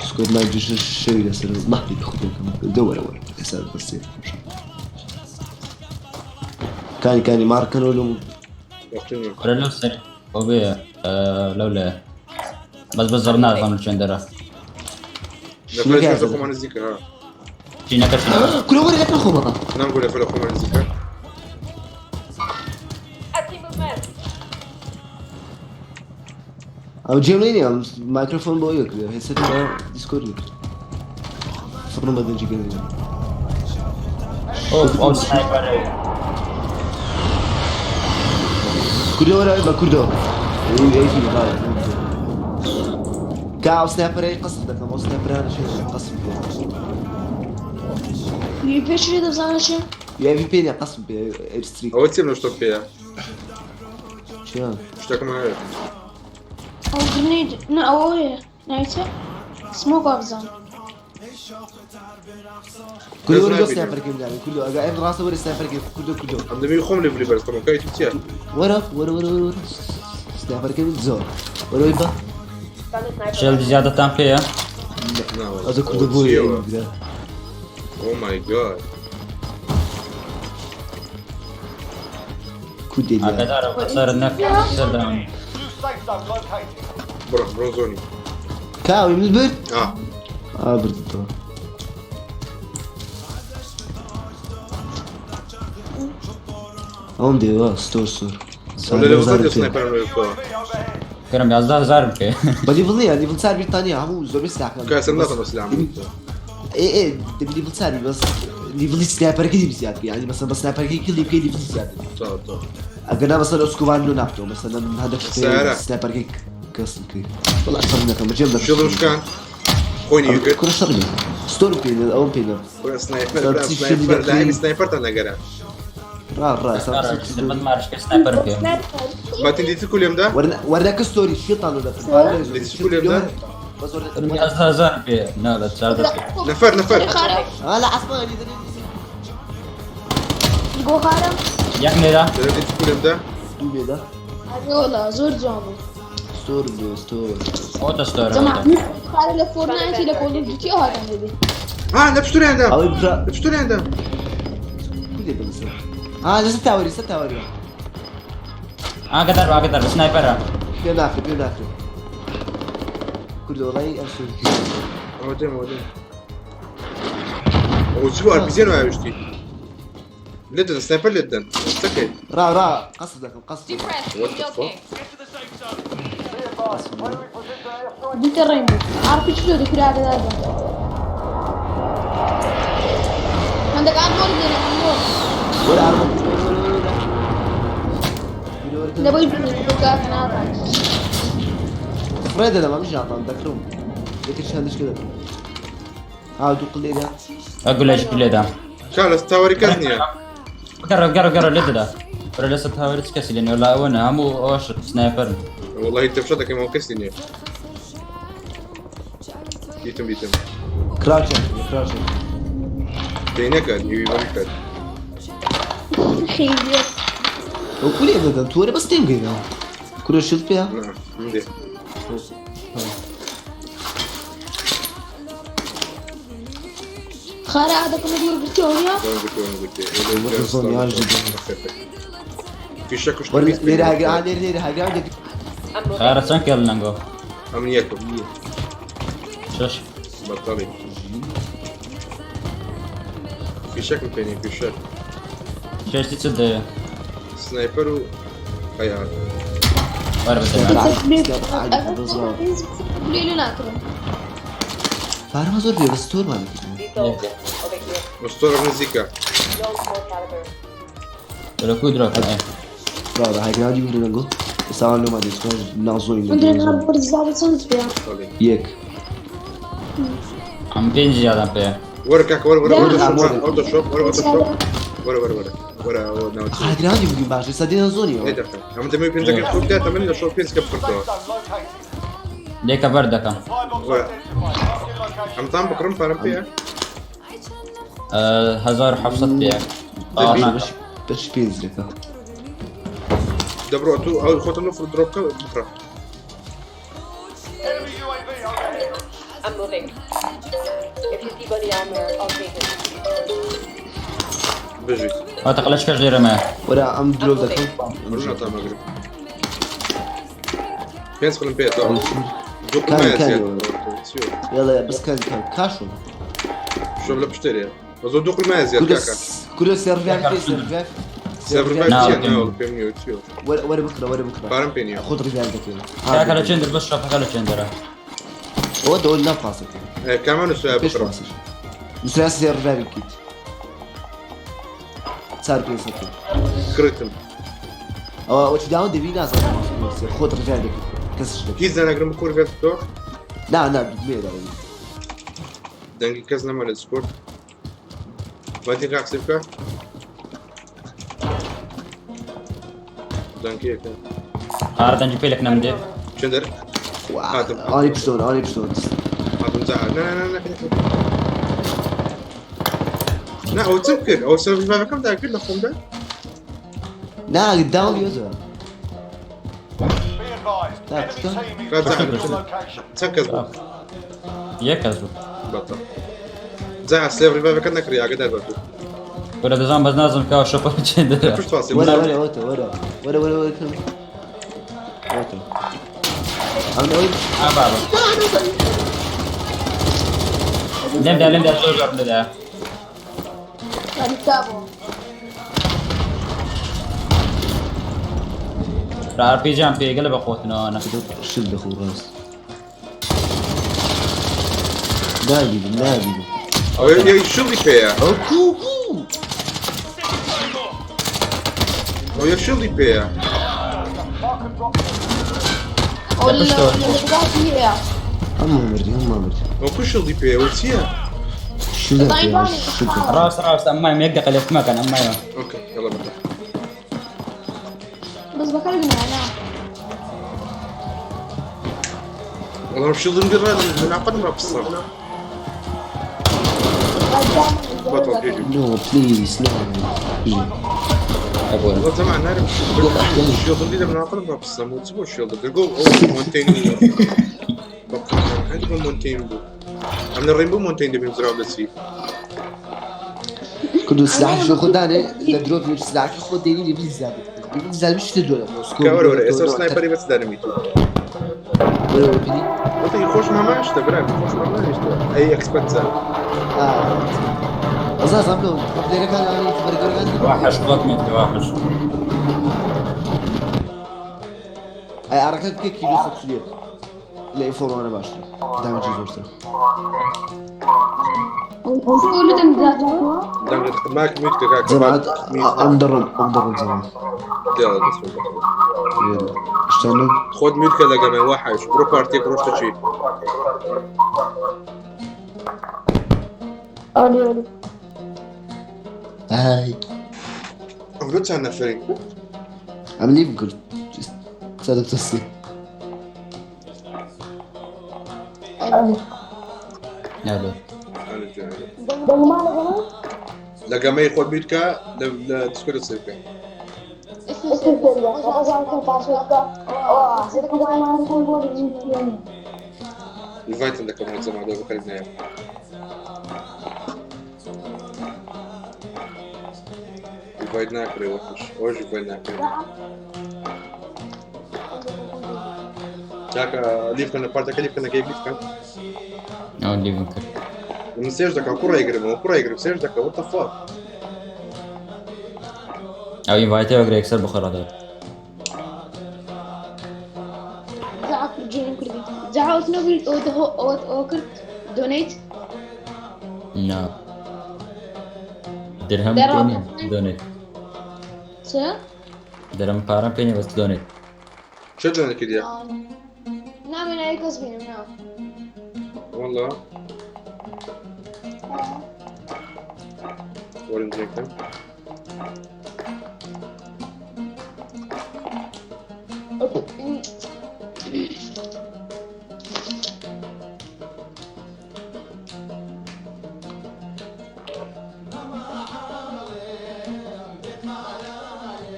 سكواد ما يجيش الشيء يسر ما يدخل دور دور حساب بس كان كان ماركن ولا وەختی نییە. وەرە لەو سەر. ئەو بێ لەو لێ. بەس بەس زەڕ نازانم لە چێن دەرە. شنو نەفەر قاعد لە خۆمان نزیکە ها. چی نەکە چی نەکە. كل وري لك الخبرة نامگو نەفەر لە خۆمان نزیکە. I see movement. او جيمليني او مايكروفون بويك هيدسيت ديسكورد فرن بدل جي ئەو ئەو سنایپەرەی. كل ورا بكردو اي اي في غاية كاو سنايبر اي قصد لك مو سنايبر انا شيء قصد پێشی دەزانە چێ؟ يا في بي قصد اير ستريك ئەوە چیم لە شتۆ پێیە؟ شو شتەکەم هەیە. ئەو گرنید نە ئەوەیە نایچێ؟ سمۆک وابزانم. كل ورا لازم سنايبر كيم يعني كله اقعد راسه ورا سنايبر كيم كله كله ئەم دەمی خۆم لێ بلی بەرز کەمەوە کای تو چییە؟ ورا ورا ورا ورا ورا سنايبر كيم زور ورا يبا Found a sniper. شێڵ زیادەتان پێیە. ئەزە کوردە بۆ Oh my god. کو دێ ئاگادارە بەسەرت نەکەم سەردام New safe zone located. بڕۆ بڕۆ زۆنی. کاوی من برد ئا. ئا بردتەوە ئەوم دێوە ستۆر سۆر ولا لە وزارت سنایپەرم لێ بکەوە. کەرم 11000 بکە بە لیڤڵ نییە لیڤڵ چار بیرتانیە هەموو زۆربەی سلاحەکان کاسم ناتەم بەسلام. ئێ ئێ دەبی لیڤڵ چاری بەس لیڤڵی سنایپەرەکەی زیاد بکەی یعنی مەسەن بە سنایپەرەکەی کلی بکەی لیڤڵی زیاد دەبی تاو تاو. ئەگەر نا مەسەن ئۆسکوڤان لۆ نابتەوە مەسەن هەندێک شت سارە. سنایپەرەکەی کەسم بکەی وەڵا شەڕ نەکەم بەجێم دەکەم شڵم شکان. خۆی نیوی کرد. کوڕە شەڕ بێ ستۆر بکەین ئەوم پێ نە کوڕە سنایپەر سەر برا چی سنایپەر شڵی لاعبی دەکەی؟ سنایپەرتان لەگەرە. ڕا ڕا من مارشکە سنایپەر بکە ماتین دیتر کولێم دا؟ وەرنەکە ستۆری شیتان لۆ دەکەم دیتر کولێم دا؟ بەس وەرنە 11000 پێ نا لە 14 پێ نەفەر نەفەر. خارە آه لا عسماني دني گۆ خارە یەک لێدا دەرە دیتر کولێم دا؟ دوو بێدا وەڵا زۆر جوان بوو ستۆر بێ ستۆر ئەوتە ستۆرە جەماع خارە لە فۆرنایتی لە کۆڵ دوتی ئەو هاتان لێ ها لە پشتوریان دا. ئەوەی برا لە پشتوریان دا. کو لێ بنسە آه لەسەر تاوەری سەر تاوەری ئاگادار ئاگادار سنایپەرە پێ ناکرێ پێ ناکرێ کوردە وەڵای ئەم سۆر ئەوە دێم ئەوە دێم. ئەوە چی بوو ئارپیجیان وایشتی. لێت دەدەن سنایپەر لێت دەدەن. چەکەی. ڕا ڕا قەسد دەکەم قەسد Deep breath. What You'll the be fuck? okay. Get to the safe zone. Be advised, friendly precision airstrike. دیتە ڕێم بوو ئارپیچ لۆ دەکرا ئاگادار بە هەندێک ئارمۆر دێنە ئارمۆر وەرە ئارمە وەرە وەرە وەرە لە بۆی بکاتە ناتان فڕێ دەدەم ئەم ژاتان دەکڕم یەکێک هەندێک دەکڕم ها دوو قلێدا ئەگولەش لێدا کا لە تاوەری کەس نییە. بگەڕە بگەڕە بگەڕە لێ دەدا بەرە لەسەر تاوەری چ کەسی لێ نییە وەڵا ئەوە نا هەموو ئەوەش سنایپەرن وەڵاهی دەفشە دەکەم ئەوە کەسی نییە. دیتم دیتم. کراچێک کراچێک پێی نەکات نیوی بەم بکات. خیلی ئەو کولێ دەدەن تو وەرە بەس تێم گەینەوە کورە شت پێ نا من دێ. خارە ئادەکەم وەرگرتەوە نییە دەم گرتێ دەم گرتێ. زۆن یاش دەدەن. فیشەک کوشتم وەرە بیست پێ لێرە هاگران لێرە لێرە هاگران دەک I'm moving. خارە چەند کێڵ لەنگۆ ئەمن یەکم. شەش بەتەڵی. فیشەکم پێ نییە فیشەک. شەشتی چ دەوێ سنایپەر و خەیار. وەرە بەسەر لێ ناکڕم پارەمە زۆر بێ بەس تۆرمان Lethal. Over here. مستۆرە نزیکە. No small caliber. لە کو درۆ ئێ ڕا ڕا هاگران دی بگرە لەنگۆ ئێستا لۆمان دێت نازۆین مدرن ئارمۆر زیادە چەند پێ بەڵێ. یەک ئەم پێنج زیادان پێ وەرە کاکە وەرە وەرە وەرە ئارمۆر. ئەوتۆ شۆپ وەرە ئەوتۆ شۆپ وەرە وەرە وەرە وەرە ئەوە ناوچە. هاگران دی بگرین باشە ئێستا دێنە زۆنیەوە ئێ دەکەم. ئەمن دەمەوێت پێنجەکەی خۆ بدات ئەمن لە شۆپ پێنج کە بکردەوە. Safe zone located. لێکە بەر دەکەم Supply box وەرە. identified. Mark your location. ئەمتان بکڕم پارەم پێیە؟ 1700 پێ دەبی؟ بەش بەش پێنج دەکە دەبڕۆ تو ئەو خۆتم لە درۆپ بکە بکڕە. Enemy UAV overhead. I'm moving. If you see body armor, I'll take it. بژیت. ئەوە تەقلەش کەش لێرەمایە وەرە ئەم درۆ دەکەم ڕۆژ ناتان بگرم. پێنج خولم پێ تاو. دوو کان- قڵمەیە کان زیاد. وەرە. یاڵە بەس کان کان کاشۆ شۆپ لە پشتێرەیە. بەس دوو قڵمەیە زیاد کورە کاکە. کورە سێرڤیان پێ سێرڤیان سێرڤەر نا. چییە؟ ناوە پێم نییە چییە؟ وەرە وەرە بکڕە وەرە بکڕە پارەم پێ نییە. خۆت ڕیڤیان دەکەین کاکە لە چێندر بەس شۆپەکە لە چێندەرە ئەوە دەوە نا پاسەکە ئێ، کامان نووسرایە پێش بکڕم؟ پاسش نووسرا سێرڤیان بکەیت چار پێ سەد پێ. کڕیتم. ئەوە ئەوە چی داوە دەبی نازانم خۆت ڕیڤیان دەکەیت کەسش دەکەیت هیچ داناگرم بکوڕ بێت تۆ؟ نا نا دوگمەیە داوە دەنگی کەس نەما لە سپۆرت. ماتین ڕاقسی بکە. دەنگیەکە. خارە دەنگی پێ لەک نەمدێ چێندەر؟ هاتم. ئەوانی پشتۆن ئەوانی پشتۆن هاتم جا. نا نا نا نا. نا ئەوە چم کرد؟ ئەوە سەرڤایڤەکەم دا کرد لە خۆمدا؟ نا داوم یۆزە Be advised, That's enemy done. team is That's tracking done. your location. چەند کەس بوو؟ یەک کەس بوو. بەتە جا سلێڤ ڕیڤایڤەکە نەکڕی ئاگادار بە تۆ. کورە دەزانم بەس نازم کاوە شەپە چێندرا. پشت واسی وەرە وەرە ئەوتە وەرە وەرە وەرە وەرە کەم ئەوتە ئەم ئەوەی ئا بابە. لێم دا لێم دا زۆر زۆر لێدا. يعني تابو ئار پی جیان پێ گەلە بەخۆتنەوە نە. شل دەخۆ ڕاست نابینم نابینم. ئەوە یەک شڵی پێیە. ئەو کوو کوو ئەو یەک شڵی پێیە. او اللي هي هەموو مردی هەموو مردی. ئەو کو شڵی پێیە ئەو چییە؟ شل طيب پێیە شل پێیە. ڕاست ڕاست ئەممایم یەک دقە لێت مەکەن ئەممایەوە. ئۆکەی یەڵا بەتە. بس بكلم انا والله شڵم گڕ من عقد ما بصر. بطل جيجي. نو بليز نو. والله زمان نعرف شيلد اللي من عقد ما بصر مو تسمو شيلد دلقو او مونتين بقى عندكم مونتين بو من الرينبو مونتين دي بنزرعوا لسي كنت سلاح شو خداني لدروب سلاح خد ديني اللي بيزاد بيزاد مش تدور كاور ولا اسر سنايبري بس دارميتو ولا ولا بيدي قلت خوش ما ماشته برا خوش ما ماشته اي اكسبنسر. اه أساس عملوا قبل كان يعني تبرقر وحش قوت متر وحش. اي عركات كي كيلو خط لا يفور انا باشتر دامج زورتر شو اللي معك ميوت كاكا. زمان امدرن امدرن زمان. يلا بس يلا اشتغلوا. خد ميوت كذا كمان وحش برو بارتي بروش تشي. الو الو هاي قلت انا فريق. عم ليف قلت صدق تصير. الو الو لقى خد ميوت كا لا ديسكورد تصير كا. الفايت عندك كمان زمان ده بخلينا اياه. الفايت ناكري وحش وش الفايت ناكري. كاكا ليف كان بارتا ليف كان جايب ليف كان. ئەو لێم کرد. من سێش دەکا کوڕ ئەیگرم کوڕ ئەیگرم سێش دەکا what the fuck. ئەو ئینڤایتەوە گرێ یەکسەر بخۆڕە دەر. زعق جون كردي زعق نوبل او ده او او كرت دونيت. نا درهم درهم. پێ نییە دۆنێت. چه؟ درهم پارەم پێ نییە بەس دۆنێت. چه دۆنێت کردیە؟ نعم انا اي كسبين نعم. والله وەرن جێکەم.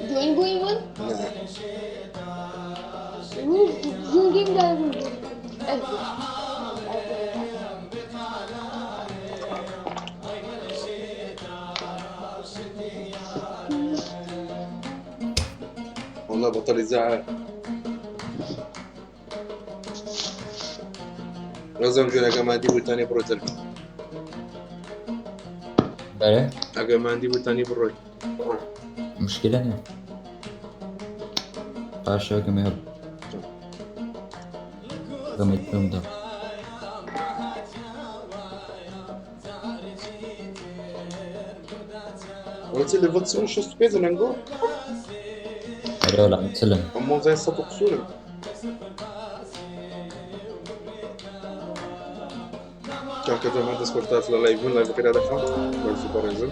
جوين بوين وين؟ نا. جوين جيم ده والله بطل يزعل لازم جون اگه مندی بود تانی برو تل. بەرێ اگه مندی بود تانی بڕۆی. مشکلە نییە. پاشەوە گەمەی هەب. گەمەی پێم دا. ولا تي ليفل 65 نانجو. ئەرێ وەڵا چلم. ئەم زای 100 قسوورم. کاکە جەماعەت دەست خۆشتاس لە لایڤ بوون لایڤەکەدا دەخەم بەرز و بەڕێزم.